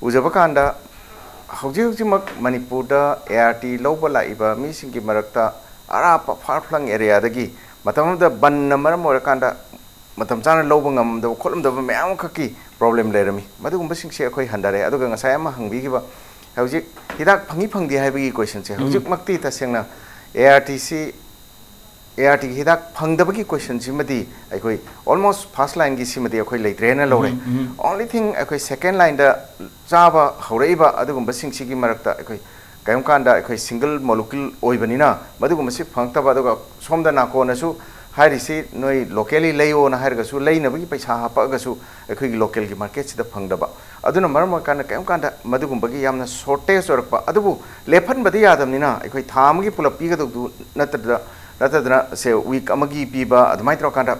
ꯎꯖꯕ ꯀꯥꯟꯗ ꯍꯧꯖꯤꯛ ꯍꯧꯖꯤꯛꯃꯛ ꯃꯅꯤꯄꯨꯔꯗ ꯑꯦ ꯑꯥꯔ ꯇꯤ ꯂꯧꯕ ꯂꯥꯛꯏꯕ ꯃꯤꯁꯤꯡꯒꯤ ꯃꯔꯛꯇ ꯑꯔꯥꯞꯄ ꯐꯥꯔ ꯐ꯭ꯂꯪ ꯑꯦꯔꯤꯌꯥꯗꯒꯤ ꯃꯇꯝ ꯑꯃꯗ ꯕꯟꯅ ꯃꯔꯝ ꯑꯣꯏꯔꯀꯥꯟꯗ ꯃꯇꯝ ꯆꯥꯅ ꯂꯧꯕ ꯉꯝꯗꯕ ꯈꯣꯠꯂꯝꯗꯕ ꯃꯌꯥꯝ ꯑꯃꯈꯛꯀꯤ ꯄ꯭ꯔꯣꯕ꯭ꯂꯦꯝ ꯂꯩꯔꯝꯃꯤ꯫ ꯃꯗꯨꯒꯨꯝꯕꯁꯤꯡꯁꯦ ꯑꯩꯈꯣꯏ ꯍꯟꯊꯔꯦ꯫ ꯑꯗꯨꯒ ꯉꯁꯥꯏ ꯑꯃ ꯍꯪꯕꯤꯈꯤꯕ, ꯍꯧꯖꯤꯛ ꯍꯤꯗꯥꯛ ꯐꯪꯉꯤ ꯐꯪꯗꯦ ꯍꯥꯏꯕꯒꯤ ꯀꯣꯏꯁꯟꯁꯦ, ꯎꯝ꯫ ꯍꯧꯖꯤꯛꯃꯛꯇꯤ ꯇꯁꯦꯡꯅ ꯑꯦ ꯑꯥꯔ ꯇꯤꯁꯤ, ꯑꯦ ꯑꯥꯔ ꯇꯤꯒꯤ ꯍꯤꯗꯥꯛ ꯐꯪꯗꯕꯒꯤ ꯀꯣꯏꯁꯟꯁꯤꯃꯗꯤ ꯑꯩꯈꯣꯏ almost first lineꯒꯤ ꯁꯤꯃꯗꯤ ꯑꯩꯈꯣꯏ ꯂꯩꯇ꯭ꯔꯦꯅ ꯂꯧꯔꯦ꯫ ꯎꯝ, ꯎꯝ꯫ Only thing, ꯑꯩꯈꯣꯏ second lineꯗ ꯆꯥꯕ ꯍꯧꯔꯛꯏꯕ ꯑꯗꯨꯒꯨꯝꯕꯁꯤꯡꯁꯤꯒꯤ ꯃꯔꯛꯇ ꯑꯩꯈꯣꯏ ꯀꯔꯤꯒꯨꯝꯕ ꯀꯥꯟꯗ ꯑꯩꯈꯣꯏ single molecule ꯑꯣꯏꯕꯅꯤꯅ ꯃꯗꯨꯒꯨꯝꯕꯁꯤ ꯐꯪꯉꯛꯇꯕ, ꯑꯗꯨꯒ ꯁꯣꯝꯗ ꯅꯥꯀꯣꯟꯅꯁꯨ ꯍꯥꯏꯔꯤꯁꯤ ꯅꯣꯏ locally ꯂꯩꯌꯣꯅ ꯍꯥꯏꯔꯒꯁꯨ, ꯂꯩꯅꯕꯒꯤ ꯄꯩꯁꯥ ꯍꯥꯞꯄꯛꯑꯒꯁꯨ ꯑꯩꯈꯣꯏꯒꯤ localꯒꯤ marketꯁꯤꯗ ꯐꯪꯗꯕ, ꯑꯗꯨꯅ ꯃꯔꯝ ꯑꯣꯏꯔꯀꯥꯟꯗ ꯀꯔꯤꯒꯨꯝꯕ ꯀꯥꯟꯗ ꯃꯗꯨꯒꯨꯝꯕꯒꯤ ꯌꯥꯝꯅ shortage ꯑꯣꯏꯔꯛꯄ꯫ ꯑꯗꯨꯕꯨ ꯂꯦꯞꯍꯟꯕꯗꯤ ꯌꯥꯗꯕꯅꯤꯅ ꯑꯩꯈꯣꯏ ꯊꯥ ꯑꯃꯒꯤ ꯄꯨꯂꯞ ꯄꯤꯒꯗꯧꯗꯨ ꯅꯠꯇꯗ, ꯅꯠꯇꯗꯅ ꯁꯦ week ꯑꯃꯒꯤ ꯄꯤꯕ, ꯑꯗꯨꯃꯥꯏꯅ ꯇꯧꯔꯀꯥꯟꯗ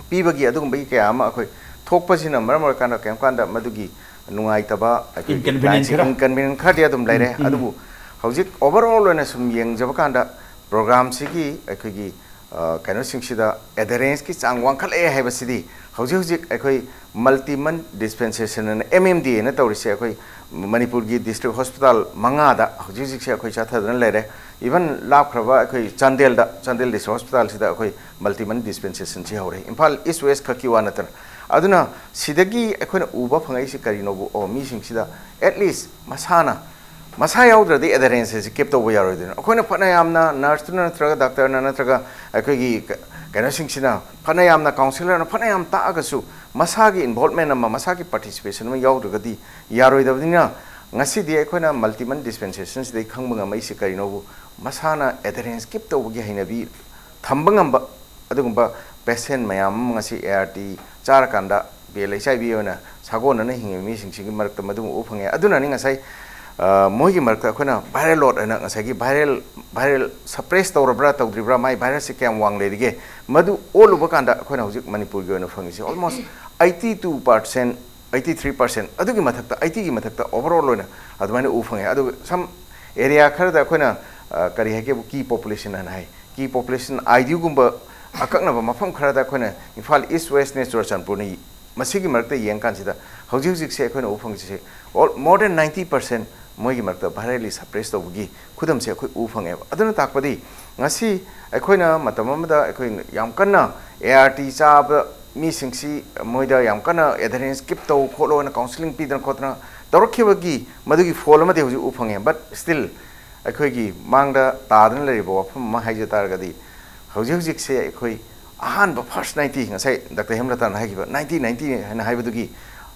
ꯄꯤꯕꯒꯤ ꯑꯗꯨꯒꯨꯝꯕꯒꯤ ꯀꯌꯥ ꯑꯃ ꯑꯩꯈꯣꯏ ꯊꯣꯛꯄꯁꯤꯅ ꯃꯔꯝ ꯑꯣꯏꯔꯀꯥꯟꯗ ꯀꯔꯤꯒꯨꯝꯕ ꯀꯥꯟꯗ ꯃꯗꯨꯒꯤ ꯅꯨꯡꯉꯥꯏꯇꯕ, ꯑꯩꯈꯣꯏꯒꯤ inconvenience clientꯁꯤ ꯈꯔ? Inconvenience ꯈꯔꯗꯤ ꯑꯗꯨꯝ ꯂꯩꯔꯦ꯫ ꯎꯝ, ꯎꯝ꯫ ꯑꯗꯨꯕꯨ ꯍꯧꯖꯤꯛ overall ꯑꯣꯏꯅ ꯁꯨꯝ ꯌꯦꯡꯖꯕ ꯀꯥꯟꯗ programꯁꯤꯒꯤ ꯑꯩꯈꯣꯏꯒꯤ, ꯑ, ꯀꯩꯅꯣꯁꯤꯡꯁꯤꯗ adherenceꯀꯤ ꯆꯥꯡ ꯋꯥꯡꯈꯠꯂꯛꯑꯦ ꯍꯥꯏꯕꯁꯤꯗꯤ ꯍꯧꯖꯤꯛ ꯍꯧꯖꯤꯛ ꯑꯩꯈꯣꯏ multi month dispensation ꯑꯅ, M M D ꯑꯅ ꯇꯧꯔꯤꯁꯦ, ꯑꯩꯈꯣꯏ ꯃꯅꯤꯄꯨꯔꯒꯤ district hospital ꯃꯉꯥꯗ ꯍꯧꯖꯤꯛ ꯍꯧꯖꯤꯛꯁꯦ ꯑꯩꯈꯣꯏ ꯆꯠꯊꯗꯨꯅ ꯂꯩꯔꯦ꯫ Even ꯂꯥꯞꯈ꯭ꯔꯕ ꯑꯩꯈꯣꯏ ꯆꯥꯟꯗꯦꯜꯗ, ꯆꯥꯟꯗꯦꯜ district hospitalꯁꯤꯗ ꯑꯩꯈꯣꯏ multi month dispensationꯁꯤ ꯍꯧꯔꯦ, ꯏꯝꯐꯥꯜ East West ꯈꯛꯀꯤ ꯋꯥ ꯅꯠꯇꯅ꯫ ꯑꯗꯨꯅ ꯁꯤꯗꯒꯤ ꯑꯩꯈꯣꯏꯅ ꯎꯕ ꯐꯪꯉꯛꯏꯁꯤ ꯀꯔꯤꯅꯣꯕꯨ, ꯑꯣ, ꯃꯤꯁꯤꯡꯁꯤꯗ at least ꯃꯁꯥꯅ, ꯃꯁꯥ ꯌꯥꯎꯗ꯭ꯔꯗꯤ adherence ꯑꯁꯤ keep ꯇꯧꯕ ꯌꯥꯔꯣꯏꯗꯣꯏꯅꯣ꯫ ꯑꯩꯈꯣꯏꯅ ꯐꯅ ꯌꯥꯝꯅ nurseꯇꯨꯅ ꯅꯠꯇ꯭ꯔꯒ doctorꯅ ꯅꯠꯇ꯭ꯔꯒ ꯑꯩꯈꯣꯏꯒꯤ ꯀ-, ꯀꯩꯅꯣꯁꯤꯡꯁꯤꯅ ꯐꯅ ꯌꯥꯝꯅ, counsellorꯅ ꯐꯅ ꯌꯥꯝ ꯇꯥꯛꯑꯒꯁꯨ ꯃꯁꯥꯒꯤ involvement ꯑꯃ, ꯃꯁꯥꯒꯤ participation ꯑꯃ ꯌꯥꯎꯗ꯭ꯔꯒꯗꯤ ꯌꯥꯔꯣꯏꯗꯕꯅꯤꯅ, ꯉꯁꯤꯗꯤ ꯑꯩꯈꯣꯏꯅ multi month dispensationsꯗꯒꯤ ꯈꯪꯕ ꯉꯝꯃꯛꯏꯁꯤ ꯀꯔꯤꯅꯣꯕꯨ, ꯃꯁꯥꯅ adherence keep ꯇꯧꯕꯒꯤ ꯍꯩꯅꯕꯤ ꯊꯝꯕ ꯉꯝꯕ ꯑꯗꯨꯒꯨꯝꯕ patient ꯃꯌꯥꯝ ꯑꯃ ꯉꯁꯤ ART ꯆꯥꯔꯀꯥꯟꯗ VLHIV ꯑꯣꯏꯅ ꯁꯥꯒꯣꯟꯅꯅ ꯍꯤꯡꯉꯤꯕ ꯃꯤꯁꯤꯡꯁꯤꯒꯤ ꯃꯔꯛꯇ ꯃꯗꯨ ꯎꯕ ꯐꯪꯉꯦ꯫ ꯑꯗꯨꯅꯅꯤ ꯉꯁꯥꯏ, ꯑ, ꯃꯣꯏꯒꯤ ꯃꯔꯛꯇ ꯑꯩꯈꯣꯏꯅ viral load ꯍꯥꯏꯅ ꯉꯁꯥꯏꯒꯤ viral, viral suppress ꯇꯧꯔꯕ꯭ꯔꯥ ꯇꯧꯗ꯭ꯔꯤꯕ꯭ꯔꯥ, ꯃꯥꯏ virusꯁꯦ ꯀꯌꯥꯝ ꯋꯥꯡ ꯂꯩꯔꯤꯒꯦ, ꯃꯗꯨ ꯑꯣꯜꯂꯨꯕ ꯀꯥꯟꯗ ꯑꯩꯈꯣꯏꯅ ꯍꯧꯖꯤꯛ ꯃꯅꯤꯄꯨꯔꯒꯤ ꯑꯣꯏꯅ ꯐꯪꯉꯤꯁꯦ almost eighty two percent, eighty three percent, ꯑꯗꯨꯒꯤ ꯃꯊꯛꯇ, eightyꯒꯤ ꯃꯊꯛꯇ overall ꯑꯣꯏꯅ ꯑꯗꯨꯃꯥꯏꯅ ꯎꯕ ꯐꯪꯉꯦ꯫ ꯑꯗꯨꯒ some area ꯈꯔꯗ ꯑꯩꯈꯣꯏꯅ ꯑ, ꯀꯔꯤ ꯍꯥꯏꯒꯦꯕꯨ, ꯀꯤ ꯄꯣꯄꯨꯂꯦꯁꯟ ꯍꯥꯏꯅ ꯍꯥꯏ꯫ ꯀꯤ ꯄꯣꯄꯨꯂꯦꯁꯟ ꯑꯥꯏ ꯗꯤꯌꯨꯒꯨꯝꯕ ꯑꯀꯛꯅꯕ ꯃꯐꯝ ꯈꯔꯗ ꯑꯩꯈꯣꯏꯅ ꯏꯝꯐꯥꯜ ꯏꯁ, ꯋꯦꯁꯅꯦ, ꯆꯨꯔꯆꯥꯟꯄꯨꯔꯅꯤ, ꯃꯁꯤꯒꯤ ꯃꯔꯛꯇ ꯌꯦꯡꯀꯥꯟꯁꯤꯗ ꯍꯧꯖꯤꯛ ꯍꯧꯖꯤꯛꯁꯦ ꯑꯩꯈꯣꯏꯅ ꯎꯕ ꯐꯪꯉꯤꯁꯦ all more than ninety percent ꯃꯣꯏꯒꯤ ꯃꯔꯛꯇ ꯚꯥꯏꯔꯦꯜꯂꯤ ꯁꯄ꯭ꯔꯦꯁ ꯇꯧꯕꯒꯤ ꯈꯨꯗꯝꯁꯦ ꯑꯩꯈꯣꯏ ꯎꯕ ꯐꯪꯉꯦꯕ꯫ ꯑꯗꯨꯅ ꯇꯥꯛꯄꯗꯤ ꯉꯁꯤ ꯑꯩꯈꯣꯏꯅ ꯃꯇꯝ ꯑꯃꯗ ꯑꯩꯈꯣꯏ ꯌꯥꯝ ꯀꯟꯅ ꯑꯦ ꯑꯥꯔ ꯇꯤ ꯆꯥꯕ ꯃꯤꯁꯤꯡꯁꯤ ꯃꯣꯏꯗ ꯌꯥꯝ ꯀꯟꯅ ꯑꯦꯗꯍꯔꯦꯟꯁ ꯀꯤꯞ ꯇꯧ ꯈꯣꯠꯂꯣ ꯍꯥꯏꯅ ꯀꯥꯎꯟꯁꯤꯂꯤꯡ ꯄꯤꯗꯅ ꯈꯣꯠꯇꯅ ꯇꯧꯔꯛꯈꯤꯕꯒꯤ ꯃꯗꯨꯒꯤ ꯐꯣꯜ ꯑꯃꯗꯤ ꯍꯧꯖꯤꯛ ꯎꯕ ꯐꯪꯉꯦ꯫ ꯕꯠ ꯁ꯭ꯇꯤꯜ ꯑꯩꯈꯣꯏꯒꯤ ꯃꯥꯡꯗ ꯇꯥꯗꯨꯅ ꯂꯩꯔꯤꯕ ꯋꯥꯐꯝ ꯑꯃ ꯍꯥꯏꯖ ꯇꯥꯔꯒꯗꯤ, ꯍꯧꯖꯤꯛ ꯍꯧꯖꯤꯛꯁꯦ ꯑꯩꯈꯣꯏ ꯑꯍꯥꯟꯕ ꯐꯥꯔꯁ ꯅꯥꯏꯟꯇꯤ, ꯉꯁꯥꯏ ꯗꯥꯛꯇꯔ ꯍꯦꯃꯂꯇꯥꯅ ꯍꯥꯏꯈꯤꯕ ꯅꯥꯏꯟꯇꯤ ꯅꯥꯏꯟꯇꯤ ꯍꯥꯏꯅ ꯍꯥꯏꯕꯗꯨꯒꯤ,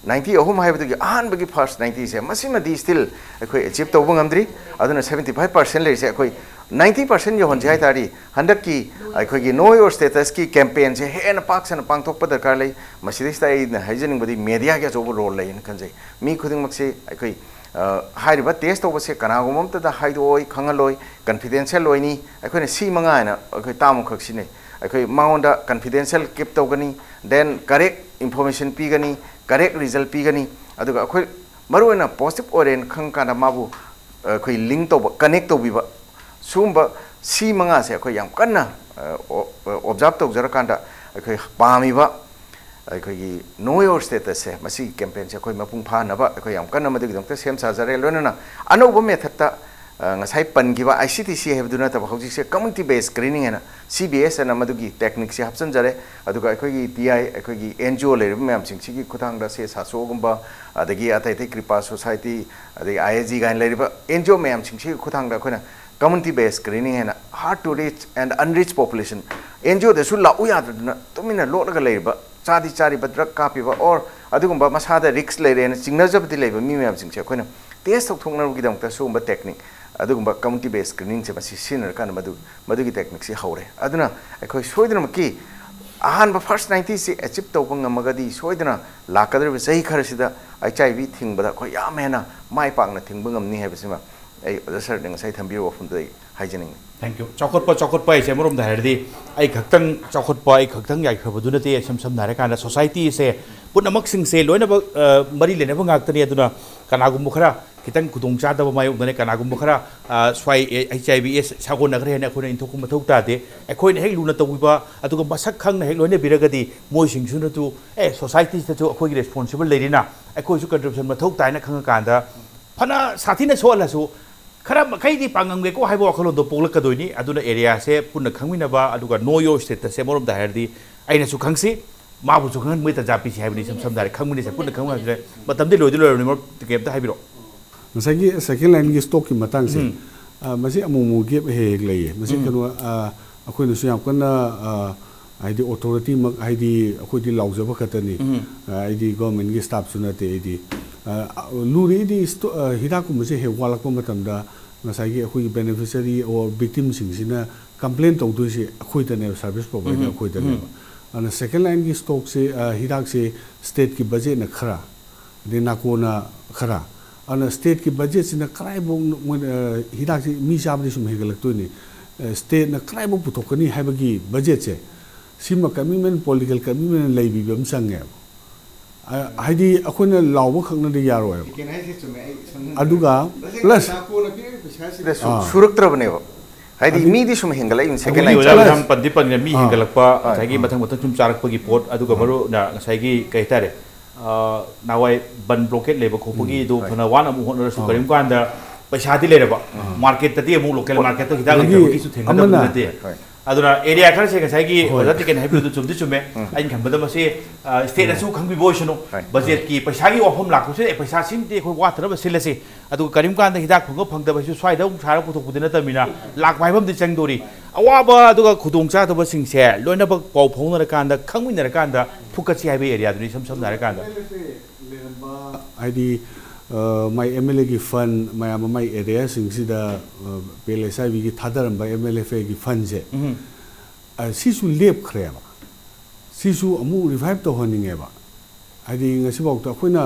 ꯅꯥꯏꯟꯇꯤ ꯑꯍꯨꯝ ꯍꯥꯏꯕꯗꯨꯒꯤ ꯑꯍꯥꯟꯕꯒꯤ ꯐꯥꯔꯁ ꯅꯥꯏꯟꯇꯤꯁꯦ, ꯃꯁꯤꯃꯗꯤ ꯁ꯭ꯇꯤꯜ ꯑꯩꯈꯣꯏ ꯑꯦꯆꯤꯞ ꯇꯧꯕ ꯉꯝꯗ꯭ꯔꯤ꯫ ꯑꯗꯨꯅ ꯁꯕꯦꯟꯇꯤ ꯐꯥꯏꯚ ꯄꯥꯔꯁꯦꯟ ꯂꯩꯔꯤꯁꯦ ꯑꯩꯈꯣꯏ ꯅꯥꯏꯟꯇꯤ ꯄꯥꯔꯁꯦꯟ ꯌꯧꯍꯟꯁꯦ ꯍꯥꯏ ꯇꯥꯔꯗꯤ, ꯍꯟꯗꯛꯀꯤ ꯑꯩꯈꯣꯏꯒꯤ Know Your Status ꯀꯤ ꯀꯦꯝꯄꯦꯟꯁꯦ ꯍꯦꯟꯅ ꯄꯥꯛ ꯁꯟꯅ ꯄꯥꯡꯊꯣꯛꯄ ꯗꯔꯀꯥꯔ ꯂꯩ꯫ ꯃꯁꯤꯗꯩꯁꯤꯗ ꯑꯩꯅ ꯍꯥꯏꯖꯅꯤꯡꯕꯗꯤ ꯃꯦꯗꯤꯌꯥꯒꯤ ꯑꯆꯧꯕ ꯔꯣꯜ ꯂꯩꯅ ꯈꯟꯖꯩ꯫ ꯃꯤ ꯈꯨꯗꯤꯡꯃꯛꯁꯦ ꯑꯩꯈꯣꯏ, ꯑ, ꯍꯥꯏꯔꯤꯕ ꯇꯦꯁ ꯇꯧꯕꯁꯦ ꯀꯅꯥꯒꯨꯝꯕ ꯑꯃꯠꯇꯗ ꯍꯥꯏꯗꯣꯛꯑꯣꯏ, ꯈꯪꯍꯜꯂꯣꯏ, ꯀꯟꯐꯤꯗꯦꯟꯁꯤꯌꯦꯜ ꯑꯣꯏꯅꯤ꯫ ꯑꯩꯈꯣꯏꯅ ꯁꯤ ꯃꯉꯥ ꯍꯥꯏꯅ ꯑꯩꯈꯣꯏ ꯇꯥꯝ ꯑꯃꯈꯛ ꯁꯤꯖꯤꯟꯅꯩ꯫ ꯑꯩꯈꯣꯏ ꯃꯉꯣꯟꯗ ꯀꯟꯐꯤꯗꯦꯟꯁꯤꯌꯦꯜ ꯀꯤꯞ ꯇꯧꯒꯅꯤ, ꯗꯦꯟ ꯀꯔꯦꯛ ꯏꯟꯐꯣꯔꯃꯦꯁꯟ ꯄꯤꯒꯅꯤ, ꯀꯔꯦꯛ ꯔꯤꯖꯜ ꯄꯤꯒꯅꯤ꯫ ꯑꯗꯨꯒ ꯑꯩꯈꯣꯏ ꯃꯔꯨꯑꯣꯏꯅ ꯄꯣꯖꯤꯇꯤꯚ ꯑꯣꯏꯔꯦꯅ ꯈꯪꯀꯥꯟꯗ ꯃꯥꯕꯨ, ꯑ, ꯑꯩꯈꯣꯏ ꯂꯤꯡ ꯇꯧꯕ, ꯀꯅꯦꯛ ꯇꯧꯕꯤꯕ, ꯁꯤꯒꯨꯝꯕ ꯁꯤ ꯃꯉꯥꯁꯦ ꯑꯩꯈꯣꯏ ꯌꯥꯝ ꯀꯟꯅ, ꯑ, ꯑꯣ-, ꯑ, ꯑꯣꯕꯖꯥꯔꯕ ꯇꯧꯖꯔꯀꯥꯟꯗ ꯑꯩꯈꯣꯏ ꯄꯥꯝꯃꯤꯕ ꯑꯩꯈꯣꯏꯒꯤ Know Your Status ꯁꯦ, ꯃꯁꯤꯒꯤ ꯀꯦꯝꯄꯦꯟꯁꯦ ꯑꯩꯈꯣꯏ ꯃꯄꯨꯡ ꯐꯥꯅꯕ ꯑꯩꯈꯣꯏ ꯌꯥꯝ ꯀꯟꯅ ꯃꯗꯨꯒꯤꯗꯃꯛꯇ ꯁꯦꯝ ꯁꯥꯖꯔꯦ꯫ ꯂꯣꯏꯅꯅ ꯑꯅꯧꯕ ꯃꯦꯊꯠꯇ, ꯑ, ꯉꯁꯥꯏ ꯄꯟꯈꯤꯕ ꯑꯥꯏ ꯁꯤ ꯇꯤ ꯁꯤ ꯍꯥꯏꯕꯗꯨ ꯅꯠꯇꯕ, ꯍꯧꯖꯤꯛꯁꯦ ꯀꯝꯃ꯭ꯌꯨꯅꯤꯇꯤ ꯕꯦꯁ ꯁ꯭ꯀ꯭ꯔꯤꯅꯤꯡ ꯍꯥꯏꯅ, ꯁꯤ ꯕꯤ ꯑꯦꯁ ꯍꯥꯏꯅ ꯃꯗꯨꯒꯤ ꯇꯦꯛꯅꯤꯛꯁꯦ ꯍꯥꯞꯆꯤꯟꯖꯔꯦ꯫ ꯑꯗꯨꯒ ꯑꯩꯈꯣꯏꯒꯤ ꯇꯤ ꯑꯥꯏ, ꯑꯩꯈꯣꯏꯒꯤ ꯑꯦꯟ ꯖꯤ ꯑꯣ ꯂꯩꯔꯤꯕ ꯃꯌꯥꯝꯁꯤꯡꯁꯤꯒꯤ ꯈꯨꯠꯊꯥꯡꯗ, ꯁꯦ ꯁꯥꯁꯣꯒꯨꯝꯕ, ꯑꯗꯒꯤ ꯑꯇꯩ ꯑꯇꯩ ꯀ꯭ꯔꯤꯄꯥ ꯁꯣꯁꯥꯏꯇꯤ, ꯑꯗꯒꯤ ꯑꯥꯏ ꯑꯦꯁ ꯖꯤ ꯀꯥꯏꯅ ꯂꯩꯔꯤꯕ ꯑꯦꯟ ꯖꯤ ꯑꯣ ꯃꯌꯥꯝꯁꯤꯡꯁꯤꯒꯤ ꯈꯨꯠꯊꯥꯡꯗ ꯑꯩꯈꯣꯏꯅ ꯀꯝꯃ꯭ꯌꯨꯅꯤꯇꯤ ꯕꯦꯁ ꯁ꯭ꯀ꯭ꯔꯤꯅꯤꯡ ꯍꯥꯏꯅ, hard to reach and unreached population, N G ꯑꯣꯗꯁꯨ ꯂꯥꯛꯎ ꯌꯥꯗꯗꯅ ꯇꯨꯃꯤꯟꯅ ꯂꯣꯠꯂꯒ ꯂꯩꯔꯤꯕ, ꯆꯥꯗꯤ ꯆꯥꯔꯤꯕ, ꯗ꯭ꯔꯒ ꯀꯥꯞꯄꯤꯕ, ꯑꯣꯔ ꯑꯗꯨꯒꯨꯝꯕ ꯃꯁꯥꯗ ꯔꯤꯛꯁ ꯂꯩꯔꯦꯅ ꯆꯤꯡꯅꯖꯕꯗꯤ ꯂꯩꯕ ꯃꯤ ꯃꯌꯥꯝꯁꯤꯡꯁꯦ ꯑꯩꯈꯣꯏꯅ ꯇꯦꯁ ꯇꯧꯊꯣꯛꯅꯕꯒꯤꯗꯃꯛꯇ ꯁꯤꯒꯨꯝꯕ ꯇꯦꯛꯅꯤꯛ, ꯑꯗꯨꯒꯨꯝꯕ ꯀꯝꯃ꯭ꯌꯨꯅꯤꯇꯤ ꯕꯦꯁ ꯁ꯭ꯀ꯭ꯔꯤꯅꯤꯡꯁꯦ ꯃꯁꯤ ꯁꯤꯖꯤꯟꯅꯔꯀꯥꯟꯗ ꯃꯗꯨ, ꯃꯗꯨꯒꯤ ꯇꯦꯛꯅꯤꯛꯁꯤ ꯍꯧꯔꯦ꯫ ꯑꯗꯨꯅ ꯑꯩꯈꯣꯏ ꯁꯣꯏꯗꯅꯃꯛꯀꯤ ꯑꯍꯥꯟꯕ ꯐꯥꯔꯁ ꯅꯥꯏꯟꯇꯤꯁꯤ ꯑꯦꯆꯤꯞ ꯇꯧꯕ ꯉꯝꯃꯒꯗꯤ, ꯁꯣꯏꯗꯅ ꯂꯥꯛꯀꯗꯧꯔꯤꯕ ꯆꯍꯤ ꯈꯔꯁꯤꯗ ꯑꯩꯠꯆ ꯑꯥꯏ ꯚꯤ ꯊꯤꯡꯕꯗ ꯑꯩꯈꯣꯏ ꯌꯥꯝ ꯍꯦꯟꯅ ꯃꯥꯏ ꯄꯥꯛꯅ ꯊꯤꯡꯕ ꯉꯝꯅꯤ ꯍꯥꯏꯕꯁꯤꯃ ꯑꯩ ꯑꯣꯖꯥ ꯁꯔꯅ ꯉꯁꯥꯏ ꯊꯝꯕꯤꯔꯤꯕ ꯋꯥꯐꯝꯗꯨꯗ ꯑꯩ ꯍꯥꯏꯖꯅꯤꯡꯉꯤ꯫ Thank you. ꯆꯥꯎꯈꯠꯄ, ꯆꯥꯎꯈꯠꯄ ꯍꯥꯏꯁꯦ ꯑꯃꯔꯣꯝꯗ ꯍꯥꯏꯔꯗꯤ ꯑꯩ ꯈꯛꯇꯪ ꯆꯥꯎꯈꯠꯄ, ꯑꯩ ꯈꯛꯇꯪ ꯌꯥꯏꯐꯕꯗꯨ ꯅꯠꯇꯦ꯫ ꯏꯁꯝ ꯁꯝꯅ ꯍꯥꯏꯔꯀꯥꯟꯗ ꯁꯣꯁꯥꯏꯇꯤ ꯑꯁꯦ ꯄꯨꯝꯅꯃꯛꯁꯤꯡꯁꯦ ꯂꯣꯏꯅꯃꯛ, ꯑ, ꯃꯔꯤ ꯂꯩꯅꯕ ꯉꯥꯛꯇꯅꯤ꯫ ꯑꯗꯨꯅ ꯀꯅꯥꯒꯨꯝꯕ ꯈꯔ ꯈꯤꯇꯪ ꯈꯨꯗꯣꯡꯆꯥꯗꯕ ꯃꯥꯌꯣꯛꯅꯔꯦ꯫ ꯀꯅꯥꯒꯨꯝꯕ ꯈꯔ, ꯑ, ꯁ꯭ꯋꯥꯏ, ꯑꯦ, ꯑꯩꯆ ꯑꯥꯏ ꯚꯤ ꯑꯦꯁ ꯁꯥꯒꯣꯟꯅꯈ꯭ꯔꯦ ꯍꯥꯏꯅ ꯑꯩꯈꯣꯏꯅ ꯏꯟꯊꯣꯛꯄ ꯃꯊꯧ ꯇꯥꯗꯦ꯫ ꯑꯩꯈꯣꯏꯅ ꯍꯦꯛ ꯂꯨꯅ ꯇꯧꯕꯤꯕ, ꯑꯗꯨꯒ ꯃꯁꯛ ꯈꯪꯅ ꯍꯦꯛ ꯂꯣꯏꯅꯕꯤꯔꯒꯗꯤ ꯃꯣꯏꯁꯤꯡꯁꯤꯅꯁꯨ, "ꯑꯦ, ꯁꯣꯁꯥꯏꯇꯤꯁꯤꯗꯁꯨ ꯑꯩꯈꯣꯏꯒꯤ ꯔꯦꯁꯄꯣꯟꯁꯤꯕꯜ ꯂꯩꯔꯤꯅ, ꯑꯩꯈꯣꯏꯁꯨ ꯀꯟꯇ꯭ꯔꯤꯕ꯭ꯌꯨꯁꯟ ꯃꯊꯧ ꯇꯥꯏꯅ" ꯈꯪꯉꯀꯥꯟꯗ, ꯐꯅ ꯁꯥꯊꯤꯅ ꯁꯣꯛꯍꯜꯂꯁꯨ, ꯈꯔ ꯃꯈꯩꯗꯤ ꯄꯥꯡꯉꯝꯒꯦꯀꯣ ꯍꯥꯏꯕ ꯋꯥꯈꯜꯂꯣꯟꯗꯣ ꯄꯣꯛꯂꯛꯀꯗꯣꯏꯅꯤ꯫ ꯑꯗꯨꯅ ꯑꯦꯔꯤꯌꯥꯁꯦ ꯄꯨꯟꯅ ꯈꯪꯃꯤꯟꯅꯕ, ꯑꯗꯨꯒ Know Your Status ꯁꯦ ꯑꯃꯔꯣꯝꯗ ꯍꯥꯏꯔꯗꯤ ꯑꯩꯅꯁꯨ ꯈꯪꯁꯤ, ꯃꯥꯕꯨꯁꯨ ꯈꯪꯍꯟꯕꯒꯤ ꯇꯥꯟꯖꯥ ꯄꯤꯁꯤ ꯍꯥꯏꯕꯅꯤ꯫ ꯏꯁꯝ ꯁꯝꯅ ꯍꯥꯏꯔꯦ, ꯈꯪꯃꯤꯟꯅꯁꯦ, ꯄꯨꯟꯅ ꯈꯪꯃꯤꯟꯅꯁꯦ꯫ ꯃꯇꯝꯗꯤ ꯂꯣꯏꯗꯤ ꯂꯣꯏꯔꯕꯅꯤ, ꯃꯔꯨꯞ, ꯀꯩꯝꯇ ꯍꯥꯏꯕꯤꯔꯛꯑꯣ꯫ ꯉꯁꯥꯏꯒꯤ ꯁꯦꯀꯦꯟ ꯂꯥꯏꯟꯒꯤ ꯁ꯭ꯇꯣꯛꯀꯤ ꯃꯇꯥꯡꯁꯦ, ꯎꯝ꯫ ꯑ, ꯃꯁꯤ ꯑꯃꯨꯛ ꯑꯃꯨꯛ ꯒꯦꯞ ꯍꯦꯛ ꯍꯦꯛ ꯂꯩꯌꯦ꯫ ꯃꯁꯤ ꯎꯝ꯫ ꯀꯩꯅꯣ, ꯑ, ꯑꯩꯈꯣꯏꯅꯁꯨ ꯌꯥꯝ ꯀꯟꯅ, ꯑ, ꯍꯥꯏꯗꯤ ꯑꯣꯊꯣꯔꯤꯇꯤꯃꯛ, ꯍꯥꯏꯗꯤ ꯑꯩꯈꯣꯏꯗꯤ ꯂꯥꯎꯖꯕ ꯈꯛꯇꯅꯤ꯫ ꯎꯝ꯫ ꯑ, ꯑꯩꯗꯤ ꯒꯣꯔꯃꯦꯟꯒꯤ ꯁ꯭ꯇꯥꯐꯁꯨ ꯅꯠꯇꯦ ꯑꯩꯗꯤ꯫ ꯑ, ꯂꯨꯔꯤꯗꯤ ꯁ꯭ꯇꯣ-, ꯑ, ꯍꯤꯗꯥꯛꯀꯨꯝꯕꯁꯦ ꯍꯦꯛ ꯋꯥꯠꯂꯛꯄ ꯃꯇꯝꯗ ꯉꯁꯥꯏꯒꯤ ꯑꯩꯈꯣꯏꯒꯤ ꯕꯦꯅꯤꯐꯤꯁꯔꯤ ꯑꯣꯔ ꯚꯤꯛꯇꯤꯝꯁꯤꯡꯁꯤꯅ ꯀꯝꯄ꯭ꯂꯦꯟ ꯇꯧꯗꯣꯏꯁꯦ ꯑꯩꯈꯣꯏꯗꯅꯦꯕ, ꯁꯥꯔꯚꯤꯁ ꯄ꯭ꯔꯣꯚꯥꯏꯗꯔ ꯎꯝ, ꯑꯩꯈꯣꯏꯗꯅꯦꯕ꯫ ꯎꯝ꯫ ꯑꯗꯨꯅ ꯁꯦꯀꯦꯟ ꯂꯥꯏꯟꯒꯤ ꯁ꯭ꯇꯣꯛꯁꯦ, ꯑ, ꯍꯤꯗꯥꯛꯁꯦ ꯁ꯭ꯇꯦꯠꯀꯤ ꯕꯖꯦꯠꯅ ꯈꯔ, ꯑꯗꯩ ꯅꯥꯀꯣꯅ ꯈꯔ, ꯑꯗꯨꯅ ꯁ꯭ꯇꯦꯠꯀꯤ ꯕꯖꯦꯠꯁꯤꯅ ꯀꯗꯥꯏꯐꯥꯎ ꯃꯣꯏꯅ, ꯑ, ꯍꯤꯗꯥꯛꯁꯤ ꯃꯤ ꯆꯥꯕꯗꯤ ꯁꯨꯝ ꯍꯦꯟꯒꯠꯂꯛꯇꯣꯏꯅꯤ, ꯑ, ꯁ꯭ꯇꯦꯠꯅ ꯀꯗꯥꯏꯐꯥꯎ ꯄꯨꯊꯣꯛꯀꯅꯤ ꯍꯥꯏꯕꯒꯤ ꯕꯖꯦꯠꯁꯦ, ꯁꯤꯃ ꯀꯃꯤꯠꯃꯦꯟ, ꯄꯣꯂꯤꯇꯤꯀꯦꯜ ꯀꯃꯤꯠꯃꯦꯟ ꯂꯩꯕꯤꯕ ꯑꯃ ꯆꯪꯉꯦꯕ꯫ ꯑ, ꯍꯥꯏꯗꯤ ꯑꯩꯈꯣꯏꯅ ꯂꯥꯎꯕ ꯈꯛꯅꯗꯤ ꯌꯥꯔꯣꯏꯕ꯫ ꯀꯩꯅꯣ ꯍꯥꯏꯁꯦ ꯆꯨꯝꯃꯦ, ꯑꯩ ꯁꯝꯅ ꯑꯗꯨꯒ ꯍꯥꯏꯔꯕꯗ, plus ꯅꯥꯀꯣꯅ ꯄꯤꯔꯤꯕ ꯄꯩꯁꯥꯁꯤꯗ ꯁꯨ-, ꯑꯥ꯫ ꯁꯨꯔꯛꯇ꯭ꯔꯕꯅꯦꯕ꯫ ꯍꯥꯏꯗꯤ ꯑꯗꯨ ꯃꯤꯗꯤ ꯁꯨꯝ ꯍꯦꯟꯒꯠꯂꯛꯏꯕ, second ꯑꯗꯨꯒꯤ line ꯑꯣꯖꯥ ꯆꯥꯔꯛꯏ꯫ ꯌꯥꯝ ꯄꯟꯗꯤ ꯄꯟꯈ꯭ꯔꯦ, ꯃꯤ ꯑꯥ꯫ ꯍꯦꯟꯒꯠꯂꯛꯄ, ꯍꯣꯏ꯫ ꯉꯁꯥꯏꯒꯤ ꯃꯊꯪ ꯃꯊꯪ ꯁꯨꯝ ꯆꯥꯔꯛꯄꯒꯤ ꯄꯣꯠ, ꯑꯗꯨꯒ ꯑꯥ꯫ ꯃꯔꯨ ꯑꯣꯏꯅ ꯉꯁꯥꯏꯒꯤ ꯀꯩ ꯍꯥꯏꯇꯥꯔꯦ, ꯑ, ꯅꯍꯥꯟꯋꯥꯏ ꯕꯟ ꯕ꯭ꯂꯣꯀꯦꯠ ꯂꯩꯕ ꯈꯣꯠꯄꯒꯤ ꯎꯝ꯫ ꯑꯗꯨ ꯍꯣꯏ꯫ ꯐꯅ ꯋꯥꯅ ꯑꯃꯨꯛ ꯍꯣꯠꯅꯔꯁꯨ, ꯑꯥ꯫ ꯀꯔꯤꯒꯨꯝꯕ ꯀꯥꯟꯗ ꯄꯩꯁꯥꯗꯤ ꯂꯩꯔꯕ, ꯑꯥ꯫ ꯃꯥꯔꯀꯦꯠꯇꯗꯤ ꯑꯃꯨꯛ ꯂꯣꯀꯦꯜ ꯍꯣꯏ꯫ ꯃꯥꯔꯀꯦꯠꯇ ꯍꯤꯗꯥꯛ ꯑꯗꯒꯤ ꯂꯩꯇꯕꯒꯤꯁꯨ ꯊꯦꯡꯅꯗꯕꯗꯤ ꯑꯃꯅ ꯅꯠꯇꯦ꯫ ꯍꯣꯏ꯫ ꯑꯗꯨꯅ ꯑꯦꯔꯤꯌꯥ ꯈꯔꯁꯦ ꯉꯁꯥꯏꯒꯤ ꯍꯣꯏ꯫ ꯑꯣꯖꯥ ꯇꯤꯀꯦꯟ ꯍꯥꯏꯕꯤꯕꯗꯨ ꯆꯨꯝꯗꯤ ꯆꯨꯝꯃꯦ꯫ ꯎꯝ꯫ ꯑꯩꯅ ꯈꯟꯕꯗ ꯃꯁꯤ, ꯑ, ꯁ꯭ꯇꯦꯠꯅꯁꯨ ꯎꯝ꯫ ꯈꯪꯕꯤꯕ ꯑꯣꯏꯁꯅꯨ꯫ ꯍꯣꯏ꯫ ꯕꯖꯦꯠꯀꯤ ꯄꯩꯁꯥꯒꯤ ꯋꯥꯐꯝ ꯂꯥꯛꯄꯁꯤꯗ, ꯑꯦ, ꯄꯩꯁꯥꯁꯤꯃꯗꯤ ꯑꯩꯈꯣꯏ ꯋꯥꯠꯇꯅꯕ ꯁꯤꯜꯂꯁꯤ꯫ ꯑꯗꯨꯒ ꯀꯔꯤꯒꯨꯝꯕ ꯀꯥꯟꯗ ꯍꯤꯗꯥꯛ ꯐꯪꯕ ꯐꯪꯗꯕ ꯍꯥꯏꯁꯨ ꯁ꯭ꯋꯥꯏꯗ ꯑꯃꯨꯛ ꯁꯥꯔꯒ ꯄꯨꯊꯣꯛꯄꯗꯤ ꯅꯠꯇꯕꯅꯤꯅ, ꯂꯥꯛꯄ ꯍꯥꯏꯕ ꯑꯃꯗꯤ ꯆꯪꯗꯣꯔꯤ꯫ ꯑꯋꯥꯕ ꯑꯗꯨꯒ ꯈꯨꯗꯣꯡꯆꯥꯗꯕꯁꯤꯡꯁꯦ ꯂꯣꯏꯅꯃꯛ ꯄꯥꯎ ꯐꯥꯎꯅꯔꯀꯥꯟꯗ, ꯈꯪꯃꯤꯟꯅꯔꯀꯥꯟꯗ ꯐꯨꯀꯠꯁꯤ ꯍꯥꯏꯕ ꯑꯦꯔꯤꯌꯥꯗꯨꯅꯤ, ꯏꯁꯝ ꯁꯝꯅ ꯍꯥꯏꯔꯀꯥꯟꯗ꯫ ꯂꯩꯔꯝꯕ ꯍꯥꯏꯗꯤ, ꯑ, ꯃꯥꯏ ꯑꯦꯝ ꯑꯦꯜ ꯑꯦꯒꯤ ꯐꯟ ꯃꯌꯥꯝ ꯑꯃ ꯃꯥꯏ ꯑꯦꯔꯤꯌꯥꯁꯤꯡꯁꯤꯗ, ꯑ, ꯄꯤ ꯑꯦꯜ ꯑꯦꯁ ꯑꯥꯏ ꯕꯤꯒꯤ ꯊꯥꯗꯔꯝꯕ ꯑꯦꯝ ꯑꯦꯜ ꯑꯦꯐ ꯑꯦꯒꯤ ꯐꯟꯁꯦ, ꯎꯝ꯫ ꯑ, ꯁꯤꯁꯨ ꯂꯦꯞꯈ꯭ꯔꯦꯕ꯫ ꯁꯤꯁꯨ ꯑꯃꯨꯛ ꯔꯤꯚꯥꯏꯚ ꯇꯧꯍꯟꯅꯤꯡꯉꯦꯕ꯫ ꯍꯥꯏꯗꯤ ꯉꯁꯤꯐꯥꯎꯗ ꯑꯩꯈꯣꯏꯅ,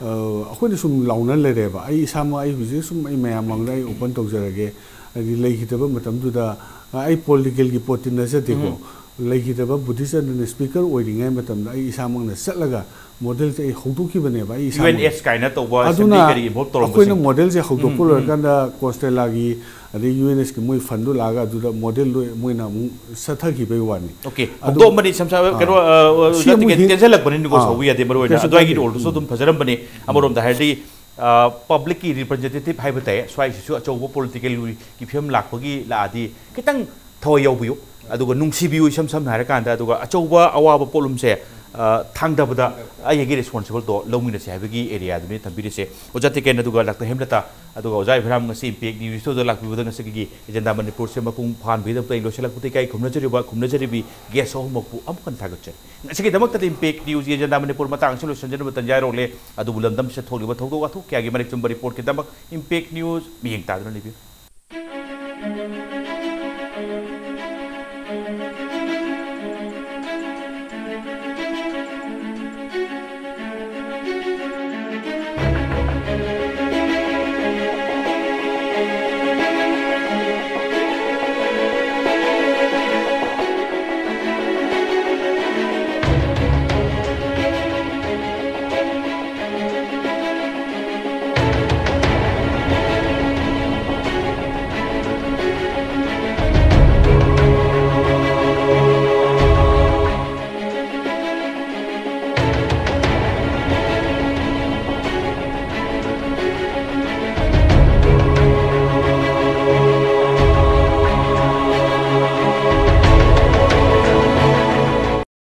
ꯑ, ꯑꯩꯈꯣꯏꯅ ꯁꯨꯝ ꯂꯥꯎꯅ ꯂꯩꯔꯦꯕ꯫ ꯑꯩ ꯏꯁꯥꯃꯛ, ꯑꯩ ꯍꯧꯖꯤꯛ ꯁꯨꯝ ꯑꯩ ꯃꯌꯥꯝ ꯃꯥꯡꯗ ꯑꯩ ꯑꯣꯄꯟ ꯇꯧꯖꯔꯒꯦ꯫ ꯍꯥꯏꯗꯤ ꯂꯩꯈꯤꯗꯕ ꯃꯇꯝꯗꯨꯗ, ꯑ, ꯑꯩ ꯄꯣꯂꯤꯇꯤꯀꯦꯜꯒꯤ ꯄꯣꯠꯇꯤ ꯅꯠꯆꯗꯦꯀꯣ꯫ ꯎꯝ꯫ ꯂꯩꯈꯤꯗꯕ ꯕꯨꯙꯤꯁ ꯑꯗꯨꯅ ꯁ꯭ꯄꯤꯀꯔ ꯑꯣꯏꯔꯤꯉꯩ ꯃꯇꯝꯗ ꯑꯩ ꯏꯁꯥꯃꯛꯅ ꯆꯠꯂꯒ ꯃꯣꯗꯦꯜꯁꯦ ꯑꯩ ꯍꯧꯗꯣꯛꯈꯤꯕꯅꯦꯕ, ꯑꯩ ꯌꯨ ꯏꯁꯥꯃꯛ꯫ ꯑꯦꯟ ꯑꯦꯁ ꯀꯥꯏꯅ ꯇꯧꯕ ꯑꯗꯨꯅ ꯑꯦꯁꯦꯝꯕ꯭ꯂꯤꯒ ꯏꯟꯚꯣꯜꯕ ꯑꯩꯈꯣꯏꯅ ꯇꯧꯔꯝꯕꯁꯤꯡ ꯃꯣꯗꯦꯜꯁꯦ ꯍꯧꯗꯣꯛꯄ ꯎꯝ, ꯎꯝ꯫ ꯂꯣꯏꯔꯀꯥꯟꯗ ꯀꯣꯟꯁꯇꯦꯂꯥꯒꯤ ꯑꯗꯩ ꯌꯨ ꯑꯦꯟ ꯑꯦꯁꯀꯤ ꯃꯣꯏ ꯐꯟꯗꯣ ꯂꯥꯛꯑꯒ ꯑꯗꯨꯗ ꯃꯣꯗꯦꯜꯗꯣ ꯃꯣꯏꯅ ꯑꯃꯨꯛ ꯆꯠꯊꯈꯤꯕꯩ ꯋꯥꯅꯤ꯫ ꯑꯣꯀꯦ, ꯑꯗꯨ ꯍꯧꯗꯣꯛꯑꯝꯕꯅꯤ ꯁꯝꯁꯥ ꯑꯥ꯫ ꯀꯩꯅꯣ ꯑ, ꯁꯤ ꯑꯃꯨꯛ ꯇꯤꯀꯦꯠ ꯍꯦꯟ- ꯇꯦꯟꯁꯤꯜꯂꯛꯄꯅꯤꯅꯀꯣ꯫ ꯑꯥ꯫ ꯁꯥꯎꯕ ꯌꯥꯗꯦ, ꯃꯔꯨ ꯑꯣꯏꯅ ꯀꯩꯁꯨ ꯑꯗꯨꯋꯥꯏꯒꯤ ꯀꯥꯏꯗꯦ꯫ ꯔꯣꯜꯗꯨꯁꯨ ꯑꯗꯨꯝ ꯐꯖꯔꯝꯕꯅꯤ꯫ ꯑꯃꯔꯣꯝꯗ ꯍꯥꯏꯔꯗꯤ ꯄꯕ꯭ꯂꯤꯛꯀꯤ ꯔꯤꯄ꯭ꯔꯖꯦꯟꯇꯦꯇꯤꯚ ꯍꯥꯏꯕ ꯇꯥꯏ, ꯁ꯭ꯋꯥꯏꯁꯤꯁꯨ ꯑꯆꯧꯕ ꯄꯣꯂꯤꯇꯤꯀꯦꯜꯒꯤ ꯐꯤꯕꯝ ꯂꯥꯛꯄꯒꯤ ꯂꯥꯛꯑꯗꯤ ꯈꯤꯇꯪ ꯊꯋꯥꯏ ꯌꯥꯎꯕꯤꯌꯨ, ꯑꯗꯨꯒ ꯅꯨꯡꯁꯤꯕꯤꯌꯨ꯫ ꯏꯁꯝ ꯁꯝꯅ ꯍꯥꯏꯔꯀꯥꯟꯗ, ꯑꯗꯨꯒ ꯑꯆꯧꯕ ꯑꯋꯥꯕ ꯄꯣꯠꯂꯨꯝꯁꯦ ꯑ, ꯊꯥꯡꯗꯕꯗ ꯑꯩꯒꯤ ꯔꯦꯁꯄꯣꯟꯁꯤꯕꯜꯗꯣ ꯂꯧꯃꯤꯟꯅꯁꯦ ꯍꯥꯏꯕꯒꯤ ꯑꯦꯔꯤꯌꯥꯗꯨꯅꯤ ꯊꯝꯕꯤꯔꯤꯁꯦ꯫ ꯑꯣꯖꯥ ꯇꯤꯀꯦꯟ ꯑꯗꯨꯒ ꯗꯥꯛꯇꯔ ꯍꯦꯝꯂꯇꯥ, ꯑꯗꯨꯒ ꯑꯣꯖꯥ ꯏꯕ꯭ꯔꯥꯝ, ꯉꯁꯤ ꯏꯝꯄꯦꯛ ꯅ꯭ꯌꯨꯁ ꯁ꯭ꯇꯨꯗꯤꯑꯣꯗ ꯂꯥꯛꯄꯤꯕꯗ ꯉꯁꯤꯒꯤ ꯑꯦꯖꯦꯟꯗꯥ ꯃꯅꯤꯄꯨꯔꯁꯦ ꯃꯄꯨꯡ ꯐꯥꯍꯟꯕꯒꯤꯗꯃꯛꯇ ꯑꯩ ꯂꯣꯏꯁꯤꯜꯂꯛꯄꯗ ꯏꯀꯥꯏ ꯈꯨꯝꯅꯖꯔꯤꯕ, ꯈꯨꯝꯅꯖꯔꯤꯕꯤ ꯒꯦꯁ ꯑꯍꯨꯝꯃꯛꯄꯨ ꯑꯃꯨꯛ ꯍꯟꯅ ꯊꯥꯒꯠꯆꯔꯤ꯫ ꯉꯁꯤꯒꯤꯗꯃꯛꯇꯗꯤ ꯏꯝꯄꯦꯛ ꯅ꯭ꯌꯨꯁꯀꯤ ꯑꯦꯖꯦꯟꯗꯥ ꯃꯅꯤꯄꯨꯔ ꯃꯇꯥꯡ ꯑꯁꯤ ꯂꯣꯏꯁꯤꯟꯖꯅꯕ ꯇꯟꯖꯥ ꯌꯧꯔꯛꯂꯦ꯫ ꯑꯗꯨꯕꯨ ꯂꯝꯗꯝꯁꯤꯗ ꯊꯣꯛꯂꯤꯕ ꯊꯧꯗꯣꯛ ꯋꯥꯊꯣꯛ ꯀꯌꯥꯒꯤ ꯃꯔꯤꯛ ꯆꯨꯝꯕ ꯔꯤꯄꯣꯔꯠꯀꯤꯗꯃꯛ ꯏꯝꯄꯦꯛ ꯅ꯭ꯌꯨꯁ ꯃꯤꯠꯌꯦꯡ ꯇꯥꯗꯨꯅ ꯂꯩꯕꯤꯌꯨ꯫